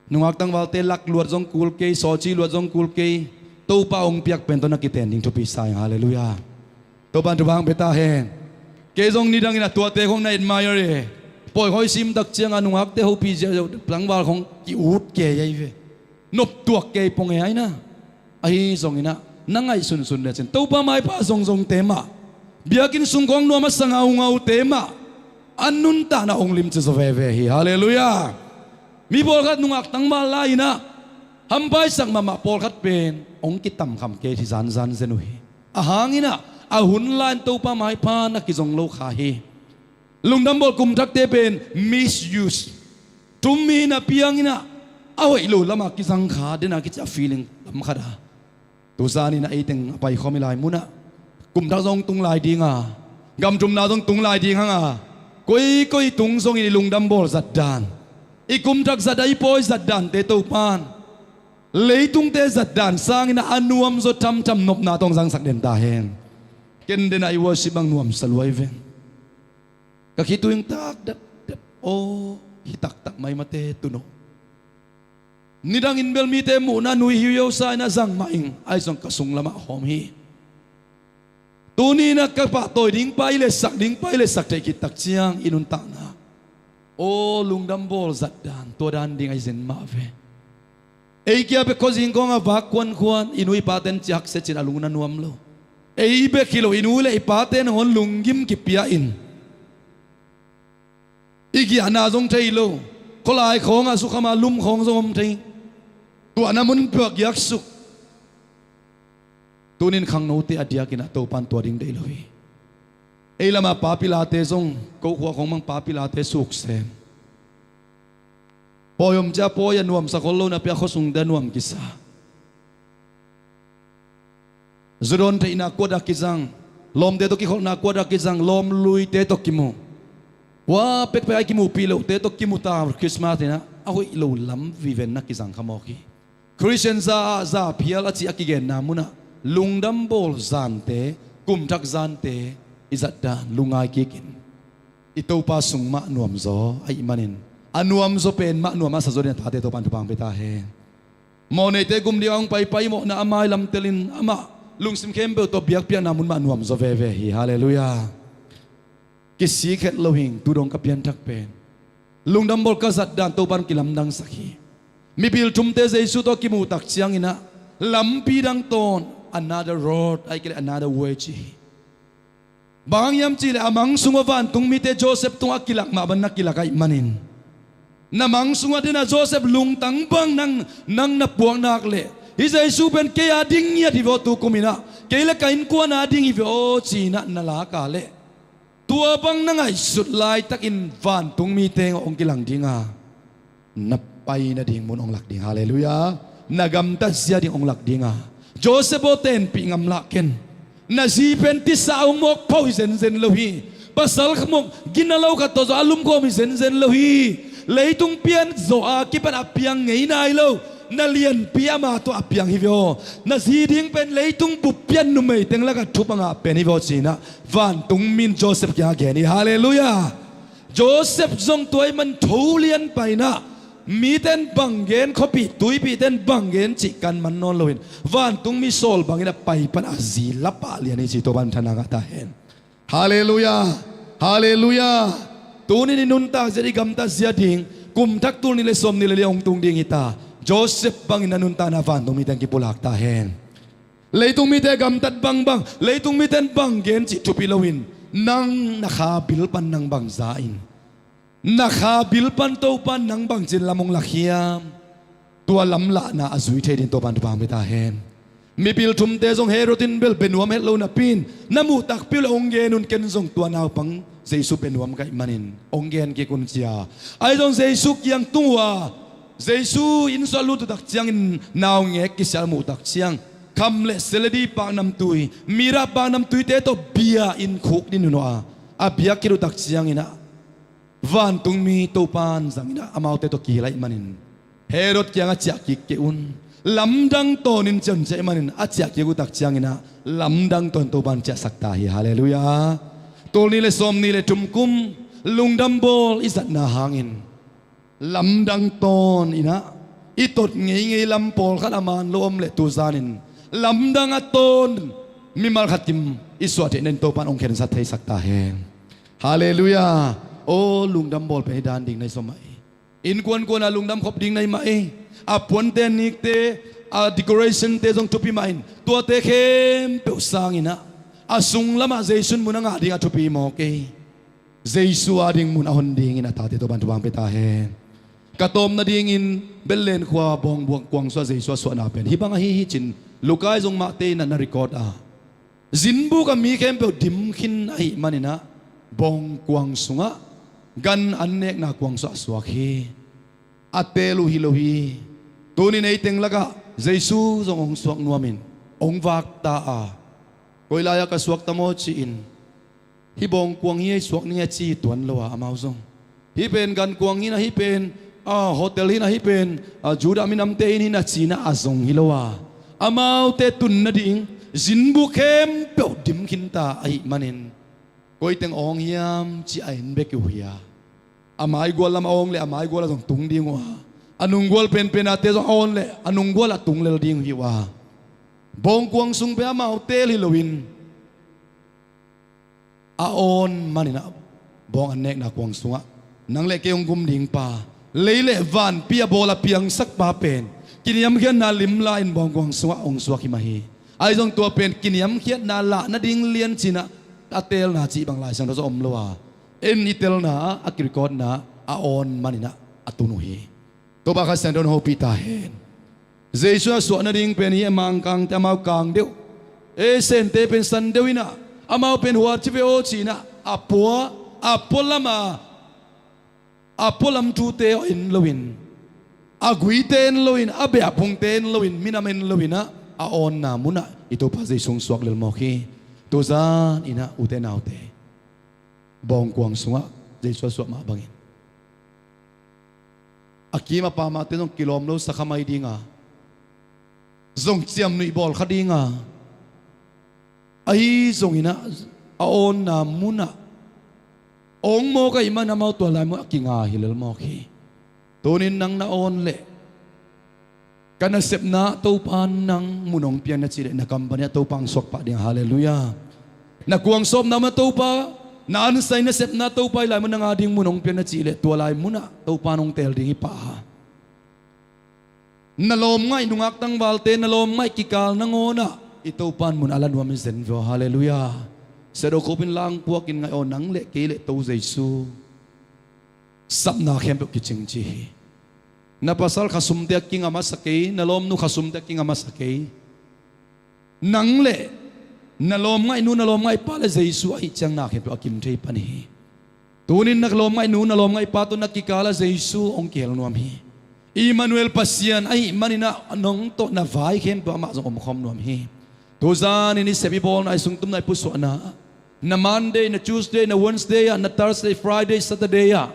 Nungak tangvalte lak luat zong kul kei, sawci luat zong kul kei. Topa hong piak pen tawh na kiten ding thupi sa ing. Halleluiah. Topa in thupha hong pia ta hen. Kei zong nidangin a tuate khong na admire e. Pawi khawi sim tak cianga nungakte hopih ziahziah tangval khong ki-ut kei ahi ve. Noptuak kei pong e aina. Ahi zonginah na ngaihsunsun lecin Topa maipha zongzongte mah, biakinn sung khong nuam a sa ngaungaute mah a nuntakna hong limci zaw veve hi. Halleluiah. Mi pawlkhat nungak tangval lai-inah hampaisak mahmah pawlkhat pen hong kitamkham kei hi zanzan zen uh hi. Ahanginah a hun lai-in Topa maipha na kizong lo kha hi. Lungdam bawl kumthakte pen misuse, thummi na pianginah a hoih lo lamah kizang kha dena kici a feeling lam khat a. Tuzan inah eiteng a paikhawm i lai munah kumthak zong tung lai dinga, gamthumna zong tung lai ding hanga, koikoi tung zongin i lungdam bawl zatdan, i kumthak zat a i pawi zatdante Topan leitungte zatdan sanginah a nuamzaw thamtham nopna tawh hong zangsak den ta hen. Ken denah i worship bang nuamsa luai veng. Ka khitui hong tak dapdap aw, hi taktak maimate tunawh. Nidangin bel mite muhna nui hiuhiau sa-in a zang mah ing, ahi zong ka sunglamah hawm hi. Tuni-inah ka pahtawi ding pa i letsak ding pa i letsak theih khit tak ciang i nuntakna aw lungdam bawl zatdan tua dan ding ahi zen mah ve. Ei kia bek khuazing khawngah vak kuankhuan i nu i paten ciaksia cin a lung na nuam lo. Ei bek hi lo, i nu le i pate nangawn lunggim kipia in i giahna zong thei lo. Khualai khawngah sukhama lum khawng zong om thei. Tuahna mun peuh a giaksuk. Tunin khangnote a diakin a Topan tua ding deih lo hi. Ei lama papilate zong ko khua khawng mang papilate suksem. Pawi om cia pawi a nuamsa khol lo napi a khuasungte a nuam kisa. Zudawn theihna kuat a kizang, lawmte tawh kikholhna kuat a kizang, lawm luite tawh kimu. Hua pekpek a i kimuhpih lohte tawh kimu ta Christmas inah a hoih lo lam vivenna kizang kha mawk hi. Khristian za ah za phial a cih a kigenna munah lungdam bawl zante, kumthak zante i zatdan lungngai kikin i Topa sung mah nuamzaw ahih manin a nuamzaw pen mah nuam a sazaw dingin a tate Topan thupha hong pia ta hen. Mawhneite gum dingah hong paipai mawhna a mailam telin amah lungsim khempeuh tawh biakpiakna mun mah nuamzaw veve hi. Halleluiah. Kisik het lo hing, tu dong ka pianthak pen lungdam bawl ka zatdan Topan kilamdangsak hi. Mipil thumte Jesu tawh kimuhtak cianginah lampi dang tawn, another road, ahih kei leh another way ci hi. Bang hang hiam cihleh a mang sungah vantungmite Joseph tungah a kilak mah bang na kilak ahih manin na mang sungah dena Joseph lungtang bang nang, nang na puak nak leh hih Jesu pen kei a ding ngiat hi ve aw, tukum inah kei le ka innkuan a ding hi ve aw ci-inah na lak a leh tua bang na ngaihsut laitakin vantungmite hong kilang dinga na pai nading mun hong lak ding. Halleluiah. Na gamtat zia ding hong lak dinga Joseph aw, tenpih ngam lah ken. Na zi pen tisa hong mawk pho hi zenzen lo hi. Pasal khamuk gina lo khat tawh zawh a lumkhawm hi zenzen lo hi. Leitung pian zawh a kipan a piang ngei nai lo. Na lianpi ama tawh a piang hi ve aw. Na zi ding pen leitung bup pian numei teng lakah thupha ngah pen hi ve aw ci-inah vantungmi in Joseph kiangah gen hi. Halleluiah. Joseph zong tua ahih man tho lian painah miten bang gen, khuapih tuipihten bang gen cih kan man nawn loin vantungmi sawl bangin a pai pan a zi la pah lian hi ci, Topan thana ngah ta hen. Halleluiah. Halleluiah. Tunin i nuntak zia, i gamtat zia ding kum thak tul nih le sawm nih le li hong tung ding hi ta. Joseph bangin na nuntakna vantungmite hong kipulak ta hen. Leitung mite gamtat bangbang, leitung miten bang gen cih thupi loin nang na kha bil pan nang bang za in, na kha bil pan Topan nang bangci-in lam hong lak hiam? Tua lamlahna a zui thei dingin Topan thupha hong pia ta hen. Mipil thumte zong Herod in bel bia nuam het lo napi-in na muh takpi uh leh hong gen un, ken zong tua naupang Jesu bia nuam ka hih manin hong gen kik un ci a. Ahi zong Jesu kiang tung uh a, Jesu inn sungah lut uh tak ciangin naungek kisial muh tak ciang kham le seledi paknamtui, mira paknamtuite tawh bia in khukdin uh a, a biak khit uh tak cianginah vantungmi Topan zanginah amaute tawh kihilh ahih manin Herod kiangah ciah kik kei un, lamdang tawnin ci-in ciah ahih manin a ciah kik uh tak cianginah lamdang tawn Topan ciahsak ta hi. Halleluiah. Tul nih le sawm nih le thum kum lungdam bawl i zatna hangin lamdang tawn inah i tot ngeingei lam pawlkhat a man lo om leh tu zanin lamdang a tawn mimal khat kim i suah theih nadingin Topan hong khensat theisak ta hen. Halleluiah. Aw, lungdam bawl pen hih dan ding na hi zaw mah hi. Innkuankuan a lungdam khop ding na hi mah hi. A puante nikte, a decorationte zong thupi mah in tuate khempeuh sanginah a sunglamah Jesu in mun a ngah ding a thupi mawk hi. Jesu a ding mun a hon dingin a tate Topan thupha hong pia ta hen. Ka tawp nadingin Bethlehem khua bawngbuang kuang sungah Jesu a suahna pen hih bang ahi hi ci-in Luka in zong Matthai in a na record a, zinbuk a mi khempeuh dim khin ahih maninah bawngkuang sungah gan an nekna kuang sungah a suak hi. A teel uh hi lo hi. Tunin ei teng lakah Jesu zong hong suak nuamin hong vak ta a, koi lai-ah ka suak ta maw ci-in, hih bawngkuang hi a i suak ning a ci hi tuan lo a, amau zong hih pen gankuang hi na, hih pen, a, hotel hi na, hih pen, a, Judah minamte inn hi na ci-inah a zong hi lo a, amaute tun nading zinbuk khempeuh dim khinta ahih manin koi teng awng hiam ci a en bek uh hi a, a maigual lam a awng leh a maigual ah zong tung ding uh a, a nunggual penpenate zong a awn leh a nunggual ah tung lel ding uh hi uh a, bawngkuang sung pen amau teel hi loin a awn maninah bawng an nekna kuang sungah nang le kei hong gum ding pa, Lei le vanpi a bawl a piangsak pa pen kiniamkhiatna limla in bawngkuang sungah hong suak hi mah hi. Ahi zong tua pen kiniamkhiatna lah nading lian cinah a teelna cih bang Lai Siangtho sung om lo a, en i telna ah, a kirecordna ah a awn maninah a tun uh hi. Topa Kha Siangtho in hopih ta hen. Jesu a suah nading pen hi, a mangkangte amau kang deuh, ei sente pen san deuh inah, amau pen huat ci ve aw cinah a pua, a pua lama, a pualam thute en loin, a guite en loin, a beapungte en loin, minam en loinah a awnna munah i Topa Jesu hong suak lel mawk hi. Tuzan inah ute naute, bawngkuang sungah Jesu a suah mah bangin a kim a pamate zong kilawm lo sakhamai dinga, zong ciamnuih bawl kha dinga, ahi zonginah a awnna munah a hong mawk ahih man amau tua lai munah a kinga hi lel mawk hi. Tunin nang na awn leh ka nasepna Topa nang mun hong pian na cih leh na kam paninah Topa hong suak pah ding a, halleluiah. Na kuangsawpna munah Topa, na ansaih nasepna Topa i lai mun nang a ding mun hong pian na cih leh tua lai munah Topa nong teel ding hi pah a. Na lawmngaih nungak tangvalte, na lawmngaih kikal nangawnah i Topa in mun a la nuam hi zen vua, halleluiah. Sia Do Khup in langpuakin ngaih aw, nang le kei le To Jesu sapna khempeuh kicing ci hi. Na pasal khasumte a kinga masa kei, na lawmnu khasumte a kinga masa kei. Nang le na lawmngaihnu, na lawmngaihpa le Jesu ahih ciang na khempeuh a kim thei pan hi. Tunin na lawmngaihnu, na lawmngaihpa tawh na kikal ah Jesu hong kihel nuam hi. Immanuel Pasian ahih maninah nong tawh na vai khempeuh amah zong omkhawm nuam hi. Tuzanin i sep i bawlna, i sungtumna, i pusuahna, na Monday, na Tuesday, na Wednesday ah, na Thursday, Friday, Saturday ah,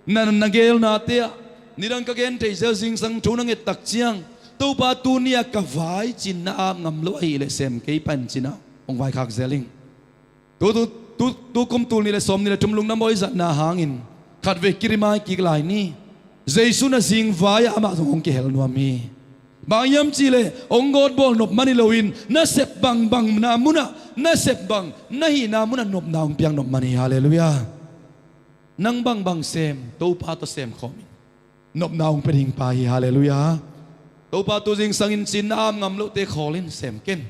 na, na geelnate ah, nidang ka gen theih zel, zingsang thu na nget tak ciang, Topa tuni-a ka vai cin na ap ngam lo ahih leh sem kei pan cinah hong vaikhak zel ing. Tu, tu, tu, tu kum tul nih le sawm nih le thum lungdam bawl i zatna hangin khatvei kiremai kik lai ni. Jesu na zingvai-ah amah zong hong kihel nuam hi. Bang hiam cihleh hong gawtbawl nop man hi loin, na sep bangbangna munah, na sep bang na hihna munah nopna hong piak nop man hi. Halleluiah. Nang bangbang sem, Topa tawh semkhawm in. Nopna hong pia ding pa hi. Halleluiah. Topa tu zingsangin cin na ap ngam lote khawl in, sem ken.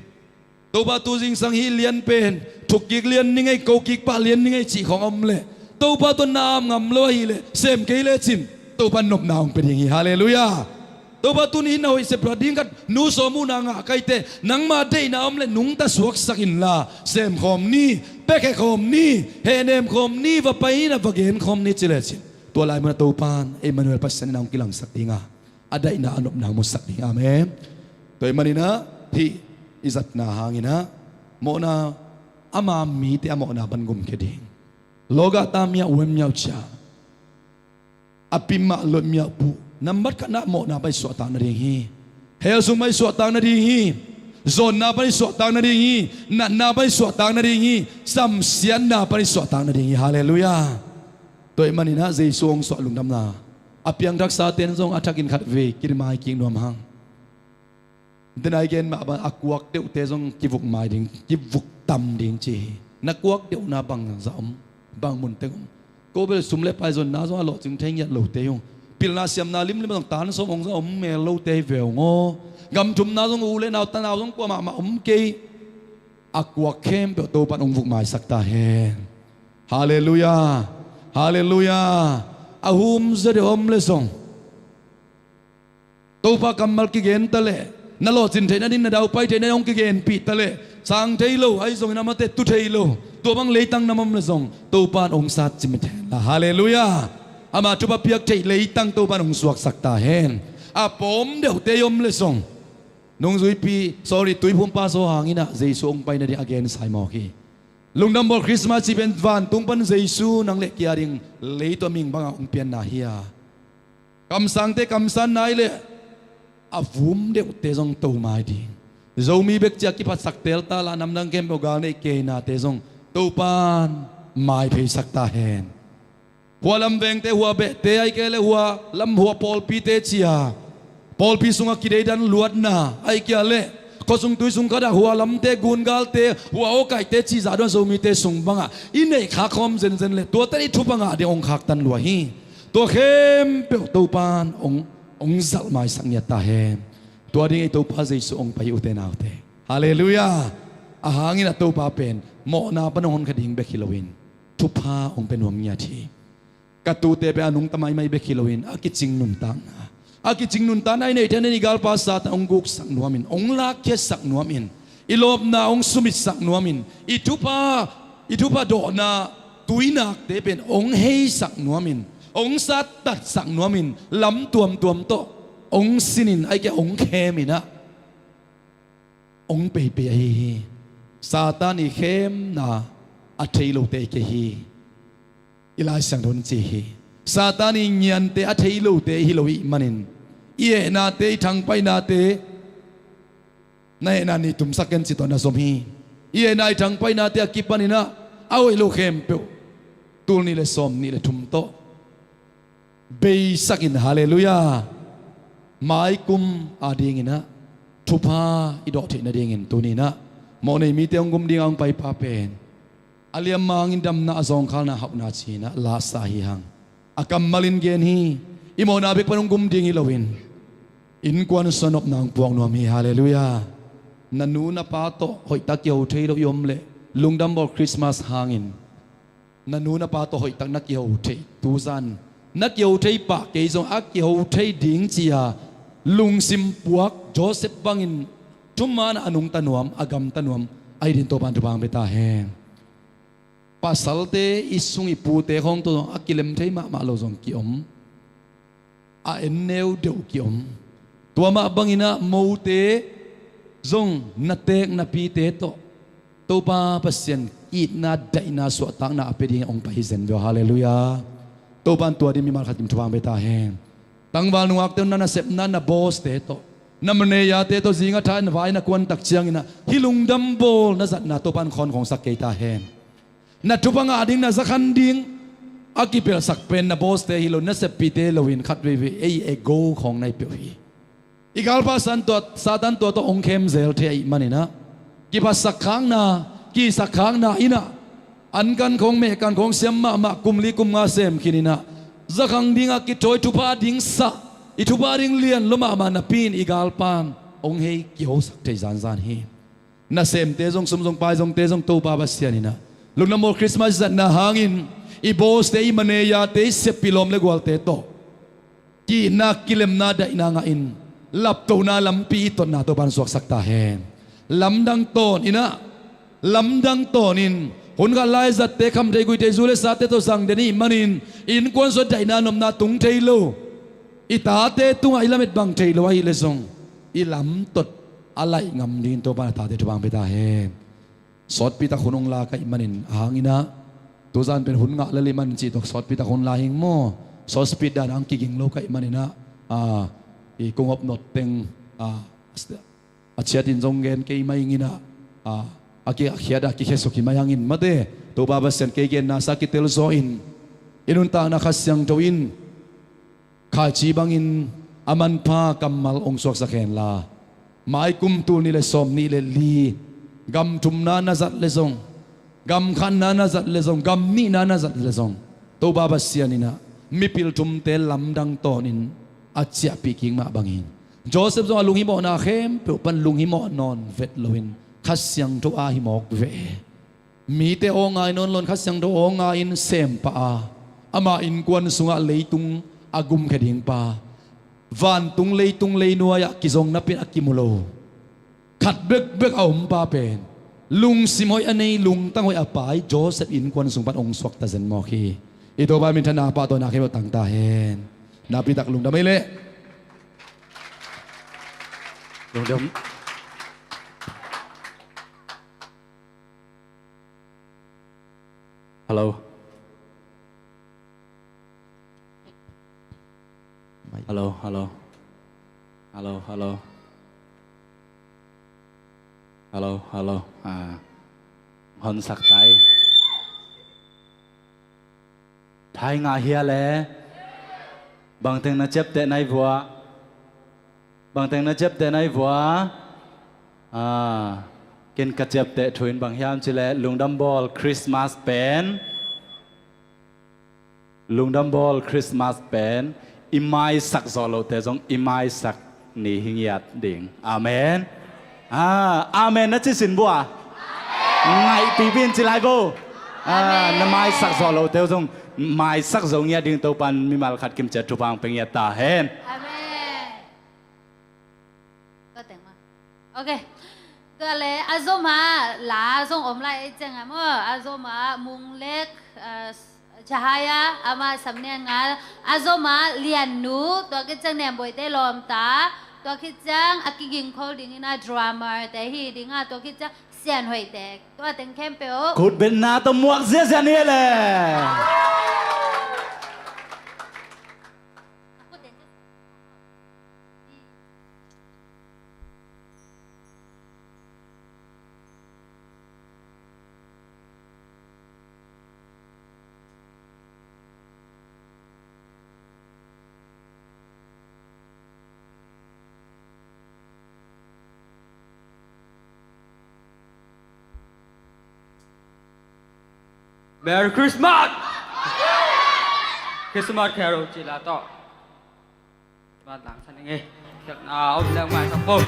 Topa tu zingsang hih lian pen thukkik lian ni ngei, kokik pah lian ni ngei cih khawng a om leh, Topa tawh na ap ngam lo ahih leh sem kei lecin Topa in nopna hong pia ding hi. Halleluiah. Topa tuni hih na hoih sep luat ding khat, nu sawm uhna ngah kaite, nangma deihna om leh nungta suaksak inla, semkhawm ni, piakhia khawm ni, hehnem khawm ni, va pai in ah va gen khawm ni ci lecin, tua lai munah Topa in Emmanuel Pasian in hong kilangsak dinga, a daihna a nopna hong musak ding. Amen. Tua ahih maninah hih i zatna hanginah mawhna, ama mite a mawhna pan gumkhia ding. Lawgah ta miah uem miah uh cia, a pi mah loih miah buh, nambat khatna mawhna pan i suahtak nading hi. Hell sung pan i suahtak nading hi. Zawnna pan i suahtak nading hi. Natna pan i suahtak nading hi. Samsiatna pan i suahtak nading hi. Halleluiah. Tua ahih maninah Jesu hong suah lungdamna a piangthaksate'n zong a thakin khatvei kiremai kik nuam hang. Denai gen mah bang a kuak deuhte zong kivuk mai ding, kivuk tam ding ci hi. Na kuak deuhna bang zah om, bang mun teng om? Ko bel sum le pai zonna zong a lawhcing thei ngiat lote hi ung. Pilna siamna limlim zong tan sawm hong zah om mel lote hi ve ung aw. Gam thumna zong u le nau tanau zong kuamah mah om kei. A kuak khempeuh Topa in hong vuk maisak ta hen. Halleluiah. Halleluiah. A humzia deuh om le zong, Topa kammal kigen ta leh, na lawhcin theihna ding, na daupai theihna ding hong kigenpih ta leh, sang thei lo, ahi zongin amate tu thei lo, tua bang leitang nam om le zong Topa in hong sat cimit hen la. Halleluiah. Ama thupha piak theih leitang Topa in hong suaksak ta hen. A pawm deuhte i om le zong, nungzuipi, sorry, tuiphumpa Zo hanginah Jesu hong pai nading a gensa hi mawk hi. Lungdam bawl Christmas cih pen vantung pan Jesu nang le kei a ding lei tawh a mihing bangah hong pianna hi a, kamsangte kamsanna hi leh a vum deuhte zong to mai ding. Zomi bek cia kiphatsak teel ta la, namdang khempeuh gal neih keinate zong Topa in mai pheisak ta hen. Hua lam vengte, hua behte, ahih kei leh hua lam, hua pawlpite cia, pawlpi sungah kideidan luatna, ahih kei leh khuasung tuisung khatah hua lamte, gungalte, hua awkaihte cih zah dong Zomite sung bangah i neih khak khawm zenzen leh tuate i thupha ngah ding hong khaktan lua hi. Tua khempeuh Topan hong, hong zalh maisak ngiat ta hen. Tua ding ei Topa Jesu hong pai hi ute naute. Halleluiah. Ahangin a Topa pen mawhna pan hong honkha ding bek hi loin thupha hong pia nuam ngiat hi. Ka tute pen a nungta maimai bek hi loin a kicing nuntakna, a kicing nuntakna i neih theihna i galpa Satan hong guksak nuamin, hong lakkhiatsak nuamin, i lawpna hong sumitsak nuamin, i thupha, i thupha dawhna tuinakte pen hong heisak nuamin, hong sattatsak nuamin, lam tuamtuam tawh hong sinin, ahih kei leh hong khemin ah hong peipei ahi hi. Satan i khemna a thei lote i kei hi. I Lai Siangtho in ci hi. Satan i ngiante a thei lote i hi lo i hih manin, i ehnate, i thangpaihnate, na ehna nih tumsak ken ci tawh na zom hi. I ehna, i thangpaihnate a kipanin ah a hoih lo khempeuh tul nih le sawm nih le thum tawh beisakin, halleluiah, maikum adingin ah thupha i dawh theih nadingin tuni-in ah mawhnei mite hong gum ding a hong paipa pen a liammangin damna, a zawngkhalna, hauhna ci-in ah lasa hi hang. A kammalin gen hi. I mawhna bek pan hong gum ding hi loin innkuan sung ah nopna hong puak nuam hi. Halleluiah. Na nu na pa tawh hoihtak kiho thei lo i om leh, lungdam bawl, Christmas hangin na nu na pa tawh hoihtak na kiho thei, tuzan na kiho thei pah kei zong a kiho thei ding ci-a lungsim puak Joseph bangin thuman a nungta nuam, a gamta nuam ahi dingin Topan thupha hong pia ta hen. Pasalte i sung i pute khawng tawh zong a kilem thei mahmah lo zong ki-om. A enneu deuh ki-om. Tua mah bangin ah mote zong na teek na pite tawh Topa Pasian itna, daihna, suahtakna a pia dingin hong pai hi zen veu. Halleluiah. Topan tua dingin mimal khat in thupha hong pia ta hen. Tangval nungakte un na nasepna, na bawste tawh, na manejate tawh zinga tha in vai na kuan tak ciangin ah hih lungdam bawl na zatna Topan khawnkhawngsak kei ta hen. Na thupha ngah ding, na zakhan ding a kipelhsak pen na bawste hi lo, na seppihte hi loin khat veivei ei ego khawng na hi peuh hi. I galpa Satan tua, Satan tua tawh hong khem zel thei ahih manin ah kiphatsak khakna, kisak khakna in ah ankan khawng, mehkan khawng siam mahmah, kum li kum nga sem khin in ah zakhang ding a kithawi, thupha ding sah, i thupha ding lian lua mahmah napi-in i galpan hong hei kihosak thei zanzan hi. Nasemte zong, sum zong pai zongte zong Topa Pasian in ah lungdam bawl Christmas i zatna hangin i bawste, i manejate, i seppih lawm le gualte tawh ki-itna, kilemna, daihna ngahin laptona lampi i totna Topan suaksak ta hen. Lamdang tawn in ah, lamdang tawnin hun khat lai zatte, khamthei guihthei, zu le sate tawh zang den i hih manin innkuan sung ah daihna nopna tung thei lo, i tate tungah i lamet bang thei lo ahih leh zong i lamtot a laih ngam dingin Topan a tate thupha hong pia ta hen. Sawtpi tak hun hong la ka hih manin, ahang in ah tuzan pen hun ngah lel i hih manin cih tawh sawtpi tak hun la hing maw. Sawtpi dan hong kiging lo ka hih manin ah, a, i kung op not teng, a, a ciatin zong gen kei mai ing in ah, a, a ki, a khiat a kikhia suk hi mai hang in mate. Topa Pasian kei genna sa kitel zaw in, i nuntakna Kha Siangtho in khaici bangin a manpha kammal hong suaksak hen la, maikum tul nih le sawm nih le li gam thumna na zat leh zong, gam khatna na zat leh zong, gam nihna na zat leh zong, Topa Pasian in ah mipil thumte lamdang tawnin a ciahpih kik mah bangin Joseph zong a lunghimawhna khempeuh pan lunghimawh nawn vet loin Kha Siangtho a himawk ve. Mite aw ngai nawn loin Kha Siangtho aw ngai-in sem pah a, ama innkuan sungah leitung a gumkhia ding pa, vantung leitung leinuai-ah kizong napi-in a kimu lo, khat bekbek a om pa pen lungsim hoih a nei, lungtang hoih a pai Joseph innkuan sung pan hong suakta zen mawk hi. I Topa min thang a, pahtawina khempeuh tang ta hen. Nakpi tak lungdam ei leh. Lungdam. Hello. Hello, hello. Hello, hello. Hello, hello. Ah. Honsak tai. Thai ngah hia le. Bangteng na ciapteh nai vua. Bangteng na ciapteh nai vua. Ah, ken ka ciapteh thu in bang hiam cih leh lungdam bawl Christmas pen Lungdam bawl Christmas pen i maisak zawh lote zong i maisak ni hi ngiat ding. Amen. Ah, amen na ci sin bua. Ngaihpipi in ci lai bo. Ah, na maisak zawh lote zong maisak zo ngiat ding Topan mimal khat kimciat thupha pia ngiat ta hen. Amen. Ka teng ma. Ok. Tua le a zom a la zong om lai ei ciang a maw, a zom a Mung Lek, ah, Cahaya, ama samnenga, a zom a Lian Nu, tua khit ciang Nemboite lawmta, tua khit ciang a kiging khol dingin a drummer te hi ding a, tua khit ciang Sian Hoih te, tua teng khempeuh. Khutbetna tawh muak ziazia ni le. Merry Christmas! Christmas Carol ci la tawh. Christmas lang sa ning e. Khiatna om leng maisak bo.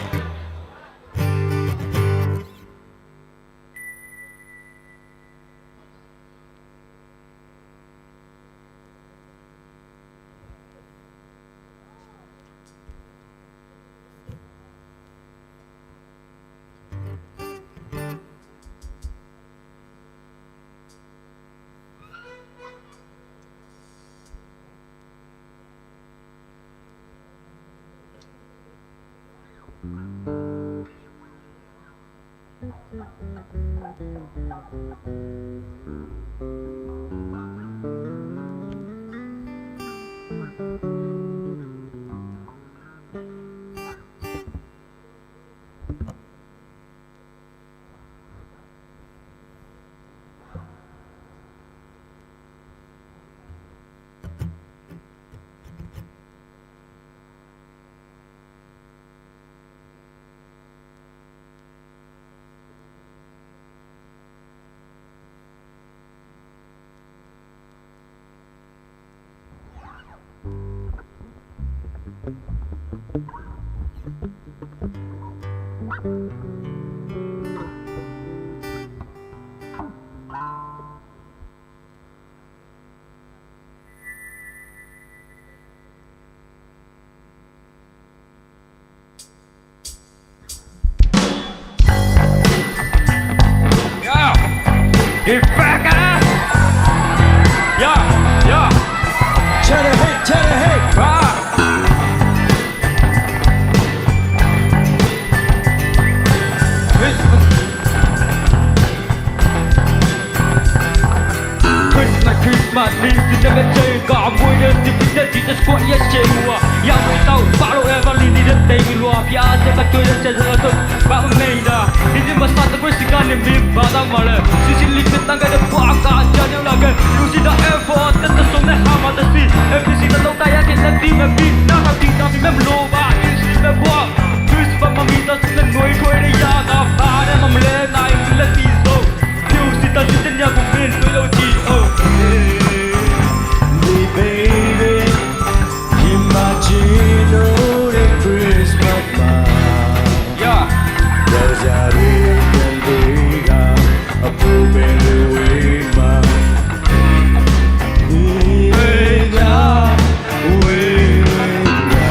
Yeah. Get back, ah. Yeah, yeah. Check the hit, check the hit. Ah. Christmas, Christmas, ni si na ka chei ka mui de si pi de ti de squat ya chei wa. Ya mui tau pa lo e va li ni de te mi lua pia de ka chei de chei de to ba mei da. Ni ni ma sa de koi si ka ni mi ba da ma le. Si si li pe tang ka de pa ka ja ni la ke. Lu si da e fo te te song ne ha ma te si. E pi si da lo ta ya ke te ti me pi na ka ti ta pi me lo ba. Ni si me bua. Christmas ma mi ta si me noi koi de ya da ba de ma le na i le ti so. Music ta si te nya ku pen to lo ti, oh. Hey, baby, imagine all the Christmas, man. Yeah. Rosario can bring a poop in the way, man. Hey, yeah.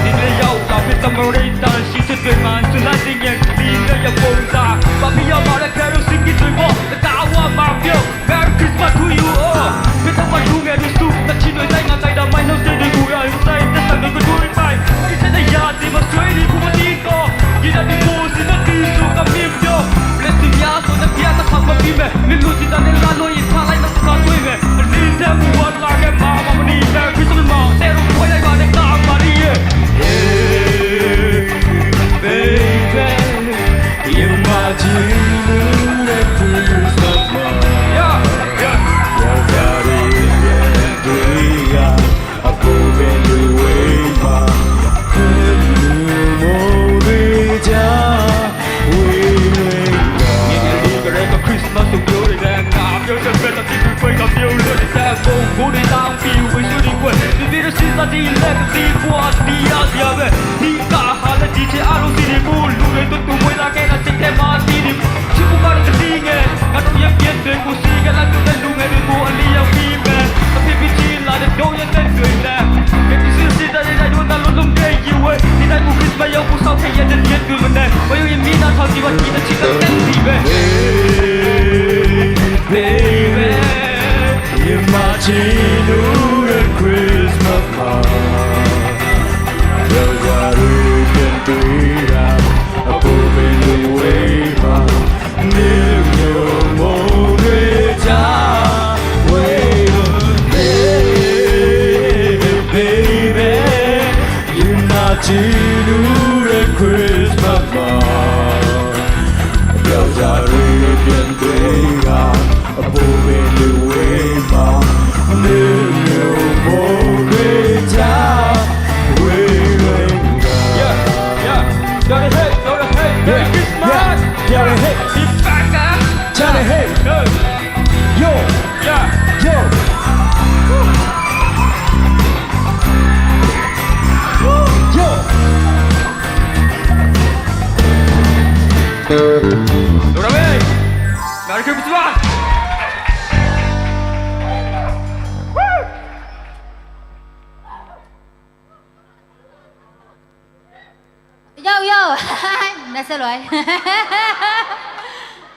Ni le yau la pe ta mo re ta si se pe man su la ding yang li le ya po ta. Ba pi ya ma le ka ro si ki tu mo. Merry Christmas to you all. Kita ma tu nge du su. Ta chi noi tai nga tai da mai no se du gu ya sai ta sa du gu du pai. Ki se da ya ti ma sui ni ku ma ti ko. Ki da ti ko si da ti su ka mi pyo. Blessing ya so da pia ta sa ma ti me. Mi lu ti da ne la lo i pa lai na sa tu me. Ni se bu wa la nge ma ma ni Merry Christmas ma. Te ru ko ya ba ne ka ma ri ye. Hey, baby. Imagine the Christmas, man. Yeah, yeah. Ci nu le Christmas ma, ပြောကြရွေးပြန်တွေ့က အဖို့ပင်လူဝေးမှာ မင်းမျိုးဖို့တွေချဝေးဝေးက Yeah, yeah. Go ahead, go ahead. Merry Christmas. Yeah, yeah. Sit back, ah. Go. Yo. Yeah. Yo. Yo. Merry Christmas. Yo, yo. နဆက်လွယ်.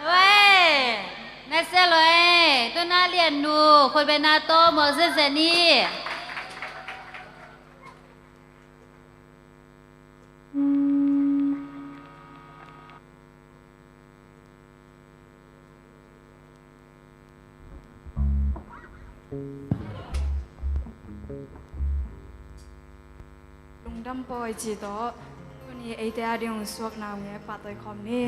ဝဲ, နဆက်လွယ်. တွန်းအားလီအနူ, ခွေဘဲနာတိုး, မော်စစ်စနီ. ลุงดำปอยจีโตะ ตัวนี้ไอเตียดิงสวกน้ำเงี้ยปาตัวคอมนี่.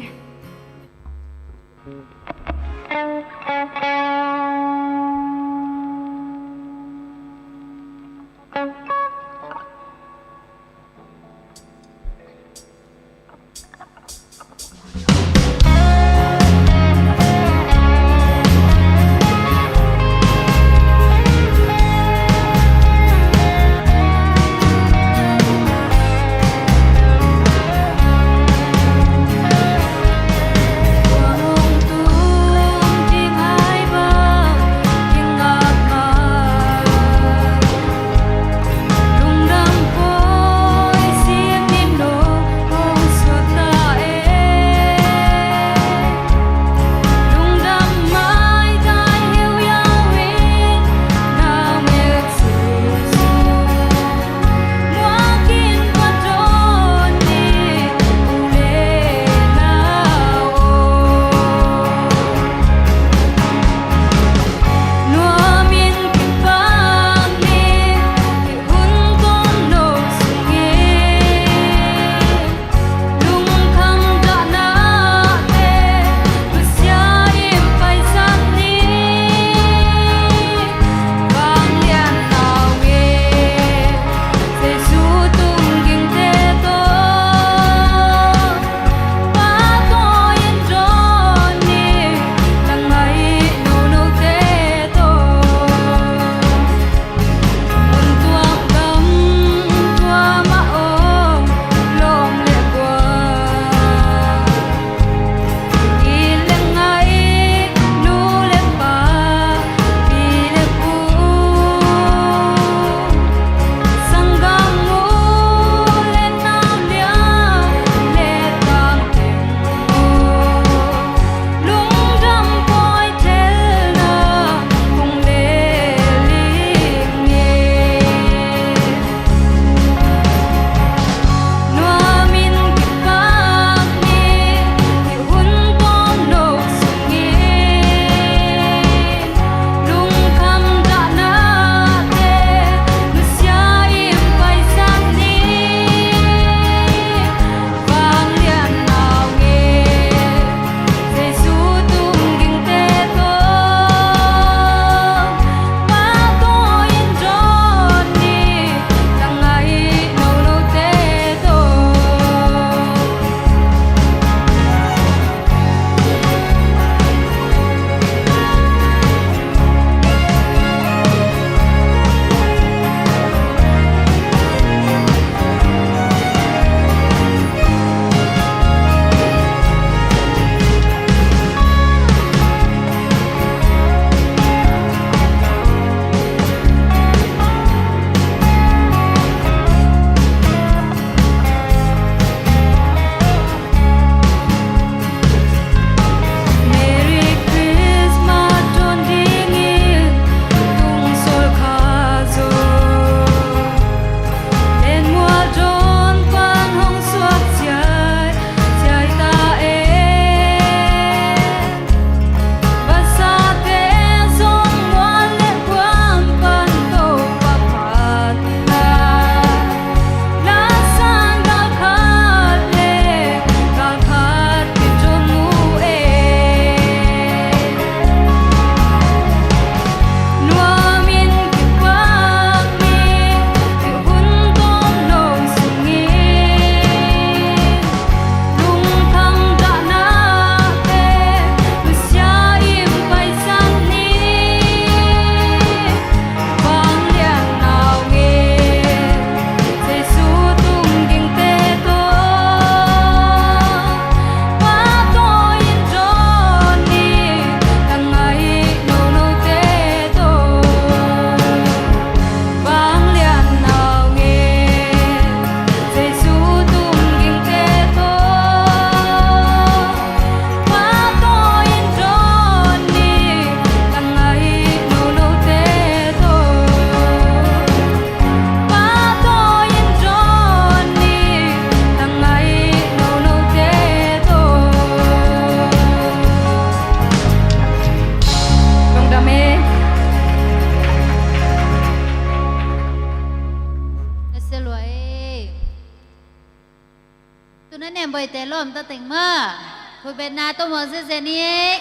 Boite lawm ta teng maw. Khuibetna tawh muak ziahziah ni.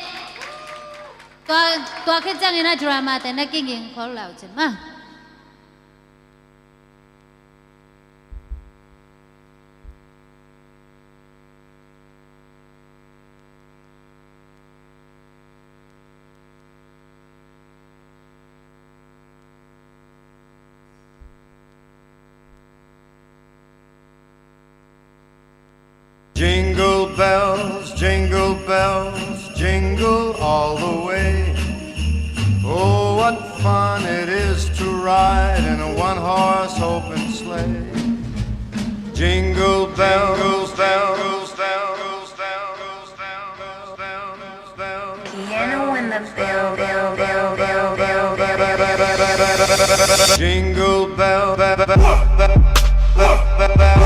Tua, tua khit ciangin a drama te na kiging khol lai uh cin maw. Jingle bells, jingle bells, jingle all the way. Oh, what fun it is to ride in a one-horse open sleigh. Jingle bells, bells, bells, bells, bells, bells, bells. Piano in the bell, bell, bell, bell, bell, bell, bell, bell. Jingle bell, bell, bell, bell, bell, bell, bell.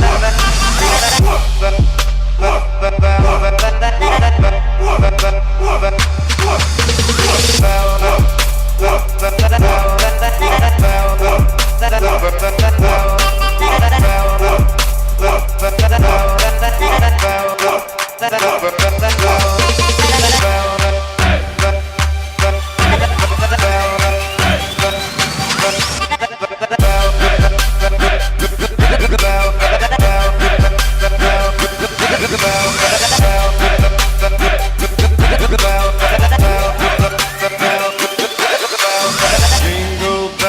Jingle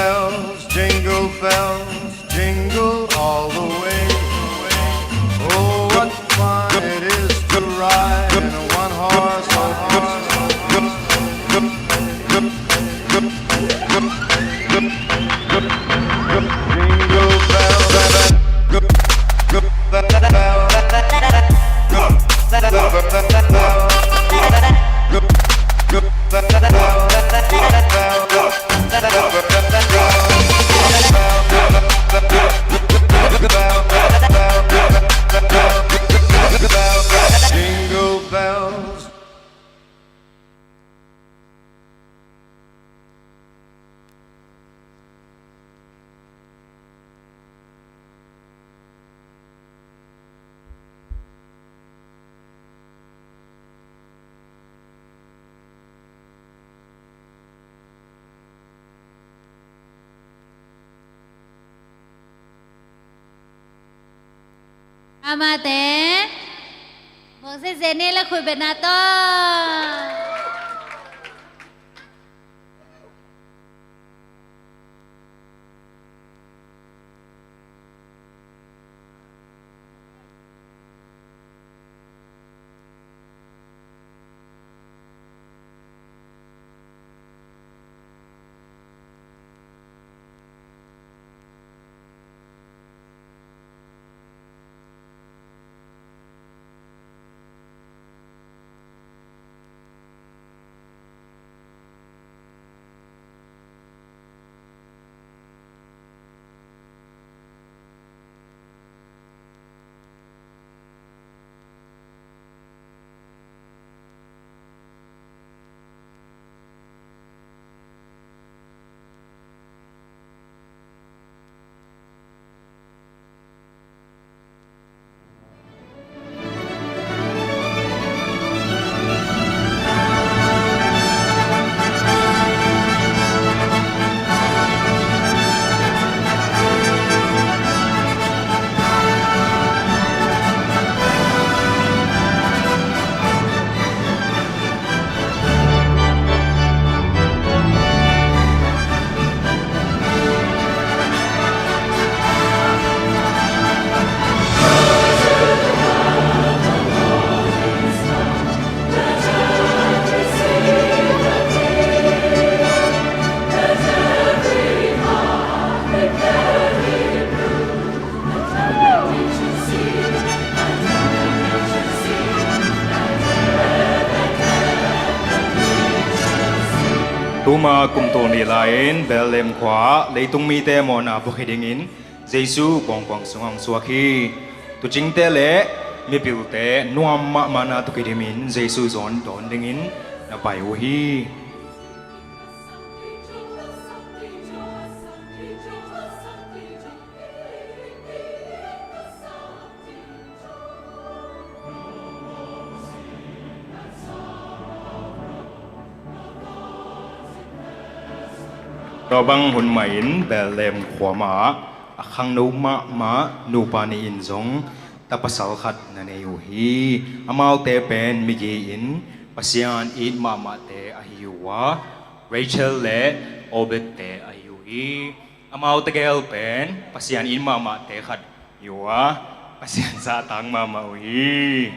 bells, jingle bells, jingle all the way. Oh, what fun it is to ride in a one-horse open sleigh. Jingle bell, bell, bell, bell. Jingle bells. Amate, mawk zeze ni le khuibetna tawh. Tuma kum tul nih lai-in Bethlehem khua-ah leitung mite mawhna buak hi dingin Jesu bawngbuang sungah hong suak hi. Tuucingte le mipilte nuam mahmahna tuukidimin Jesu zawn dawn dingin na pai uh hi. Tua bang hun mahin Bethlehem khua mah a khangno mahmah nupa nih in zong tapa pasal khat na nei uh hi. Amaute pen migi in Pasian it mahmahte ahi uh a, Rachel le Obed-te ahi uh hi. Amaute gel pen Pasian it mahmahte khat hi uh a, Pasian zahtak mahmah uh hi.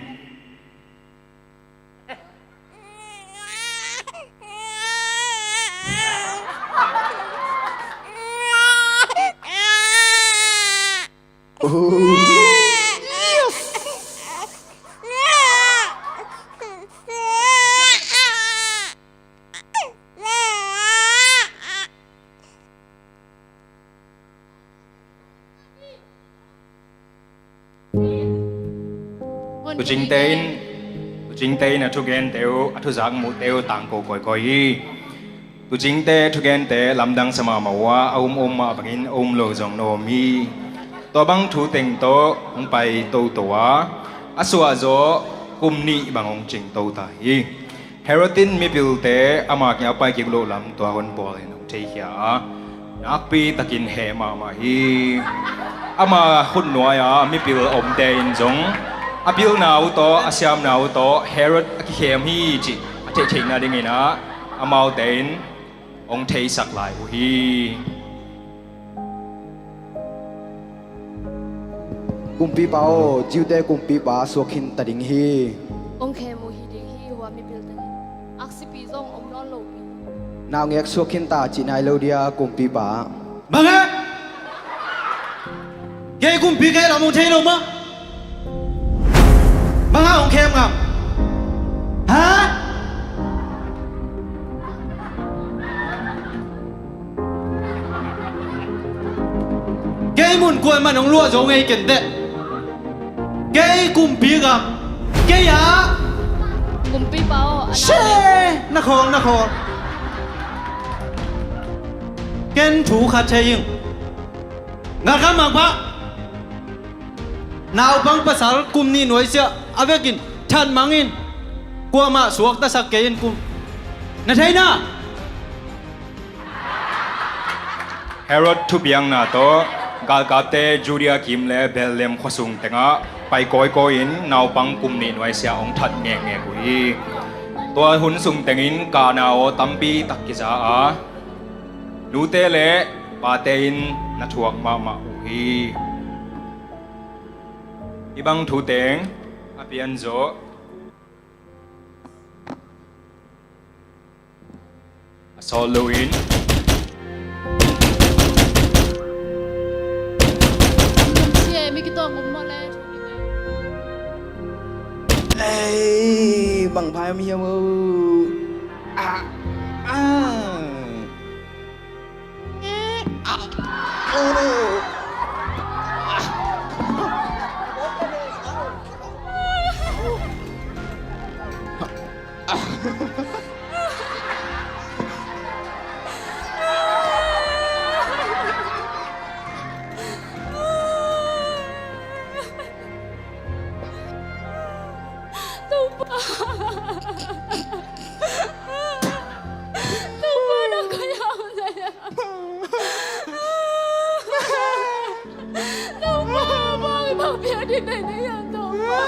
Tuucingte in, tuucingte in a thugente uh, a thuzak muhte uh tangko kawikawi hi. Tuucingte thugente lamdang sa mahmah uh a, a um om mah bangin a um lo zong na om hi. Tua bang thu teng tawh hong pai toto a, a suahzawh kum nih bang hong cing to ta hi. Herod in mipilte ama kiang a pai kik loh lam tua hun pawl in hong theikhia a, nakpi takin heh mahmah hi. Ama khutnuai-a mipil omte in zong a pilna uh tawh, a siamna uh tawh Herod a kikhem hi cih a theih theihna dingin ah amaute in hong theisak lai uh hi. Kumpipa aw, Jew-te kumpipa suak khin ta ding hi. Hong khem uh hi ding hi, hua mipil tengin aksipi zong om nawn lo pi. Naungek suak khin ta cih nai lo dia kumpipa. Bang hang? Kei kumpi kei lam hong thei lo maw? Bang hang hong khem ngam? Ha? Kei mun kuaman hong luah zo ngei ken teh. Kei kumpi gam. Kei ah. Kumpipa aw, a... She! Na khawng, na khawng. Ken thu khat thei ing. Nga ka mang pah. Naupang pasal kum nih nuaisiah a vekin that mangin kuamah suaktasak kei in kum. Na theina? Herod thupiakna tawh galkapte Judea kim le Bethlehem khuasung tengah pai kawikawi in naupang kum nih nuaisiah hong that ngekngek uh hi. Tua hun sung tengin kahna aw tampi tak kiza a, nute le pate in na thuak mahmah uh hi. Hih bang thu teng a pianzawh a sawt loin. Ei, bang phai om hiam o. Ah, ah. Topa. Topa, na kaya mo na yan. Topa, bakit magpianit na yan, Topa?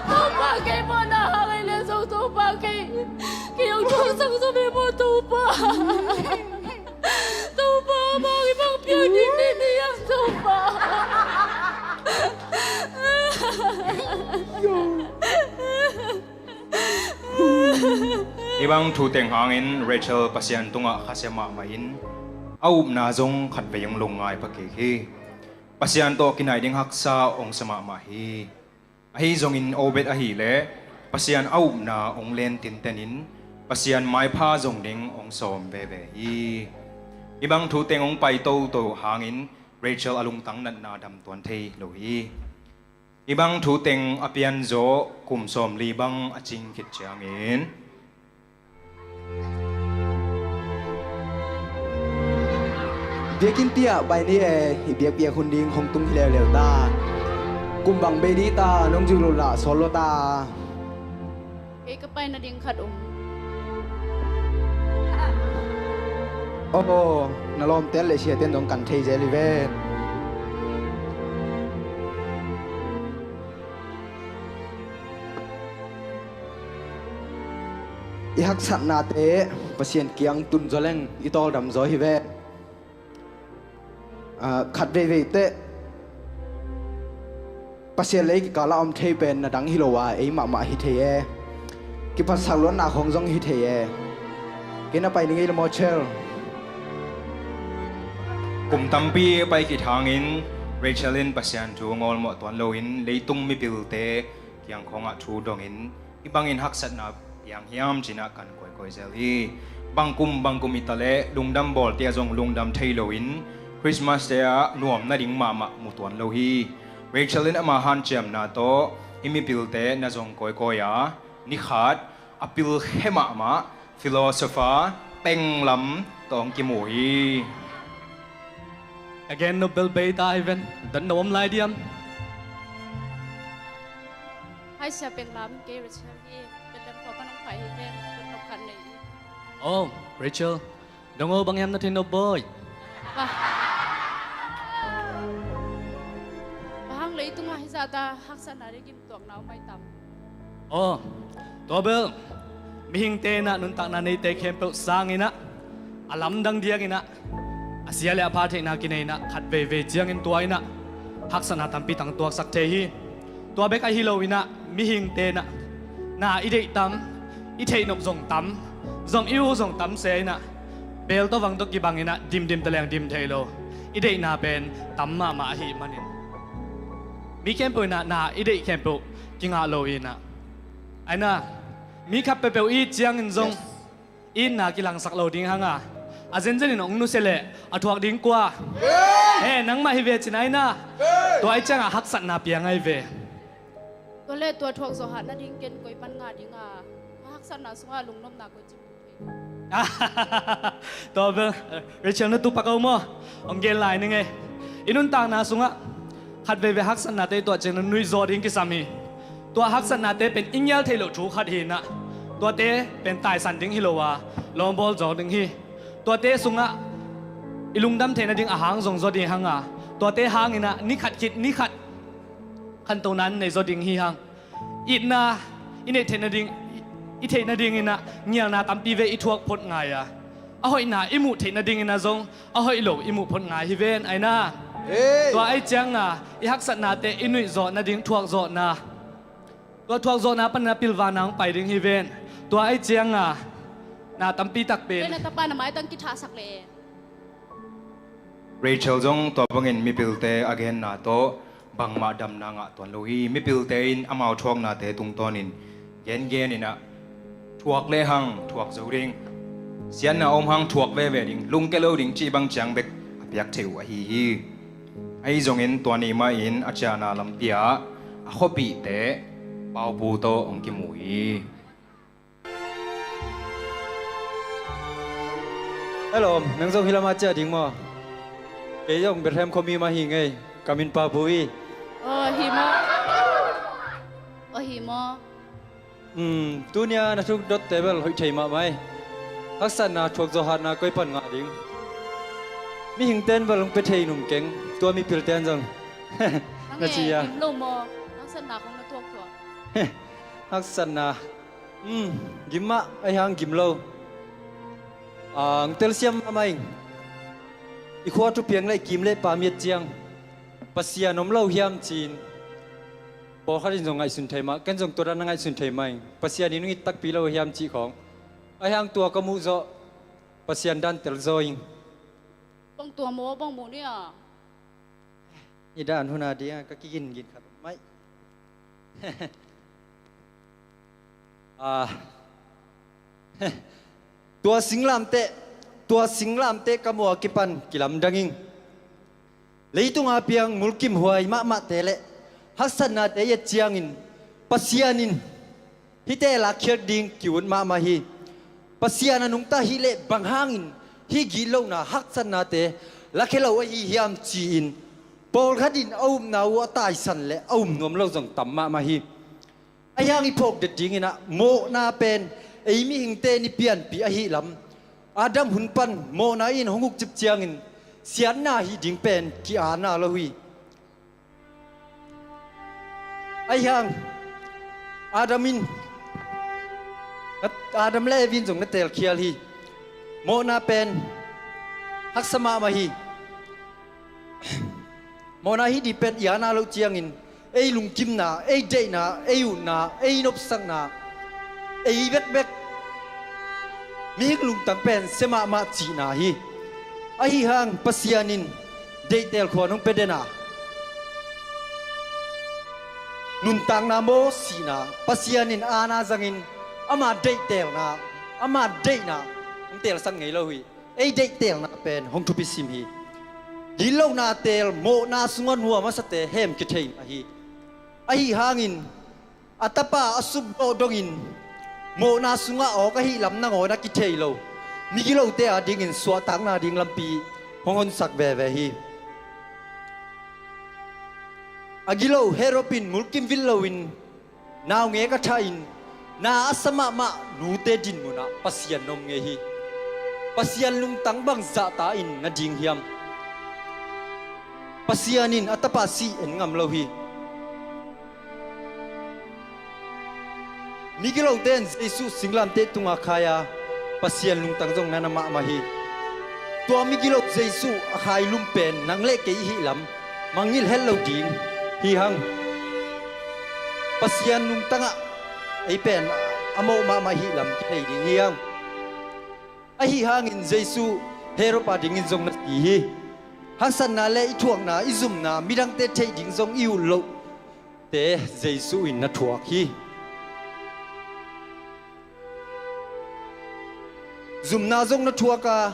Topa, kei mo na hangin na so, Topa, kei. Kei ang tuwang sang sa mo, Topa. Topa, bakit magpianit na yan, Topa? Hih bang thu teng hangin Rachel Pasian tungah khasia mahmah in a upna zong khatvei hong lungngai pah kik hi. Pasian tawh kinai ding haksa hong sa mahmah hi. Ahi zongin Obed ahih leh Pasian a upna hong len tinten in Pasian maipha zong ding hong sawm veve hi. Hih bang thu teng hong pai toto hangin Rachel a lungtang natna dam tuan thei lo hi. Hih bang thu teng a pianzawh kum sawmli bang a cing khit ciangin, biakinn tiah bai ni e, i biakpiak hun ding hong tung hi leuleu ta. Kum bang bei dih ta, nong zui lo lah sawl lo ta. Kei ka pai nading khat om. Aw, na lawmte le siate in zong kan thei zel hi ven. I haksatnate Pasian kiang tun zaw leng i tawldam zaw hi ve. Ah, khat veivei teh Pasian le ei kikal a om thei pen na dang hi lo a, ei mahmah hi thei e. Kiphatsak luatna khawng zong hi thei e. Kei na pai ning ei le maw, Rachel? Kum tampi pai kithangin Rachel in Pasian thu ngawlmawh tuan loin leitung mipilte kiang khawngah thu dongin hih bangin haksatna piang hiam ci-in ah kan kawikawi zel hi. Bangkum bangkum i ta leh lungdam bawlte ah zong lungdam thei loin Christmas te ah nuam nading mahmah mu tuan lo hi. Rachel in ama hanciamna tawh hih mipilte na zong kawikawi a, ni khat a pilkhe mahmah philosopher Penglam tawh hong kimu hi. Again, no bel bei ta hi ven. Dot no om lai diam. Hi Sia Penglam, kei Rachel hi. Bethlehem khua pan hong pai hi ven. Dot no khat nei hi. Oh, Rachel. Dong o, bang hiam na thei nop bawi? Ba, bang hang leitung ah hih zah ta haksatna le gimtuakna om mai tam? Aw, tua bel mihingte in ah nuntakna neite khempeuh sangin ah a lamdang diakin ah a sia le a pha theihna kinei in ah khat veivei ciangin tua in ah haksatna tampi tang tuaksak thei hi. Tua bek ahi lo in ah mihingte in ah na i deih tam, i theih nop zong tam, zong i uh zong tam se in ah bel tawh vang tawh kibang in ah dimdim ta leng dim thei lo. I deihna pen tam mahmah ahih manin mi khempeuh in ah na i deih khempeuh kingah lo in ah, ai na, mi khat peuhpeuh i it ciangin zong itna kilangsak lo ding hang a, a zenzen in hong nusia leh a thuak ding kua? He, nangmah hi ve ci-in ai na. Tua ahih ciangah haksatna piang ahi ve. Tua leh tua thuak zawh hat nading ken koi pan ngah ding a, haksatna sungah lungnopna koi cim thei? Tua bel, Rachel, na tupak a um aw. Hong gen lai ning ei. I nuntakna sungah khat veivei haksatnate i tuah ciang na nuihzawh ding kisam hi. Tua haksatnate pen i ngial theih loh thu khat hi in ah, tuate pen taisan ding hi lo a, lawmbawl zawk ding hi. Tuate sungah i lungdam theih nading a hang zong zaw ding hang a, tuate hangin ah ni khat khit ni khat khantohna nei zaw ding hi hang. Itna i neih theih nading, i theih nadingin ah ngialna tampi vei i thuak phot ngai a, a hoihna i muh theih nadingin ah zong a hoih lo i muh phot ngai hi ven ai na. Tua ahih ciangah i haksatnate i nuihzawh nading thuakzawhna, tua thuakzawhna panin ah pilvana hong pai ding hi ven. Tua ahih ciangah na tampi tak pen. Ken a tapa na maitang kithahsak leh. Rachel zong tua bangin mipilte a genna tawh bangmah damna ngah tuan lo hi. Mipilte in amau thuaknate tungtawnin gengen in ah thuak lehang thuak zo ding, siatna om hang thuak veve ding, lungke lo ding cih bang ciang bek a piak theih uh ahi hi. Ahi zongin tua ni mahin a ciahna lampi ah a khuapihte Paupu tawh hong kimu hi. Hello, nang zong hih lamah ciah ding maw? Kei zong Bethlehem khuami mah hi ing ei. Ka min Paupu hi. Aw, hi maw? Aw, hi maw? Hmm, tuni-a na thuk dotte bel hoih thei mahmah hi. Haksatna thuak zawh hatna koi pan ngah ding? Mihingte in bel hong pia thei nung keng, tua mipilte in zong. Na ci a. Gim lo maw? Haksatna khong na thuak thuak. Haksatna. Hmm, gim mah, ahi hang gim lo. Ah, hong telsiam mahmah ing. I khua thupiang le i kim le pam i et ciang Pasian om lo hiam ci-in pawlkhat in zong ngaihsun thei mah, ken zong tua dan na ngaihsun thei mah ing. Pasian in hong it takpi lo hiam cih khawng. Ahi hang tua ka muh zawh Pasian dan tel zaw ing. Bang tua maw, bang muh ni a? Ni dan hun a ding a ka kigingin khat om mai. Ah. Tua singlamteh, tua singlamteh ka muh a kipan kilamdang ing. Leitunga piang mulkimhuai mahmahte le haksatnate i et ciangin Pasian in hihte lakkhiat ding ki-ut mahmah hi. Pasian a nungta hileh bang hangin hih gitlohna haksatnate lakhia lo ahi hiam ci-in pawlkhat in a upna uh a taisan le a um nuam lo zong tam mahmah hi. Ahi hang i phawk det dingin ah mawhna pen ei mihingte in i pianpih ahi lam, Adam hun pan mawhna in hong hukcip ciangin siatna hih ding pen ki-ana lo hi. Ahi hang Adam in, Adam le Evi in zong na teelkhial hi. Mawhna pen haksa mahmah hi. Mawhna hih ding pen i ana loh ciangin ei lungkimna, ei deihna, ei utna, ei nopsakna, ei bekbek mihing lungtang pen sia mahmah cihna hi. Ahi hang Pasian in deihtel khua hong pia den a, nuntakna maw sihna, Pasian in ana zangin ama deihtelna, ama deihna hong teelsak ngei lo hi. Ei deihtelna pen hong thupi sim hi. Gitlohna teel mawhna sungah nuam a sate hem kithei mah hi. Ahi hangin a tapa a supdawh dongin mawhna sungah awk ahih lam nangawn a kithei lo migilote adingin suahtakna ding lampi hong honsak veve hi. A gilo Herod in mulkimvit loin naungek a thahin na a sa mahmah nute dinmunah Pasian na om ngei hi. Pasian lungtang bang zahta in na ding hiam? Pasian in a tapa sih en ngam lo hi. Migilote in Jesuh singlamteh tunga khai a, Pasian lungtang zong na na mahmah hi. Tua migilo Jesuh a khailum pen nang le kei i hih lam mangngilh het lo ding hi hang. Pasian lungtangah ei pen a mawh mahmah i hih lam kithei ding hi hang. Ahi hangin Jesuh Herod adingin zong na si hi. Haksatna le i thuakna, i zumna midangte theih ding zong i ut loh te Jesuh in na thuak hi. Zumna zong na thuak a,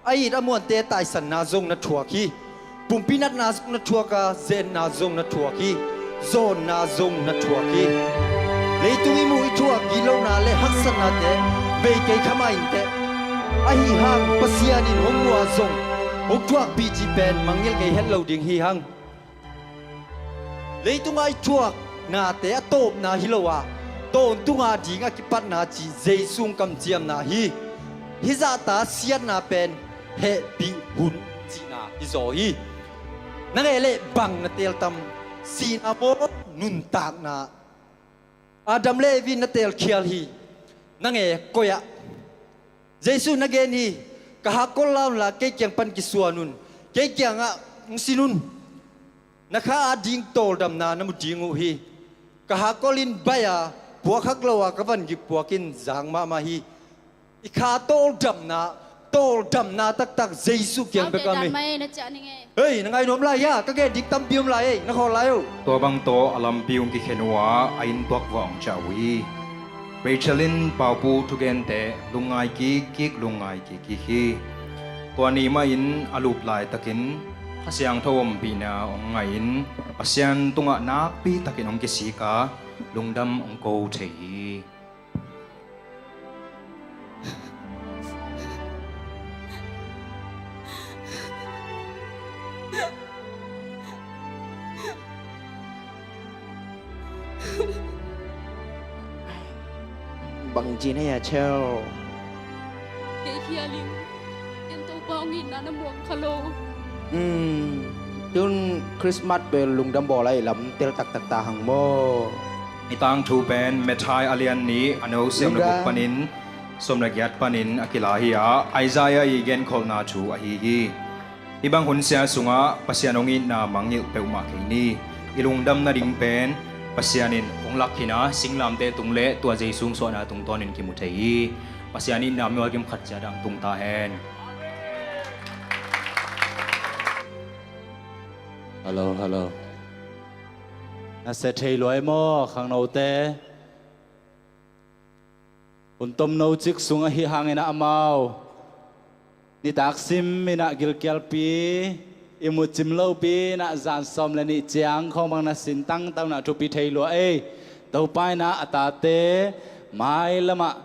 a it a muante taisanna zong na thuak hi. Pumpi natna zong na thuak a, zenna zong na thuak hi. Zawnna zong na thuak hi. Leitung i muh i thuak gitlohna le haksatnate bei kei kha mah inteh. Ahi hang Pasian in hong muh a zong hong thuakpih cih pen mangngilh ngei het lo ding hi hang. Leitungah i thuaknate a tawpna hi lo a, tawntunga ding a kipatna cih Jesuh kamciamna hi. Hih zahta siatna pen hehpih hun cihna hi zaw hi. Na ngei leh bang na teeltam? Sihna maw, nuntakna? Adam le Evi na teelkhial hi. Na ngei koi-ah? Jesuh na gen hi. Ka hakkol la unla kei kiang pan kisuan un. Kei kiangah hong sin un. Na kha ading tawldamna na mu ding uh hi. Ka hakkol in baih a, puak hak lo a ka vangik puak in zang mahmah hi. I kha tawldamna, tawldamna taktak Jesuh kiang bek a om hi. Hei, na ngainuam lai hia? Ka gen ding tampi om lai ei, na khawl lai uh. Tua bang tawh a lampi hong kikhen uh a, a inn tuak vuah hong ciah uh hi. Rachel in Paupu thugente lungngai kikkik, lungngai kikkik hi. Tua ni mahin a lup laitakin Kha Siangtho ompihna hong ngaihin Pasian tungah nakpitakin hong kisik a, lungdam hong ko thei hi. Bang ci na hia Chel? Kei khial in, ken Topa hong itna na muang kha lo. Um, tun Christmas bel lungdam bawl a ih lam tel taktak ta hang maw? I tangthu pen Matthai a lian nih a no sawm le guk panin sawm le giat panin a kila hi a, Isaiah i genkholhna thu ahi hi. Hih bang hun sia sungah Pasian hong itna mangngilh peuhmah kei ni. I lungdam nading pen Pasian in hong lak khin a, singlamteh tung le tua Jesuh hong suahna tungtawnin kimu thei hi. Pasian itna mimal kim khat ciat ah hong tung ta hen. Hello, hello. Na sia thei luai maw khangnote? Hun tomno cik sung ahih hangin ah amau nitak sim in ah gilkialpi, ihmut cim lopi in ah zan sawm le nih ciang khawng bang na sin tangtang na thupi thei lua ei. Topa in ah a tate mailam ah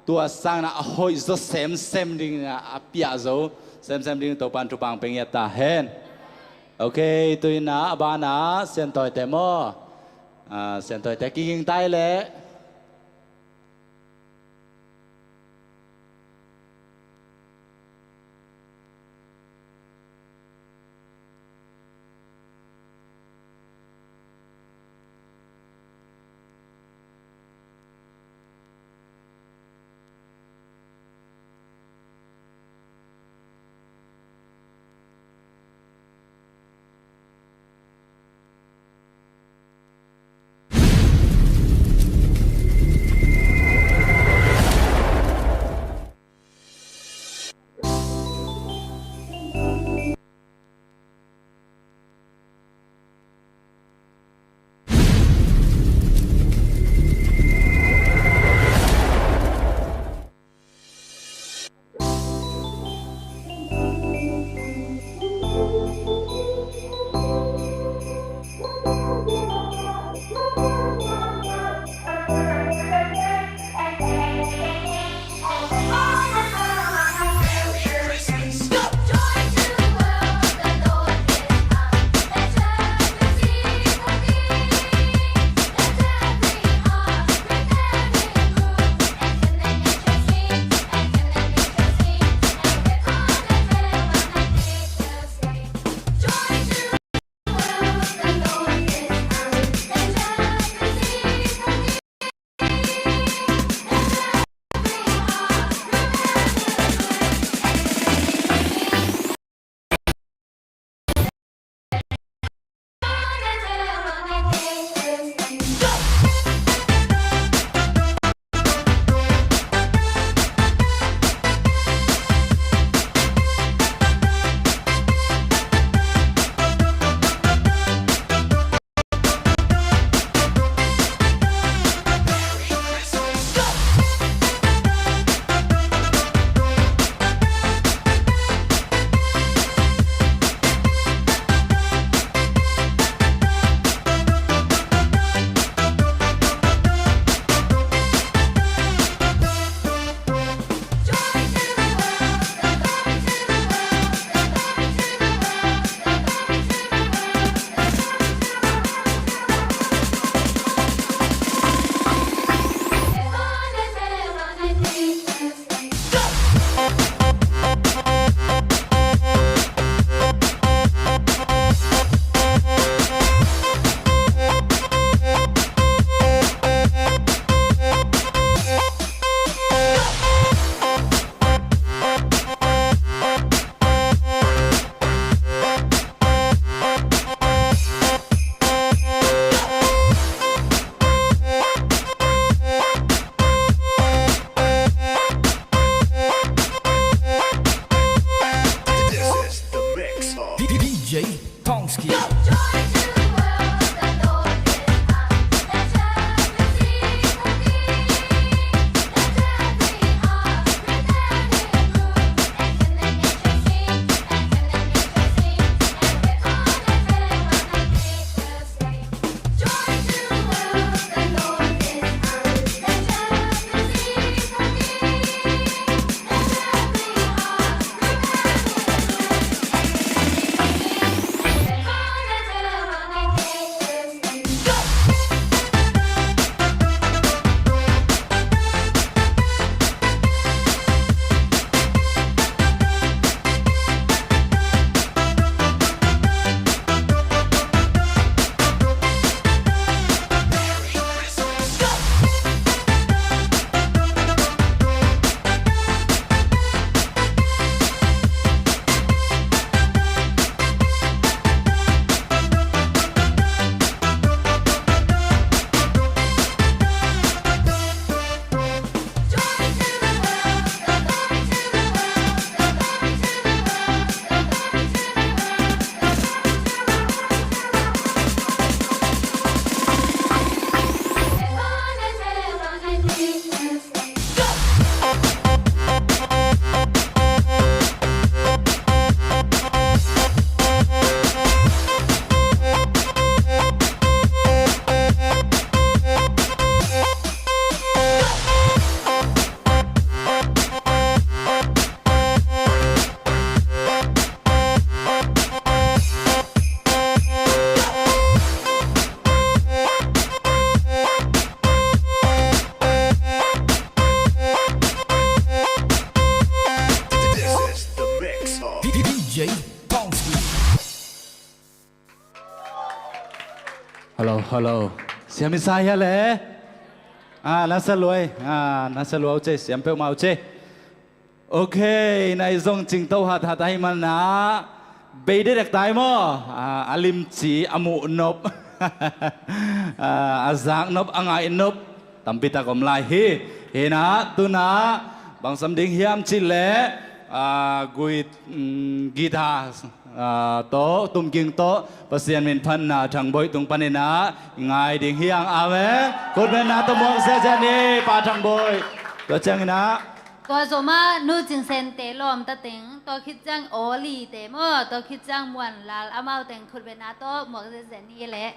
tua sang in ah a hoih zaw semsem ding in ah a piah zo semsem ding Topa in thupha hong pia ngiat ta hen. Ok, tu in ah a ban ah siantawite maw? Ah, siantawite kiging ta ei leh. Hello. Siam i sa hia le? Ah, na sa luai. Ah, na sa luai uh ce, siam peuhmah uh ce. Ok, na i zong cingto hathat ahih manin ah bei dedek tai maw? Ah, a limci a muh nop. Ah, a zak nop, a ngaih nop tampi tak om lai hi. Hi-in ah tu-in ah bang sam ding hiam cih leh, ah, gui, mm, guitar, ah, tawh, tumging tawh Pasian min phatna Thang Boih tung panin ah i ngai ding hi hang. Amen. Khutbetna tawh muak ziahziah ni, Pa Thang Boih. Tua ciangin ah, tua zomah Nu Cing Sente lawm ta teng, tua khit ciang aw lite maw, tua khit ciang Muan Lal amau teng khutbetna tawh muak ziahziah ni leh.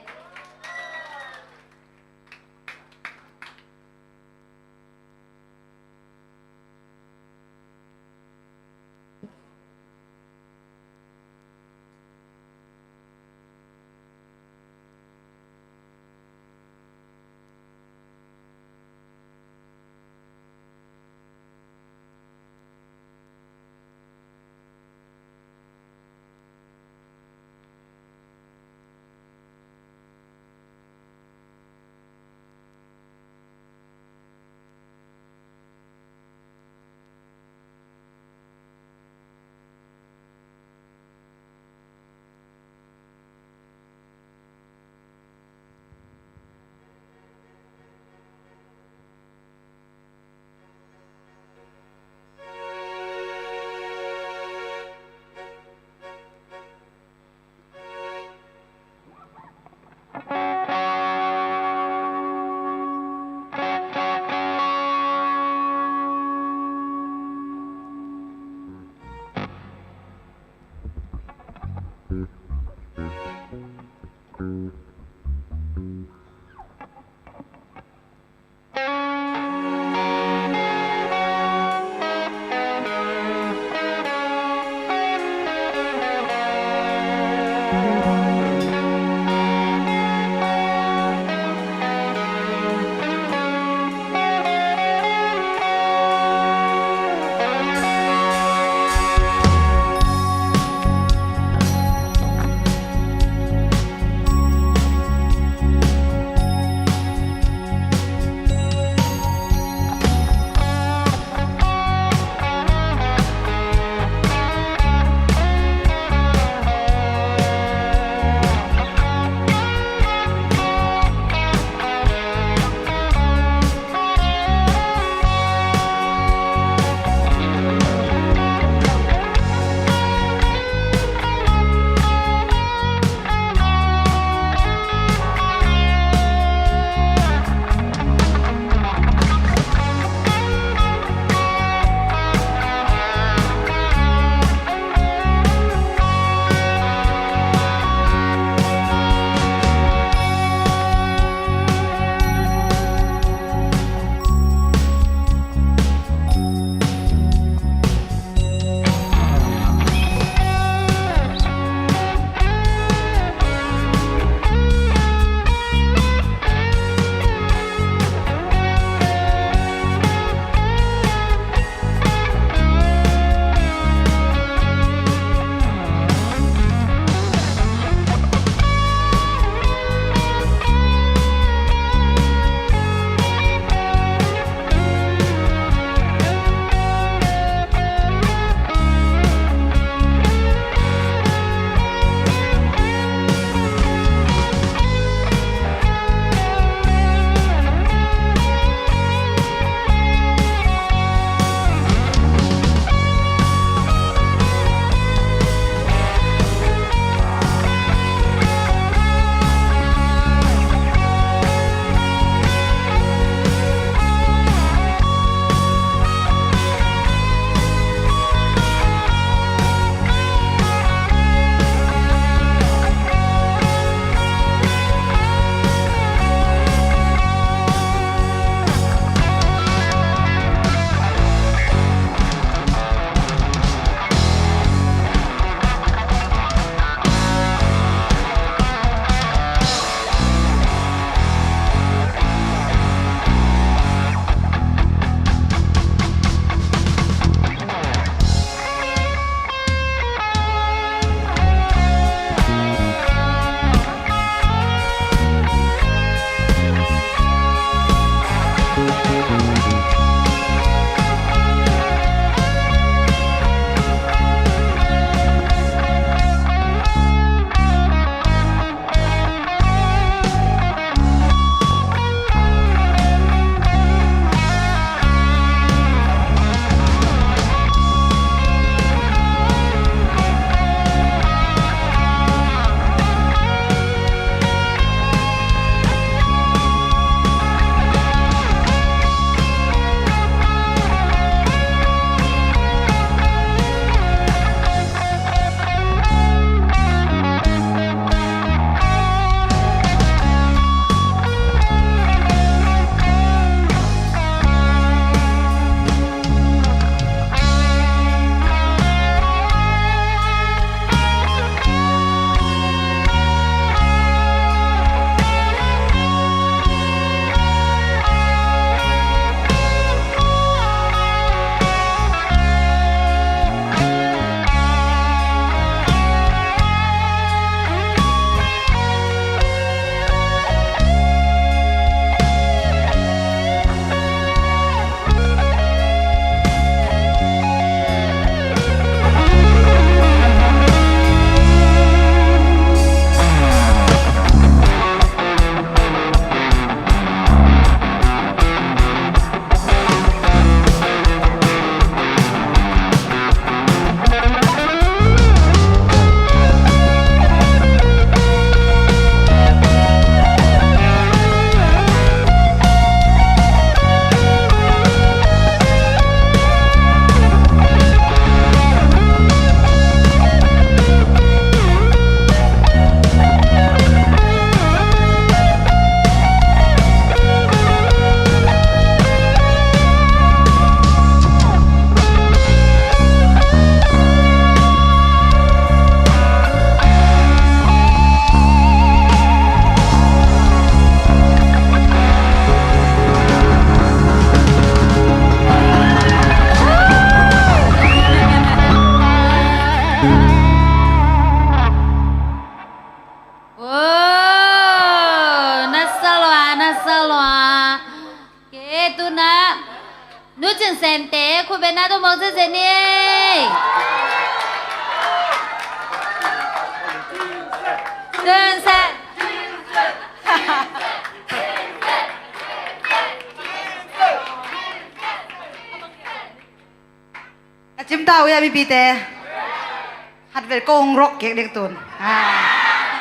Nu Cin Semte, khutbetna tawh muak zezen ni. Cin Sem. A cimta uh ia mipite. Khat vel ko hong rok kek dek tun. Ah.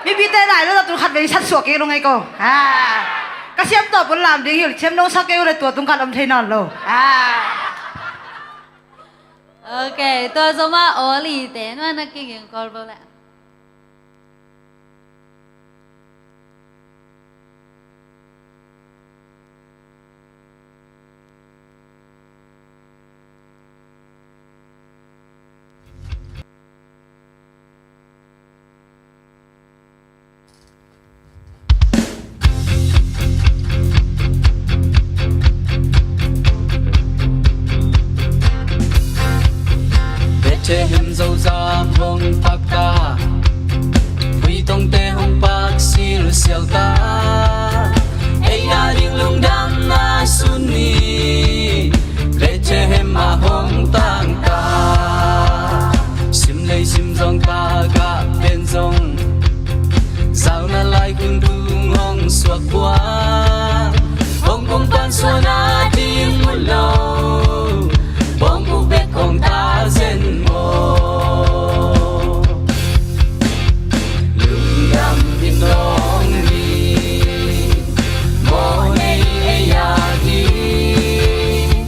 Mipite nai lo tun khat vel sat suak kek lo ngai ko. Ah. Ka siam tawh pun lam ding hil siam nong sak kei uh le tua tung khat om thei nawn lo. Ah. Ok, tua zoma Oli te nuan a kiging kol bo le. Bethlehem Zozang hong phak ta, Huitongte hong pak silsial ta, ei a ding lungdamna sun ni, Bethlehem ah hong tang ta. Sim lei sim zong ta gah pen zong, zauna lai kun tung hong suak buang, hong kum pan suan a ding mu lo, bawng buk bek hong ta zen maw. Lungdam in ong ni, mawh nei ei a ding,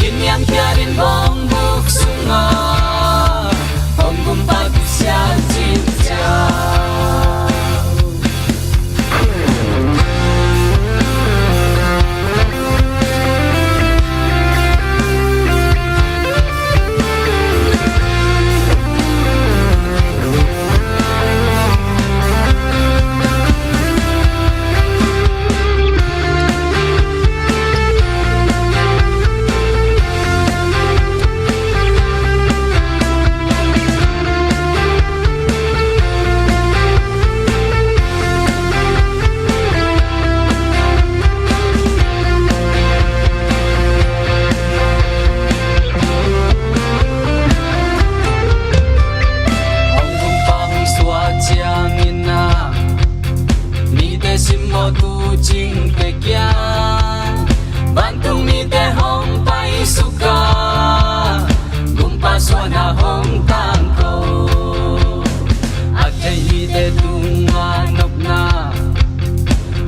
in niam khia in bawng buk sungah, hong kumpa kisial cin ciau. Hong kumpa hong suak ciangin ah, mite simmawh tu cingte kiang, vantung mite hong paisuk a, kumpa suan a hong tangko. A thei mite tungah nopna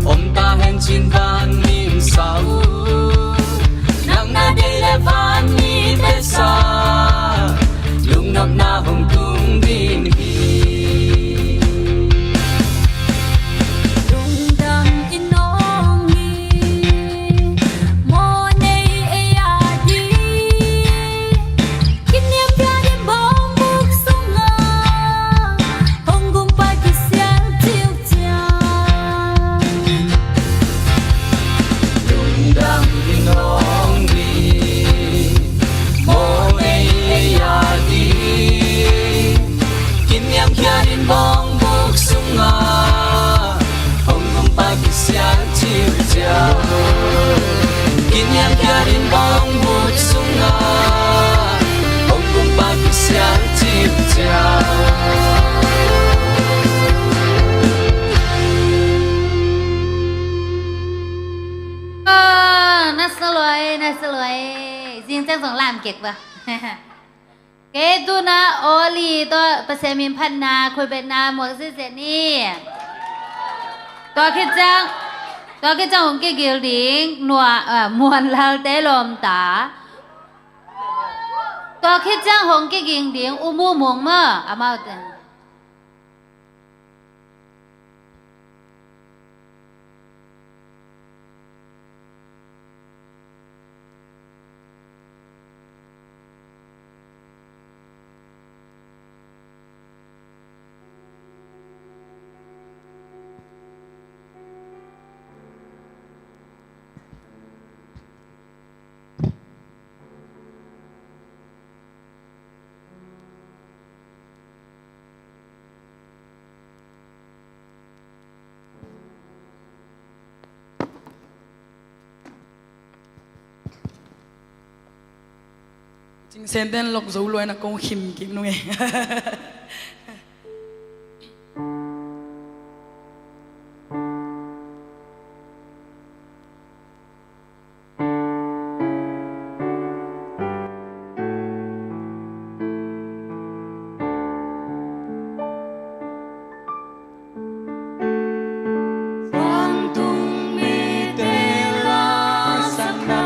om ta hen cin van ning sa uh. Nang na deih leh van mite sang lungnopna hong tung ding hi. Lungdam in ong ni, mawh nei ei a ding, in niam khia in bawng buk sungah, hong kumpa kisial ciau ciau. Lungdam in ong ni, mawh nei ei a ding, in niam khia in bawng buk sungah, hong kumpa kisial ciau ciau. Kin niam khia in bawng buk sungah, hong kumpa kisial ciau ciau. Ah, na sa luai, na sa luai. Zing ciang zong lam kek ba. Kei tuna Oli tawh Pasian min phatna, khutbetna muak zezen ni. Tua khit ciang, tua khit ciang hong kiging ding, nua, ah, Muan Lalte lawmta. Tua khit ciang hong kiging ding, U Mu Mung maw, amaute. Singsen ten lok zo luai na kong khim kik nung e. Vantung mite la sangna,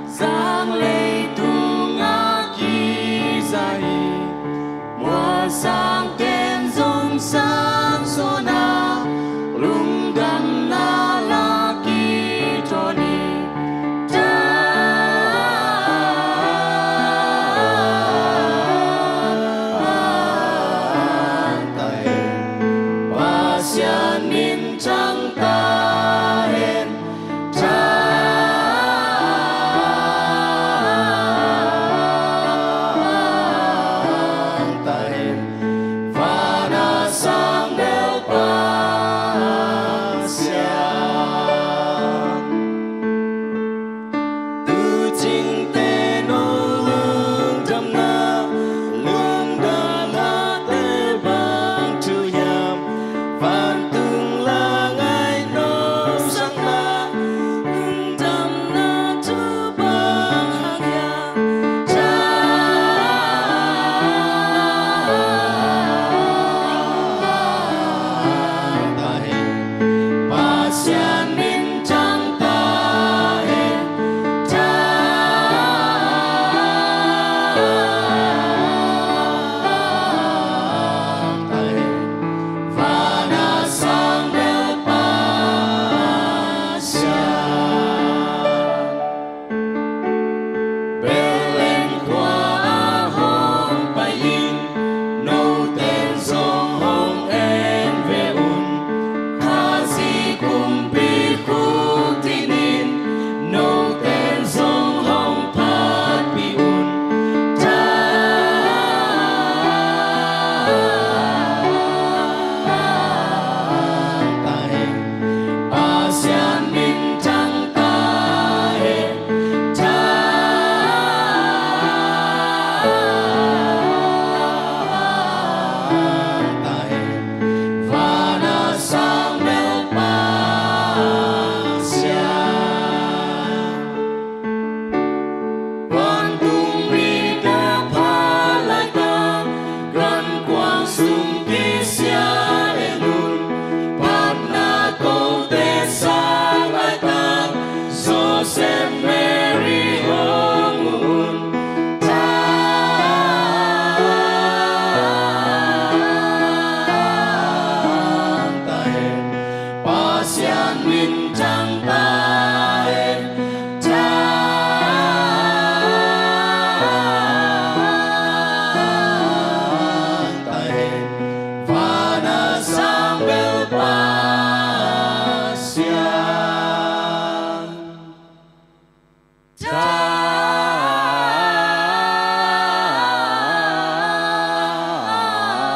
zang leitung a kiza hi. Mualsang ten zong sang suahna, lungdamna la kithawn hi. Pasian min thang ta hen. Thang ta hen. Van a sang bel Pasian. Tu cingte no lungdamna, lungdamnate bang thu hiam? Vantung la ngai no sangna, lungdamna thu bang hang hiam? Thang ta hen. Pasian min thang ta hen. Thang ta hen. Van a sang bel Pasian. Bethlehem khua ah hong pai in, note zong hong en ve un. Khazih kumpi khuk tinin, note zong hong phatpih un. Thang ta hen. Pasian min thang ta hen. Thang ta hen. Van a sang bel Pasian. Vantung mite phat laitak, gankuang sung kisia en un. Phatna kote sang laitak, Joseph Mary hong uh un. Thang ta hen. Pasian min thang ta hen. Thang ta hen. Van a sang bel Pasian.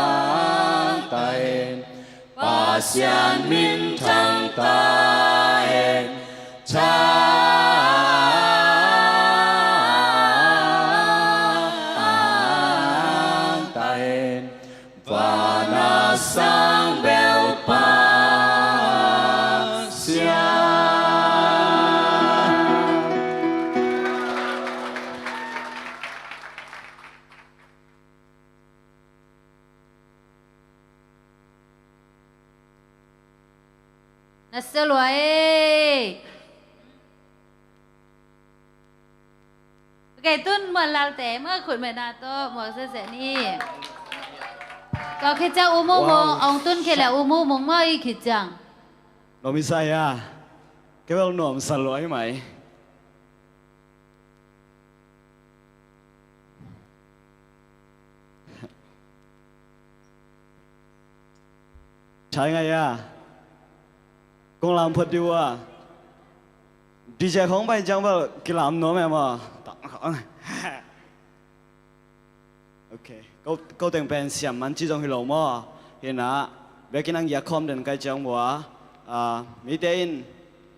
Thang ta hen. Pasian min thang ta hen. Thang ta hen. Van a sang bel Pasian. Na sia lua e. Ok, tun muan lalte, muan khut mena tawh muak sese ni. Tua khit ciang u mumung, wow, ong tun khit le u mumung maw i khit ciang. Nuam i sa hia? Kei bel nuam sa lua hi mai. Thai ngai a. Kong lam phot diu a. D J khong pai ciang bel kilam nuam em a. Ok. Ko, ko teng pen siam man ci zong hi lo maw. Hi na, biakinn ang gia khawm den kai ciang bua. Ah, mite in,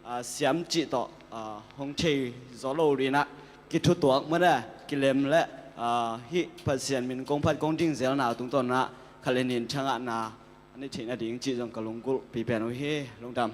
ah, siam cih tawh, ah, hong thei zaw lo ding a. Kithutuak mah de, kilem le. ah, hih Pasian min kong phat kong ding zelna tungtawn ah khat le nih in thangahna a nei theihna ding cih zong ka lunggulhpi pen uh hi. Lungdam.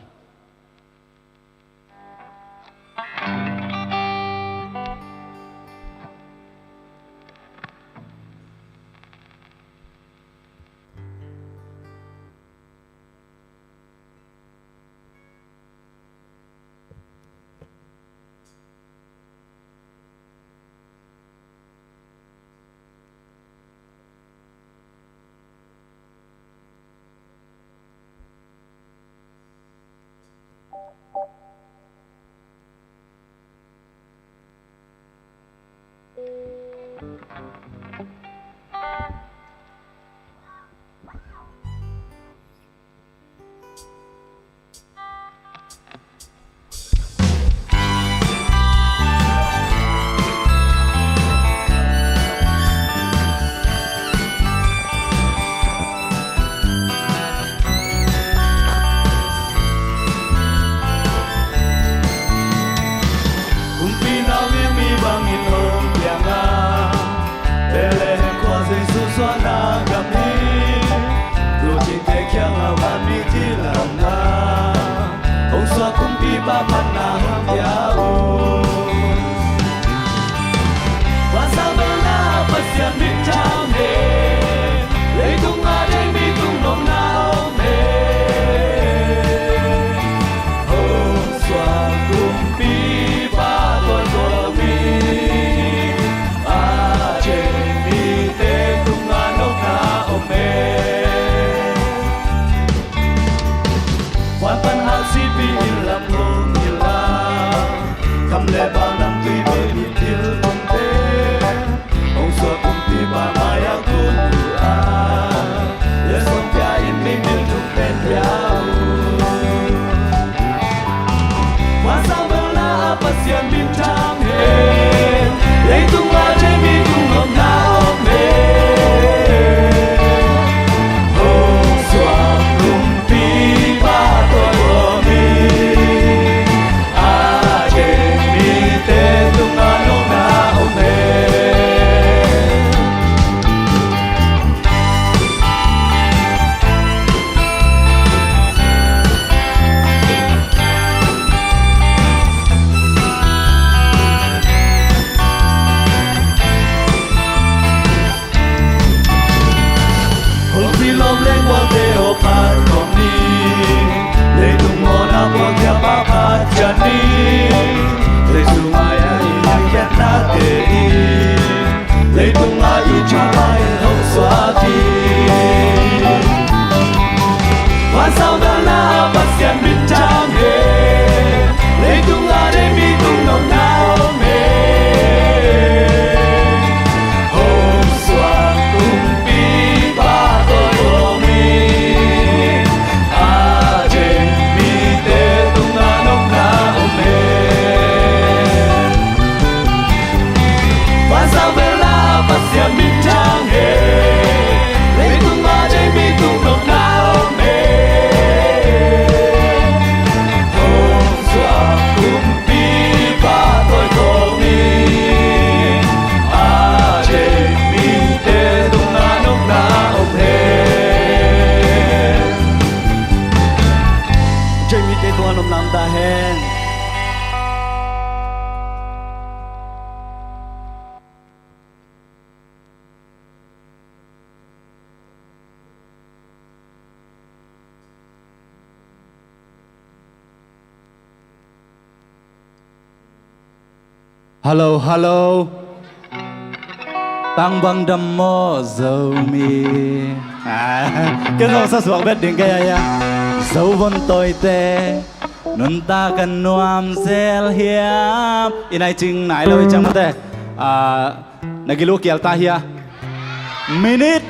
Kumpi nau mi bangin hong piang a, Bethlehem khua Jesu suahna gam hi. Tuucingte kiangah vanmi kilamna, hong suak kumpipa phatna hong pia uh. Vanzang velna Pasian min thang hen, leitung a deih mi tung nopna om hen. Hong suak kumpipa tua tawh mi, a deih mite tungah nopna om hen. Huan pan hal sipi inn lam hong hilh a, kham le bang lam tui bei mi thil tumte, hong suak kumpipa mai-ah kun uh a, letsong pia in mi bil tum pen pia uh. Vanzang velna Pasian min thang hen, leitung a deih mi tung nopna om hen. Hong suak kumpipa tua tawh mi, a deih mite tungah nopna om hen. Hong pilawm leng gualte aw phat khawm ni, leitung mawhna puakhia pa phat ciat ni, leisung mai-ah i khiatnate in, leitung ah i thupha in hong suak hi. Vanzang velna Pasian min thang hen, leitung ah deih mi tung nopna om hen. Hong suak kumpipa tawh mi, a deih mite tungah nopna om hen. Vanzang velna Pasian min thang hen, leitung ah deih mi tung nopna om hen. Hong suak kumpipa tawh mi, a deih mite tungah nopna om hen. Deih mite tungah nopna om ta hen. Hallo, hallo. Tang bang dam maw Zomi? Ah, ken zong sa suak bet ding kei a, Zo von tawite. Nuntak kan nuam zel hiam? I nai cing nai lo i ciang mate. Ah, na gil uh kial ta hia? Minute,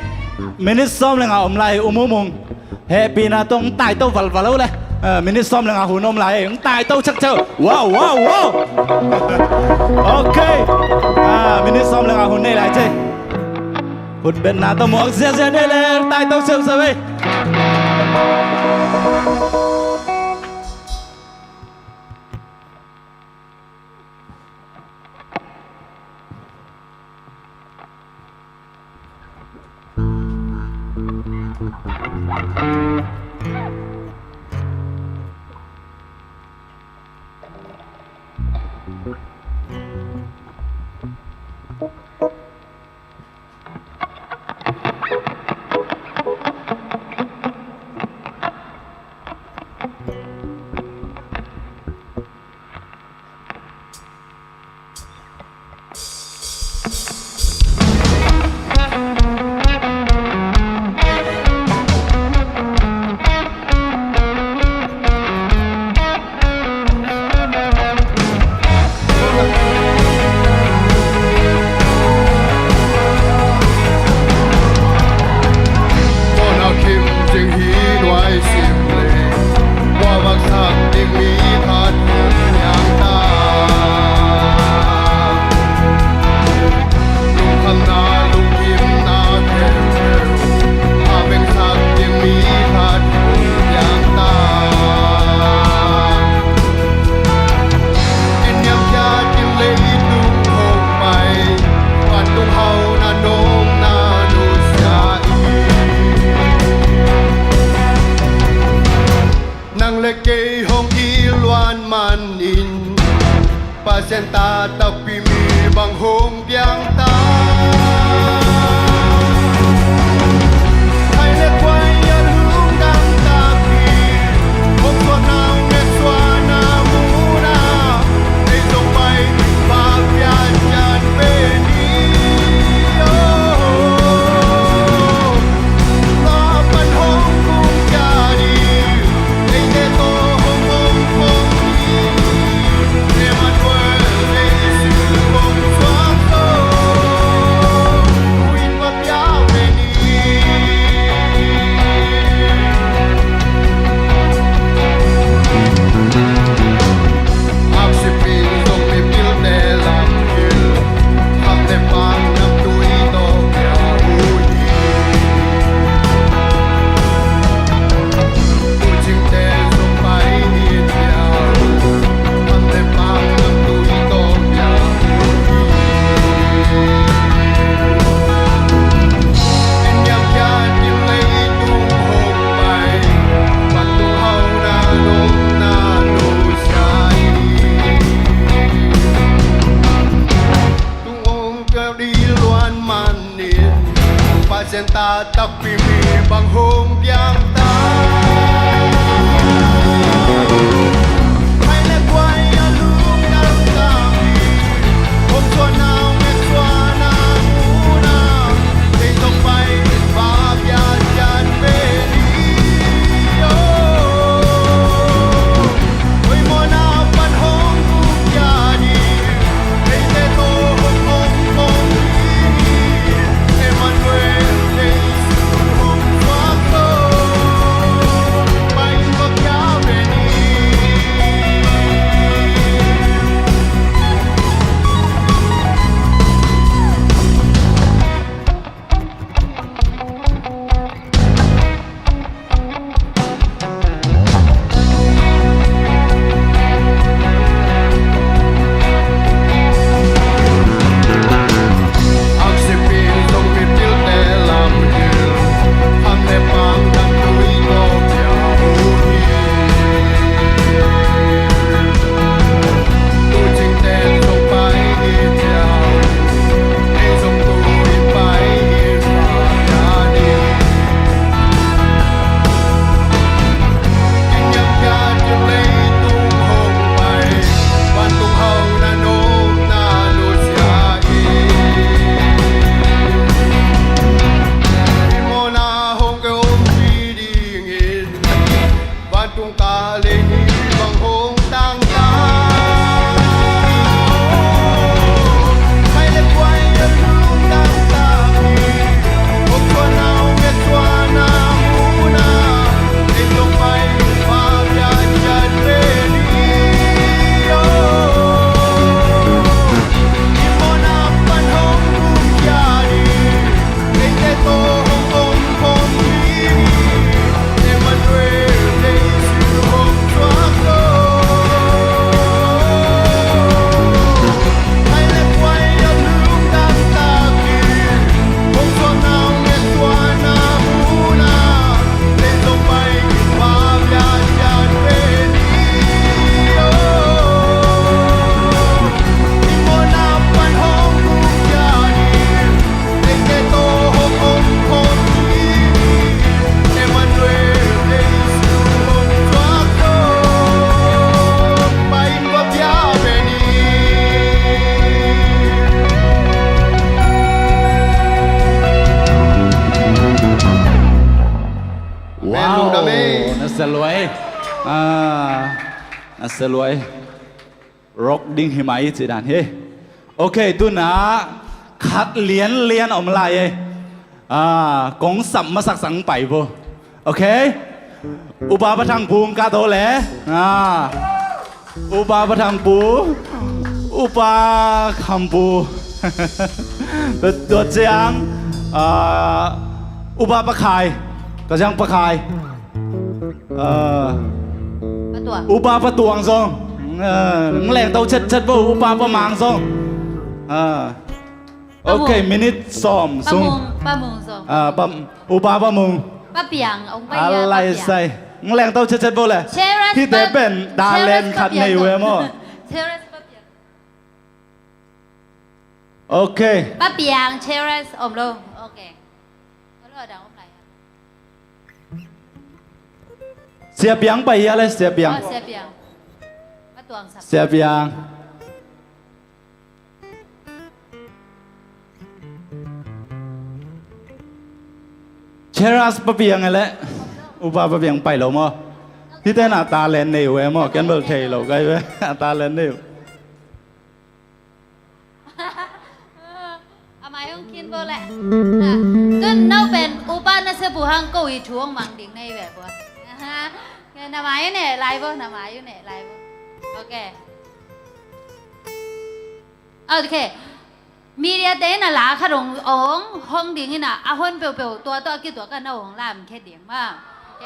minute sawm le nga om lai, um um um. Hehpihna tawh hong taito valval uh le. Eh, minute sawm le nga hun om lai, hong taito chakchak. Wow, wow, wow. Okay. Ah, minute sawm le nga hun nei lai ce. Khutbetna tawh muak ziazia nei le, taito siausiau ei. Kona kim ding hi nuai sim le, kua vaksak ding mi khat hong piang ta. Lungkhamna, lungkimna khempeuh a vengsak ding mi khat hong piang ta. In niamkhiat in leitung hong pai, vantung hau na nong na nusia hi. Nang le kei hong i luan manin, Pasian ta takpi mi bang hong piang ta. Khaile kuaia lungdam takpi, hong suahna hong ngetsuahna muhna, ei zong pai pa pian cian ve ni. Oh. Pasian ta takpi mi bang hong piang ta. Hai le kuaia lungdam takpi, hong suahna hong ngetsuahna muhna, ei zong pai pa pian cian ve ni. Oh. Luai. Ah, a sia luai. Rock ding hi mai ci dan hi. Ok, tuna khat lianlian om lai ei. Ah, kong sap masak sang pai vo. Ok. Upa Pa Thang Pu ka to le. Ah. Upa Pa Thang Pu. Upa Kham Pu. Tua ciang, ah, Upa Pa Khai. Ka ciang Pa Khai. Ah. Pa Tuang. Upa Pa Tuang zong. Ah, ng leng to cetcet vo, Upa Pa Mang zong. Ah. Pa Mung. Ok, minute sawm sung. Pa Mung, Pa Mung zong. Ah, Pa, Upa Pa Mung. Pa Piang, ong pai a, Pa Piang. Alai sai. Ng leng to cetcet vo le. Cheras. Hihte pen talent khat nei uh e maw. Cheras Pa Piang. Ok. Pa Piang, Cheras om lo. Ok. Om lo, dang om lai. Sia Piang pai a le, Sia Piang. Oh, Sia Piang. Pa Tuang sap. Sia Piang. Cheras Pa Piang e le. Upa Pa Piang pai lo maw. Hihte na talent nei uh e maw. Ken bel thei lo kai ve. Talent nei uh. A mai hong kin bo le. Ha. Tun no pen upa na se bu hang ko i thu hong mang ding nei ve bo. Aha. Nge na mai ne lai bo, na mai ne lai bo. Ok. Ok. Media te na la kha dong ong hong ding ina a hon peu peu tua tua ki tua ka na hong lam khe ding ma. Ok.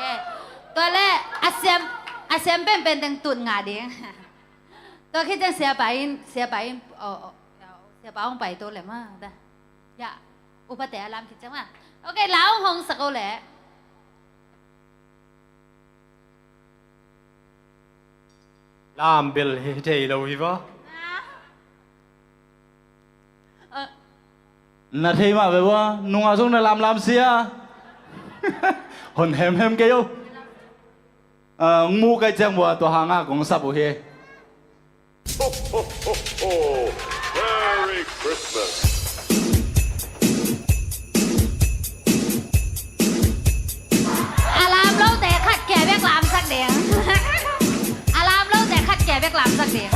Tua le a siam, a siam pen pen teng tut nga ding. Tua khit ciang siapa in, siapa in, oh, oh, siapa hong pai to le ma, da. Ya, upate a lam khit ciang ma. Ok, la hong hong sak o le. Lam bel he thei lo hi va. Ah. Eh. Na thei mah ve ua, nungah zong na lamlam sia. Hon hemhem kei o. Ah, ng mu kai ciang ua, tua hanga kong sap uh hi. Ho, ho, ho, ho. Merry Christmas. A lam lote khat kia bek lamsak ding. A lam lote khat kia bek lamsak ding.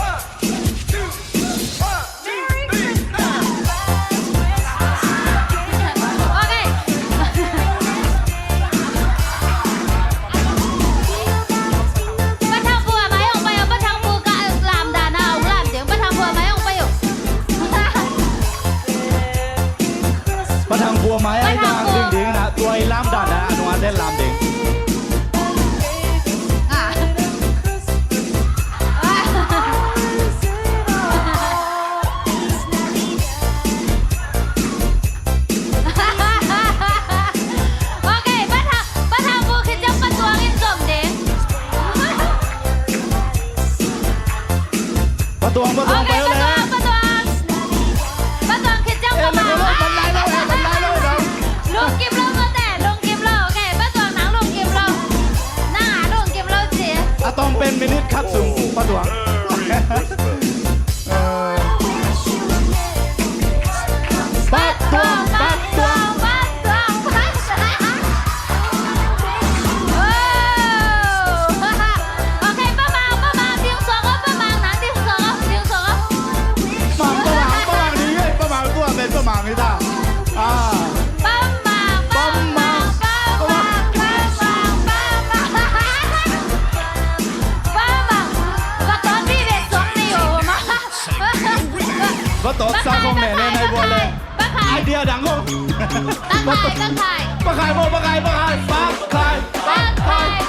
Ok. Pa Thang Pu a mai hong pai o, Pa Thang Pu ka lam dan a hong lam ding, Pa Thang Pu a mai hong pai o. Pa Thang Pu a mai ai dan ding ding na, tua i lam dan a, a nung a den lam ding. Ah. Ok, Pa Thang, Pa Thang Pu khit ciang Pa Tuang in zom ding. Pa Tuang, Pa Tuang, ok, Pa Tuang, Pa Tuang. Pa Tuang khit ciang Pa Mang. Lungkim lo, Pa Tuang, lungkim lo, Pa Tuang. Lungkim lo, ok, Pa Tuang nang lungkim lo. Nang a lungkim lo ci. A tawm pen minute khat sung, Pa Tuang. Pa Tuang, Pa Tuang, Pa Tuang, Pa Tuang. Oh. Ok, Pa Mang, Pa Mang, ding suak o, Pa Mang, nang ding suak o, ding suak o. Mang, Pa Mang, Pa Mang, ding, eh, Pa Mang, tua pen Pa Mang hi ta. Ah. Pa Mang, Pa Mang, Pa Mang, Pa Mang, Pa Mang. Pa Mang, Pa Tuang, ding suak ni o, Ma. Va tawt sa khong ne ne nai bua le. Idea dang khong. Pa Khai, Pa Khai. Pa Khai mo, Pa Khai, Pa Khai. Pa Khai,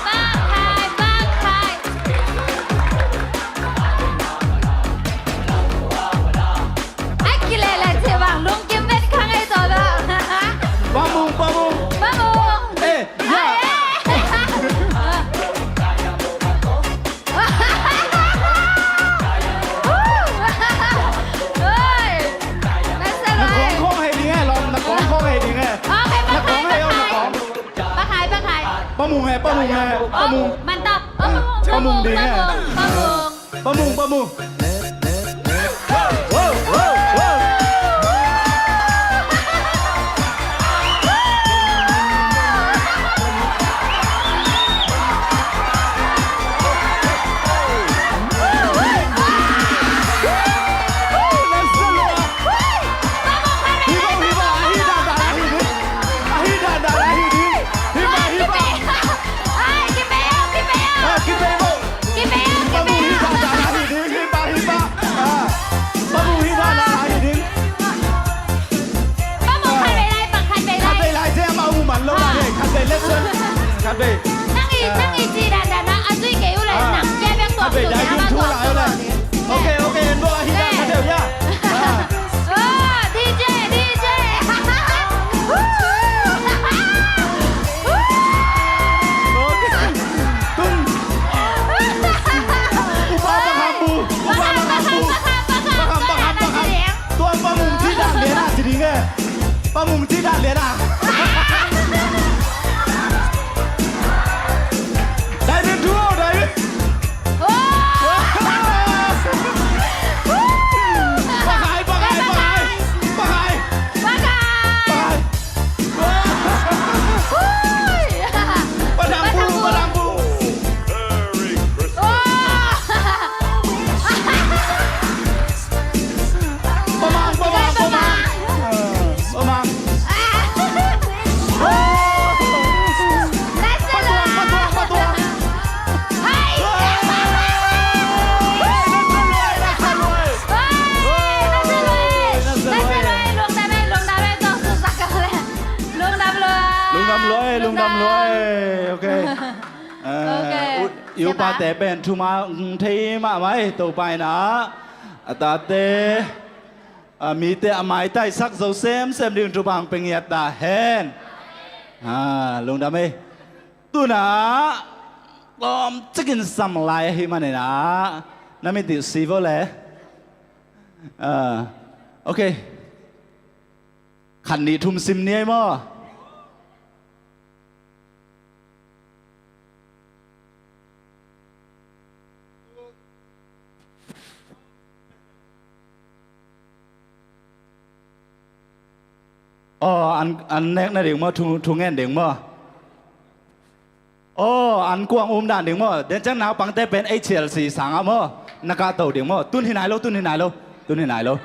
Pa Khai, Pa Khai. Ai, kilele ce bang lungkim vet khang ai to da. Pa Mung, Pa Mung. Pa Mung. Eh, ya. Na kong khong hei ding e, lom, na kong khong hei ding e. Ok, Pa Khai, Pa Khai. Pa Mung e, Pa Mung e, Pa Mung. Man ta. Pa Mung ding e. Pa Mung, Pa Mung. Pa Mung, Pa Mung. Ci dan lian a. Dai min thu, dai min. Pakai, pakai, pakai. Pakai. Pakai. Padang bu, padang bu. Pamang, pamang, pamang. Pamang. Patuang, patuang, patuang. Lungdam lua e, lungdam lua e. Ok. Eh, i upate pen thuman thei mahmah hi, Topa in a, a tate, a mite a maitaisak zo semsem ding thupha hong pia ngiat ta hen. Ah, lungdam ei. Tuna tawmcikin sam lai ahih manin a, na mit dih si vo le. Ah, ok. Khat nih thum sim ni ei maw? Aw, an, an nek nading maw, thu, thu ngen ding maw? Aw, an kuang um dan ding maw? Den ciang naupangte pen H L C sangah maw, na kahto ding maw? Tun hi nai lo, tun hi nai lo, tun hi nai lo.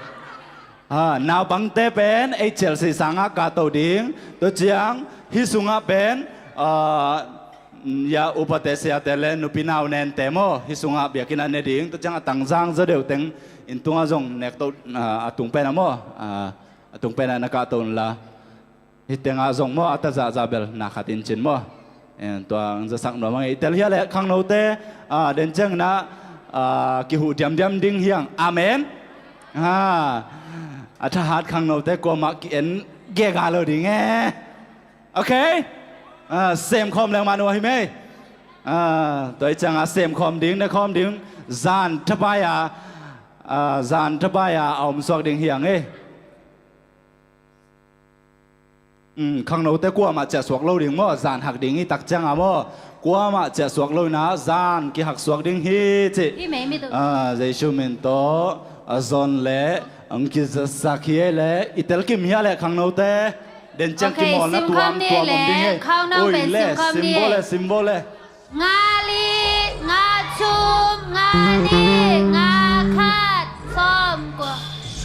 Ha, naupangte pen H L C sangah kahto ding. Tua ciang hih sungah pen, ah, ya upate siate le nupi nau nente maw, hih sungah biakinn ah ne ding. Tua ciang a tangzang zaw deuh teng inn tungah zong nek to, ah, a tung pen ah maw, ah, a tung pen ah na kahto unla. Hih tengah zong maw, a tazahzah bel na khat in cin maw. En, tua ang zasak nuam ang ei. I tel hiah leh khangnote, ah, den ciangin ah, ah, kihuh diamdiam ding hi ang. Amen. Ah, a thahat khangnote kuamah ki-en gega lo ding e. Ok. Ah, semkhawm leng mah nuam hi mei. Ah, tua hi ciangah semkhawm ding, nekhawm ding, zan thapai a, ah, zan thapai a a omsuak ding hi ang e. Um, khangnote kuamah ciahsuak lo ding maw, zan hak ding i tak ciangah maw, kuamah ciahsuak lo inah zan kihaksuak ding hi cih. Ah, Jesu min tawh a zon le ang kizasak hi ei le, i telkim hiah le khangnote. Den ciang kimawlna tuamtuam om ding hi. Ui le, sim vo le, sim vo le. Nga li, nga thum, nga nih, nga khat, sawm kua,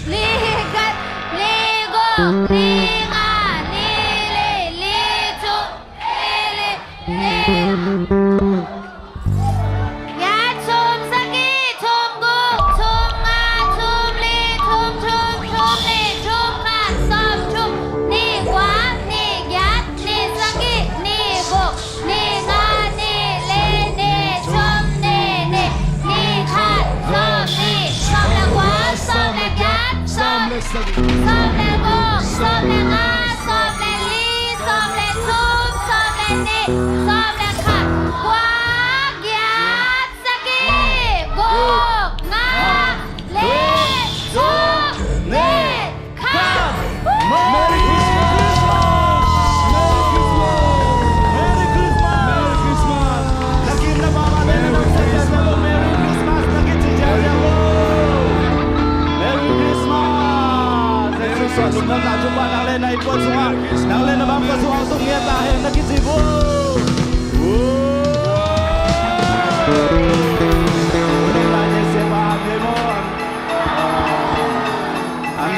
li khat, li guk, li nga, li li, li thum, li li, li. Nga thum sagih, thum guk, thum nga, thum li, thum thum, thum nih, thum khat, sawm thum, nih kua, nih giat, nih sagih, nih guk, nih nga, nih li, nih thum, nih nih, nih khat, sawm nih, sawm le kua, sawm le giat, sawm, sawm le guk, sawm le nga, sawm le li, sawm le thum, sawm le nih, sawm le khat, kua, giat, sagih, guk, nga, li, thum, nih, khat. Merry Christmas! Merry Christmas! Merry Christmas! Merry Christmas! Na kim na pam ah le na dong siasia lo, Merry Christmas na kici siasia lo. Merry Christmas! Jesu suah lungdamna thupha nang le na innkuan sungah, nang le na bangkua sungah hong tung ngiat ta hen na kici vo. Nang le na siapa a hei maw. An,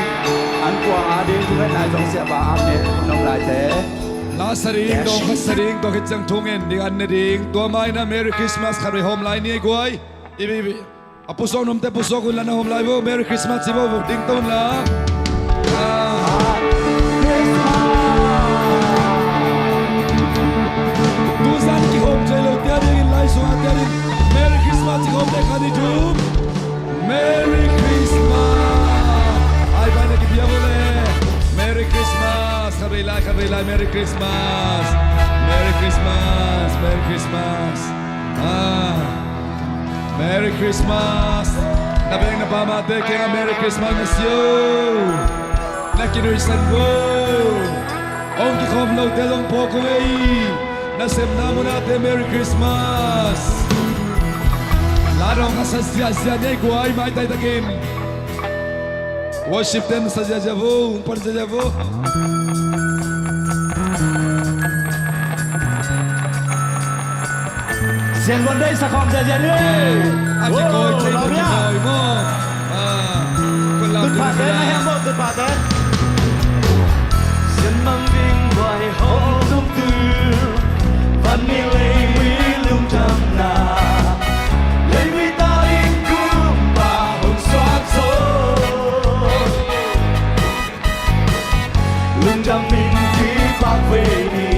an kuang a ding thungen nai zong siapa am ne nong laite. La sa ding, dawng khat sa ding, tua khit ciang thungen ding an ne ding. Tua maina Merry Christmas khat vei hawm lai ni ei guai. I, i, i, a pusuak nuamte pusuak unla na hawm lai vo. Merry Christmas ci vo, ding to unla. Ah. Tuzan kihawm thei lo tia dingin lai sungah tia ding Merry Christmas ci khawm te khan i thum. Merry Christmas! Ai, pai na kipia vo le. Merry Christmas! Khat vei lai, khat vei lai, Merry Christmas! Merry Christmas! Merry Christmas! Ah. Merry Christmas! Na beng na pamate kiangah Merry Christmas na si o. Na kinrisan vo. Hong kikhawm lote zong phawk ung ei. Nasepna munah te Merry Christmas. La dong ka sa ziahziah ni ei guai, maitai takin. Worship ten sa ziahziah vo, hong pan ziahziah vo. Sian luan dei sa khawm ziahziah ni. A kikawi thei, a kikawi maw. Tut phate na hiam maw, tut phate. Sian mang ding vai hong tung tu. Van ni leimui lungdamna. Leimui ta ding kumpa hong suak zo. Lungdam in kipak vei ni.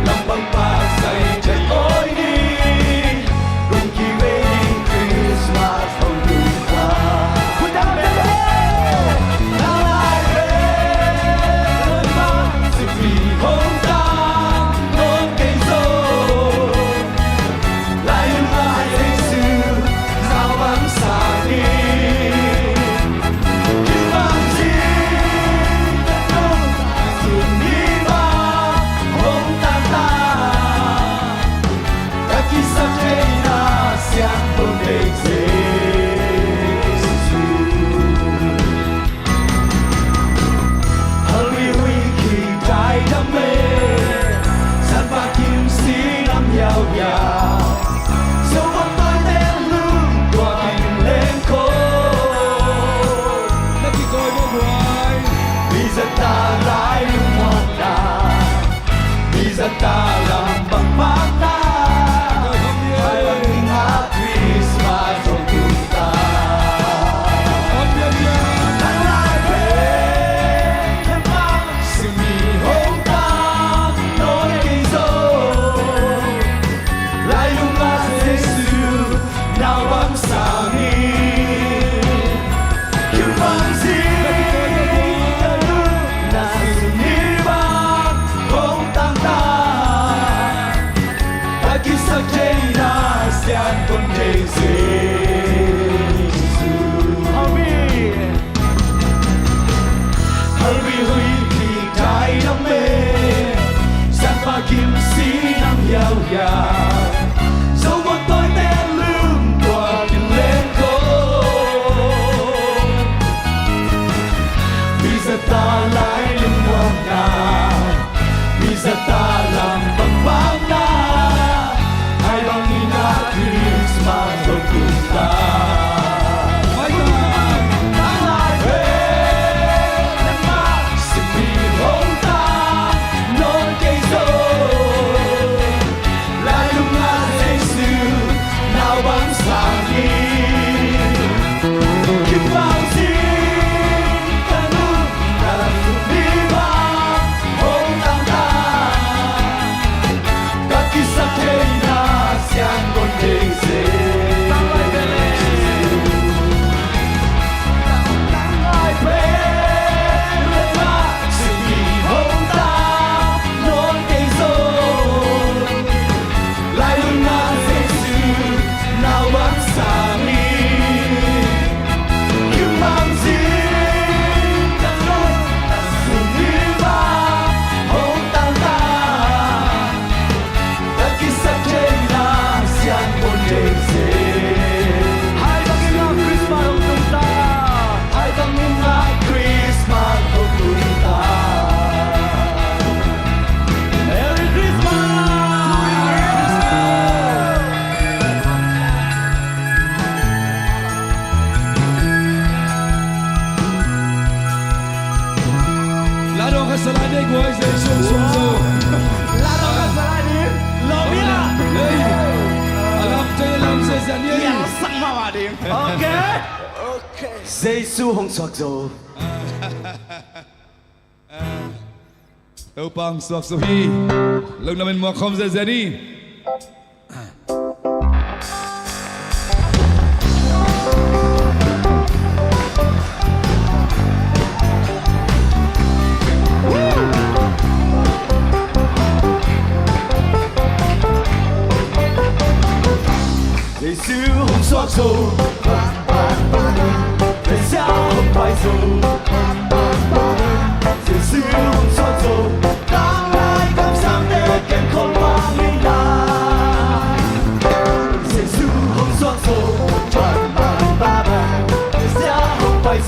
Lampang pak sai ciat oi ni. Kong kivei ni Christmas hong tung ta. Khuidam veve. Nang lai veve. Sipi hong tang hong kei zo. Lai lungah Jesu nau bang sa ni. Kin bang zing ka nung a sun ni bang hong tangtak. Ka kisap thei na siangtho nei Jesu. Halvui hui khi dai dam e, Sanpa Kim si nam hiauhiau. Zo muan tawi te lum tua kim leng ko. Na kikawi maw guai. Mi zat ta lai lungmuanna. Mi zat ta lam bang bang na. Hai bang ning a Christmas hong tung ta. Nang lai pen, nang bang simi hong ta, nawn kei zo. Lai lungah Jesu nau bang sa ni. Kim bang zing ka nung a sun ni bang hong tangtak. Ka kisap thei na siangtho nei Jesu. Amen. Halvui hui khi dai dam e, Sanpa Kim si nam hiauhiau. Zo muan tawi te lum tua kim leng ko. Mi zat ta lai lungmuanna. Mi zat ta lam bang bang na. Hai bang ning a Christmas hong tung ta. Nang lai pen, nang bang simi hong ta, nawn kei zo. Lai lungah Jesu nau bang sa ni. Kim bang zing ka nung a sun ni bang hong tangtak. Ka kisap thei na siangtho nei Jesu. Nang lai pen, nang lai pen, nang bang simi hong ta, nawn kei zo. Lai lungah Jesu nau bang sa ni. Kim bang zing ka nung a sun ni bang hong tangtak. Ka kisap thei na siangtho nei Jesu. Hai bang ning a Christmas hong tung ta. Hai bang ning a Christmas hong tung ta. Merry Christmas! La dong ka sa lai ni ei guai, Jesu hong suak zo. La dong ka sa lai ni. Lawm hi a. Ei. A lam te lam se zan ni ei. Sang ma wa ding. Okay. Jesu hong suak zo. Topa hong suak zo hi. Lungdam in muak khawm zenzen ni. Jesu hong suak zo. Messiah hong pai zo.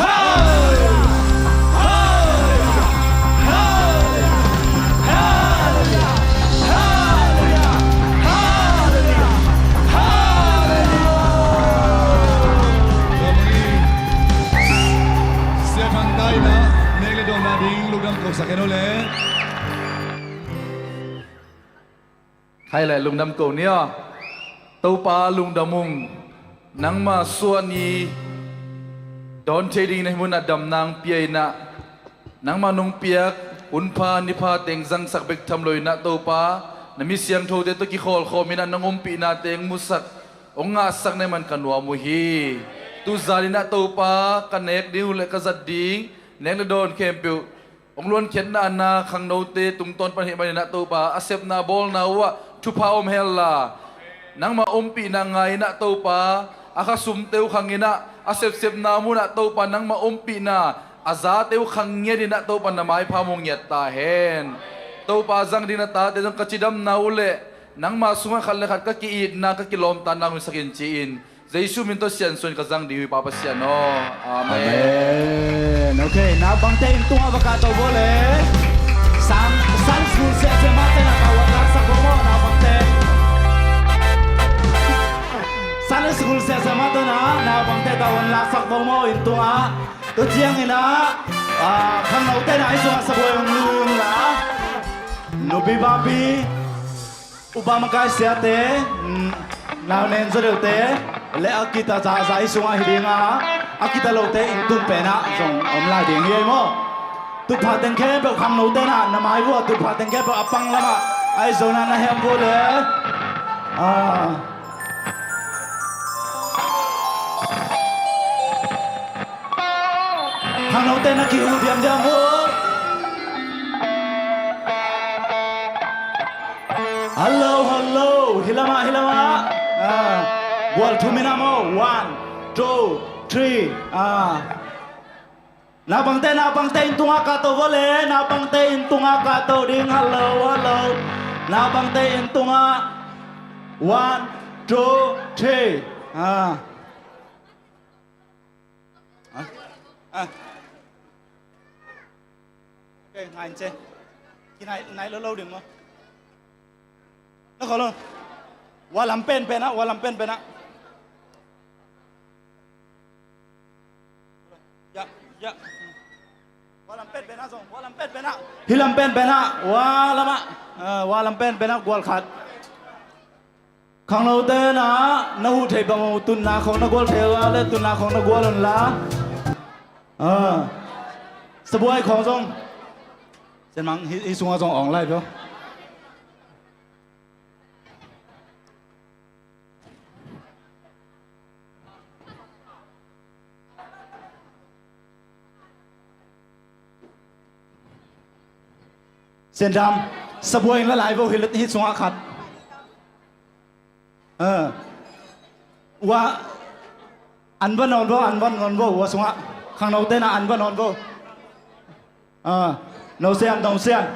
Halleluia! Halleluia! Halleluia! Halleluia! Sia Khang ta in ah nek le dawn nading lungdam kosak hen aw le. Khai le lungdam ko ni aw. Topa lungdam ung. Nangma suah ni dawn thei dingin a hi munah damna hong pia in ah, nangma nong piak hunpha nipha teng zangsak bek tham lo in ah Topa, na mi siangthote tawh kikhawlkhawm in ah nong ompihna teng musak hong ngahsak na hih man ka nuam uh hi. Tuzan in ah Topa, ka nek ding uh le ka zat ding nek le dawn khempeuh hong luankhiatna a na khangnote tungtawn pan hi manin ah Topa, a sepna bawlna uhah thupha om hella. Nangma ompihna ngai in ah Topa, a khasumte uh khang in ah, a sepsepna munah Topa nangma ompihna a zate uh khang ngiat in ah Topa, na maipha mu ngiat ta hen. Topa, zang ding na tate zong ka cidamna uh le nangma sungah khat le khat ka ki-itna, ka kilawmtatna hong sak in ci-in Jesu min tawh siansuan ka zang ding uh hi Pa Pasian aw. Amen. Amen. Ok, naupangte inn tungah va kahto bawl le. Sang, Sunday school siasia mah te na tavuan laksak bawl maw, naupangte. Sunday school siasia mah te na, naupangte tavuan laksak bawl maw inn tungah. Tua ciangin ah, ah, khangnote na i sungah sabuai hong lu ung la. Nupi papi, upa makai siate, mm, nau nen zaw deuhte, le a kita zaza i sungah hi ding a, a kita lote inn tung penah zong om lai ding hi ei maw. Tutphah teng khempeuh khangnote na, na mai vua tutphah teng khempeuh a pang lamah a i zona na hem vua le. Ah. Khangnote na kihu diamdiam uh. Hello, hello. Hi lamah, hi lamah. Ah. Bual thum in ah maw. One, two, three. Ah. Naupangte, naupangte inn tungah kahto vua le. Naupangte inn tungah kahto ding. Hello, hello. Naupangte inn tungah. One, two, three. Ah. Ah. Ah. Ok, ngai in ce. Kinai, nai lo lo ding maw. Na khaw lo. Wa lam pen pen ah, wa lam pen pen ah. Ya, ya. Hih lam pen pen ah, hua lamah, ah, hua lam pen pen ah gual khat. Khangnote na, na huh thei bang uh, tunna khong na gual thei uh a leh tunna khong na gual un la. Ah. Sabuai khong zong. Sen mang, hih, hih sungah zong awng lai peuh. Siandam, sabuai in la lai vo, hih, hih sungah khat. Eh. Ua, an va nawn vo, an va nawn vo, ua sungah. Khangnote na an va nawn vo. Ah, no sian, no sian.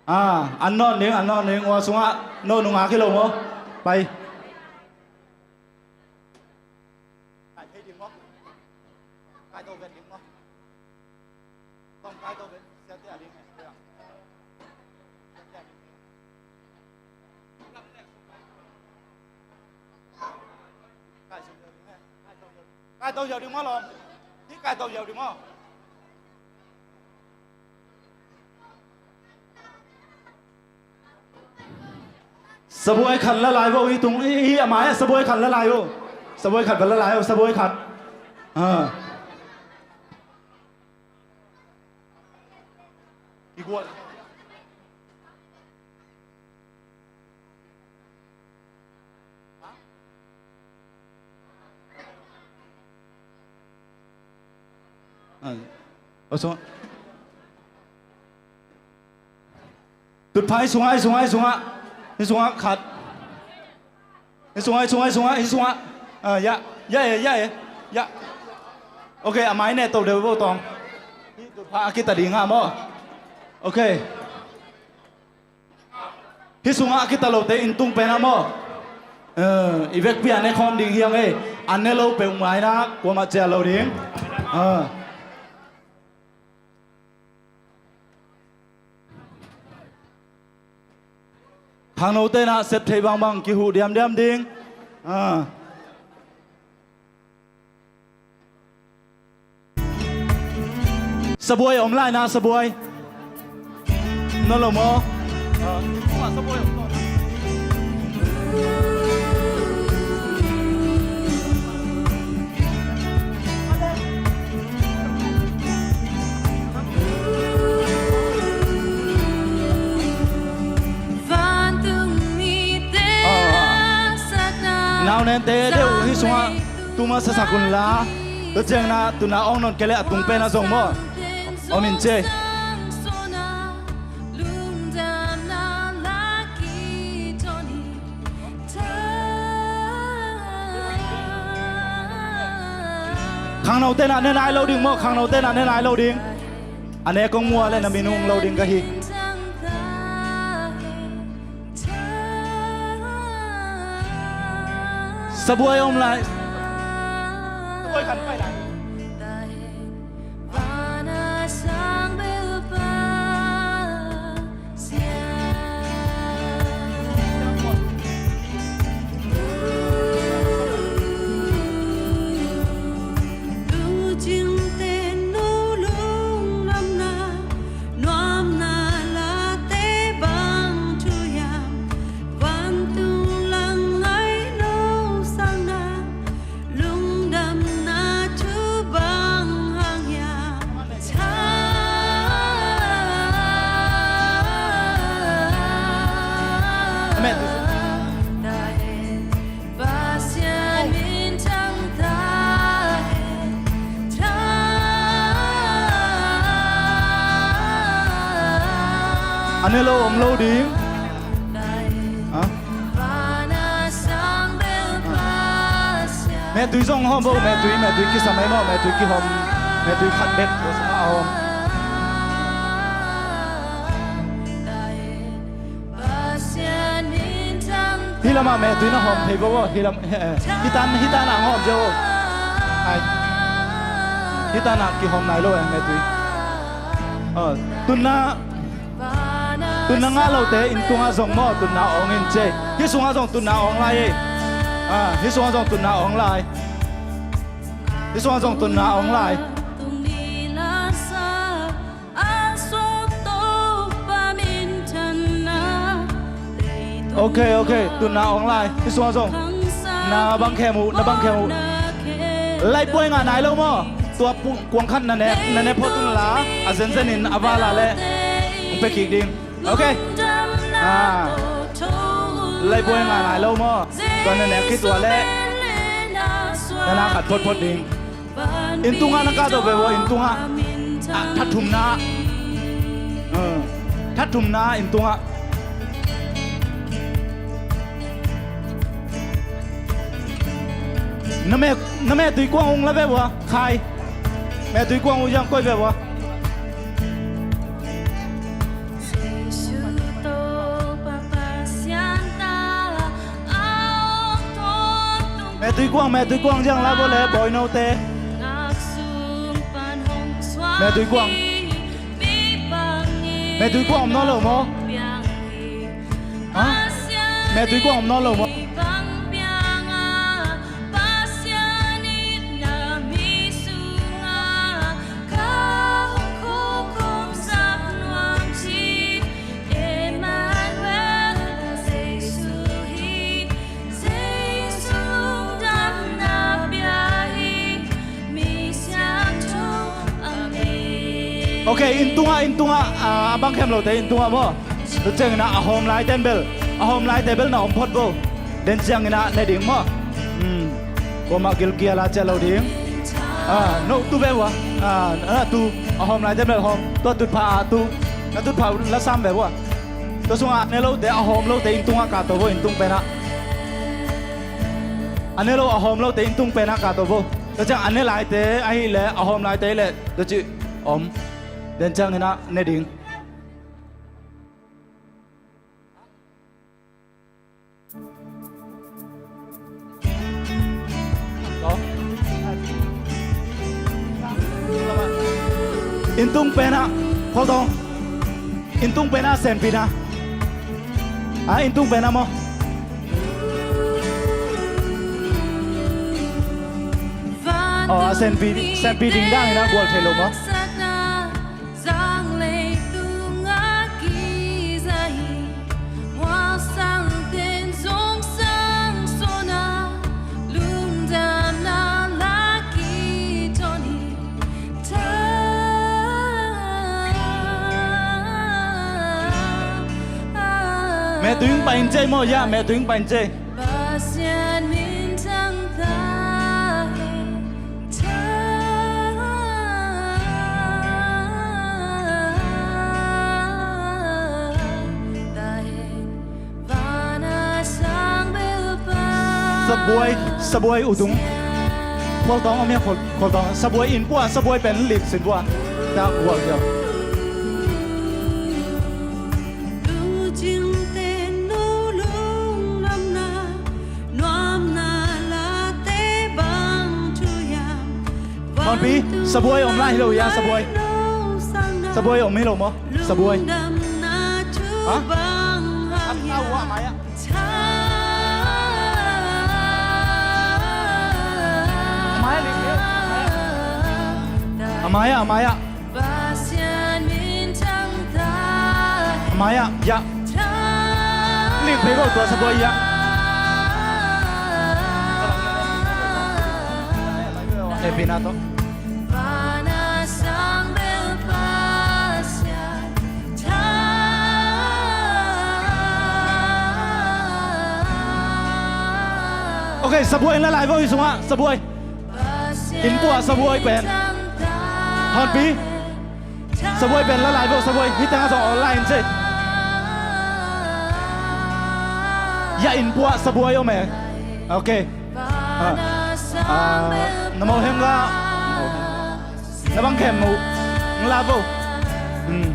Ah, an nawn ding, an nawn ding, ua sungah, no nungak hi lo maw. Pai. Kai tau ziau ding maw lawm? Hih kai tau ziau ding maw? Sabuai khat la lai vo, hih tung, hih, hih a mai ah sabuai khat la lai vo. Sabuai khat va la lai vo, sabuai khat. Ah. I gual. Ah, oh, so. Tutphah, hih sungah, hih sungah, hih sungah. Hih sungah khat. Hih sungah, hih sungah, hih sungah, hih sungah. Ah, ya, ya, eh, ya, eh, ya. Ok, a mai ne to deuh vo tawng. Hih tutphah a kita ding ah maw. Ok. Hih sungah a kita lote inn tung pen ah maw. Eh, i vekpi a ne khawm ding hi hang e. An ne lo peuhmah in ah kuamah ciah lo ding. Ah. Khangnote na sep thei bangbang kihuh diamdiam ding. Ah. Sabuai om lai na, sabuai. Nawn lo maw? Ah, sabuai om. Naunente deuh hih sungah tuma sasak un la. Tua ciangin ah tuna awng nawn kei leh a tung pen ah zong maw. Om in ci. Khangnote na ne nai lo ding maw, khangnote na ne nai lo ding. A ne kong muah leh na min hong lo ding ka hi. Sabuai om lai. Sabuai khan pai lai. Lungdamna thu bang hang hiam? Amen. Pasian min thang ta hen. A ne lo om lo ding. Ha? Mehtui zong hawm bo, mehtui, mehtui kisam ei maw, mehtui kihawm, mehtui khat bek bo sungah a hawm. Hih lamah mehtui na hawm thei bo, hih lam, hih tan, hih tan ang hawm cia bo. Ai. Hih tan ang kihawm nai lo eh, mehtui. Tunna Tunna ngah lote inn tungah zong maw, tunna awng in ci. Hih sungah zong tunna awng lai ei. Ah, hih sungah zong tunna awng lai. Hih sungah zong tunna awng lai. Ok, ok. Tun na ong lai. Hih sungah zong na bang khem uh, na bang khem uh. Lifebuoy ngah nai lo maw? Tua pu-, kuang khat na ne, na ne phot un la, a zenzen in a val a leh ong pia kik ding. Ok. Ah. Lifebuoy ngah nai lo maw? Tua na ne khit ua leh na na khat photphot ding. Inn tungah na kahto ve ua, inn tungah. Ah, that thumna. Uh, that thumna inn tungah. Na meh, na meh tui kuang ung la ve ua, khai. Meh tui kuang ung yang koi ve ua. Meh tui kuang, meh tui kuang ziang la bo le bawi note. Meh tui kuang. Meh tui kuang om nawn lo maw? Ha? Meh tui kuang om nawn lo maw? Ok, inn tungah, inn tungah, ah, a bang khem lote inn tungah maw? Tua ciangin ah a hawm laite in bel, a hawm laite bel na om phot vo. Den ciangin ah ne ding maw? Hmm. Kuamah gilkial a ciah lo ding. Ah, no tu ve ua. Ah, ah, tu a hawm laite in bel hawm. Tua tutphah ah tu. Na tutphah la sam ve ua. Tua sungah a ne lote, a hawm lote inn tungah kahto vo, inn tung penah. A ne lo a hawm lote inn tung penah kahto vo. Tua ciang a ne laite ahih leh, a hawm laite ahih leh, tua ci om. Den ciangin ah ne ding. Inn tung penah, Khualtawng. Inn tung penah senpi na. Ah, inn tung penah maw? Oh, a senpi, senpi dingdang in ah gual thei lo maw? Meh tuing pain cei maw, ya, meh tuing pain cei. Pasian minthang ta hen, ta hen, ta hen, vana sang bel pa. Sabuai, sabuai utung. Khualtawng om hia, Khual-, Khualtawng. Sabuai inn pua, sabuai pen lik sin pua. Ta gual hia. Honpi, sabuai om lai hi lo hia, sabuai. Sabuai om hi lo maw? Sabuai. Ha? A, a, a, mai ah. A mai ah, a mai ah. A mai ah, ya. Lik phei ko tua sabuai ya. Hehpihna tawh. Ok, sabuai in la lai vo hi sungah, sabuai. Inn pua sabuai pen. Honpi. Sabuai pen la lai vo, sabuai. Hih tengah zong online se. Ya inn pua sabuai om e. Ok. Ah. Ah, na mawh heng ga. Na bang khem uh. Ng la vo. Hmm.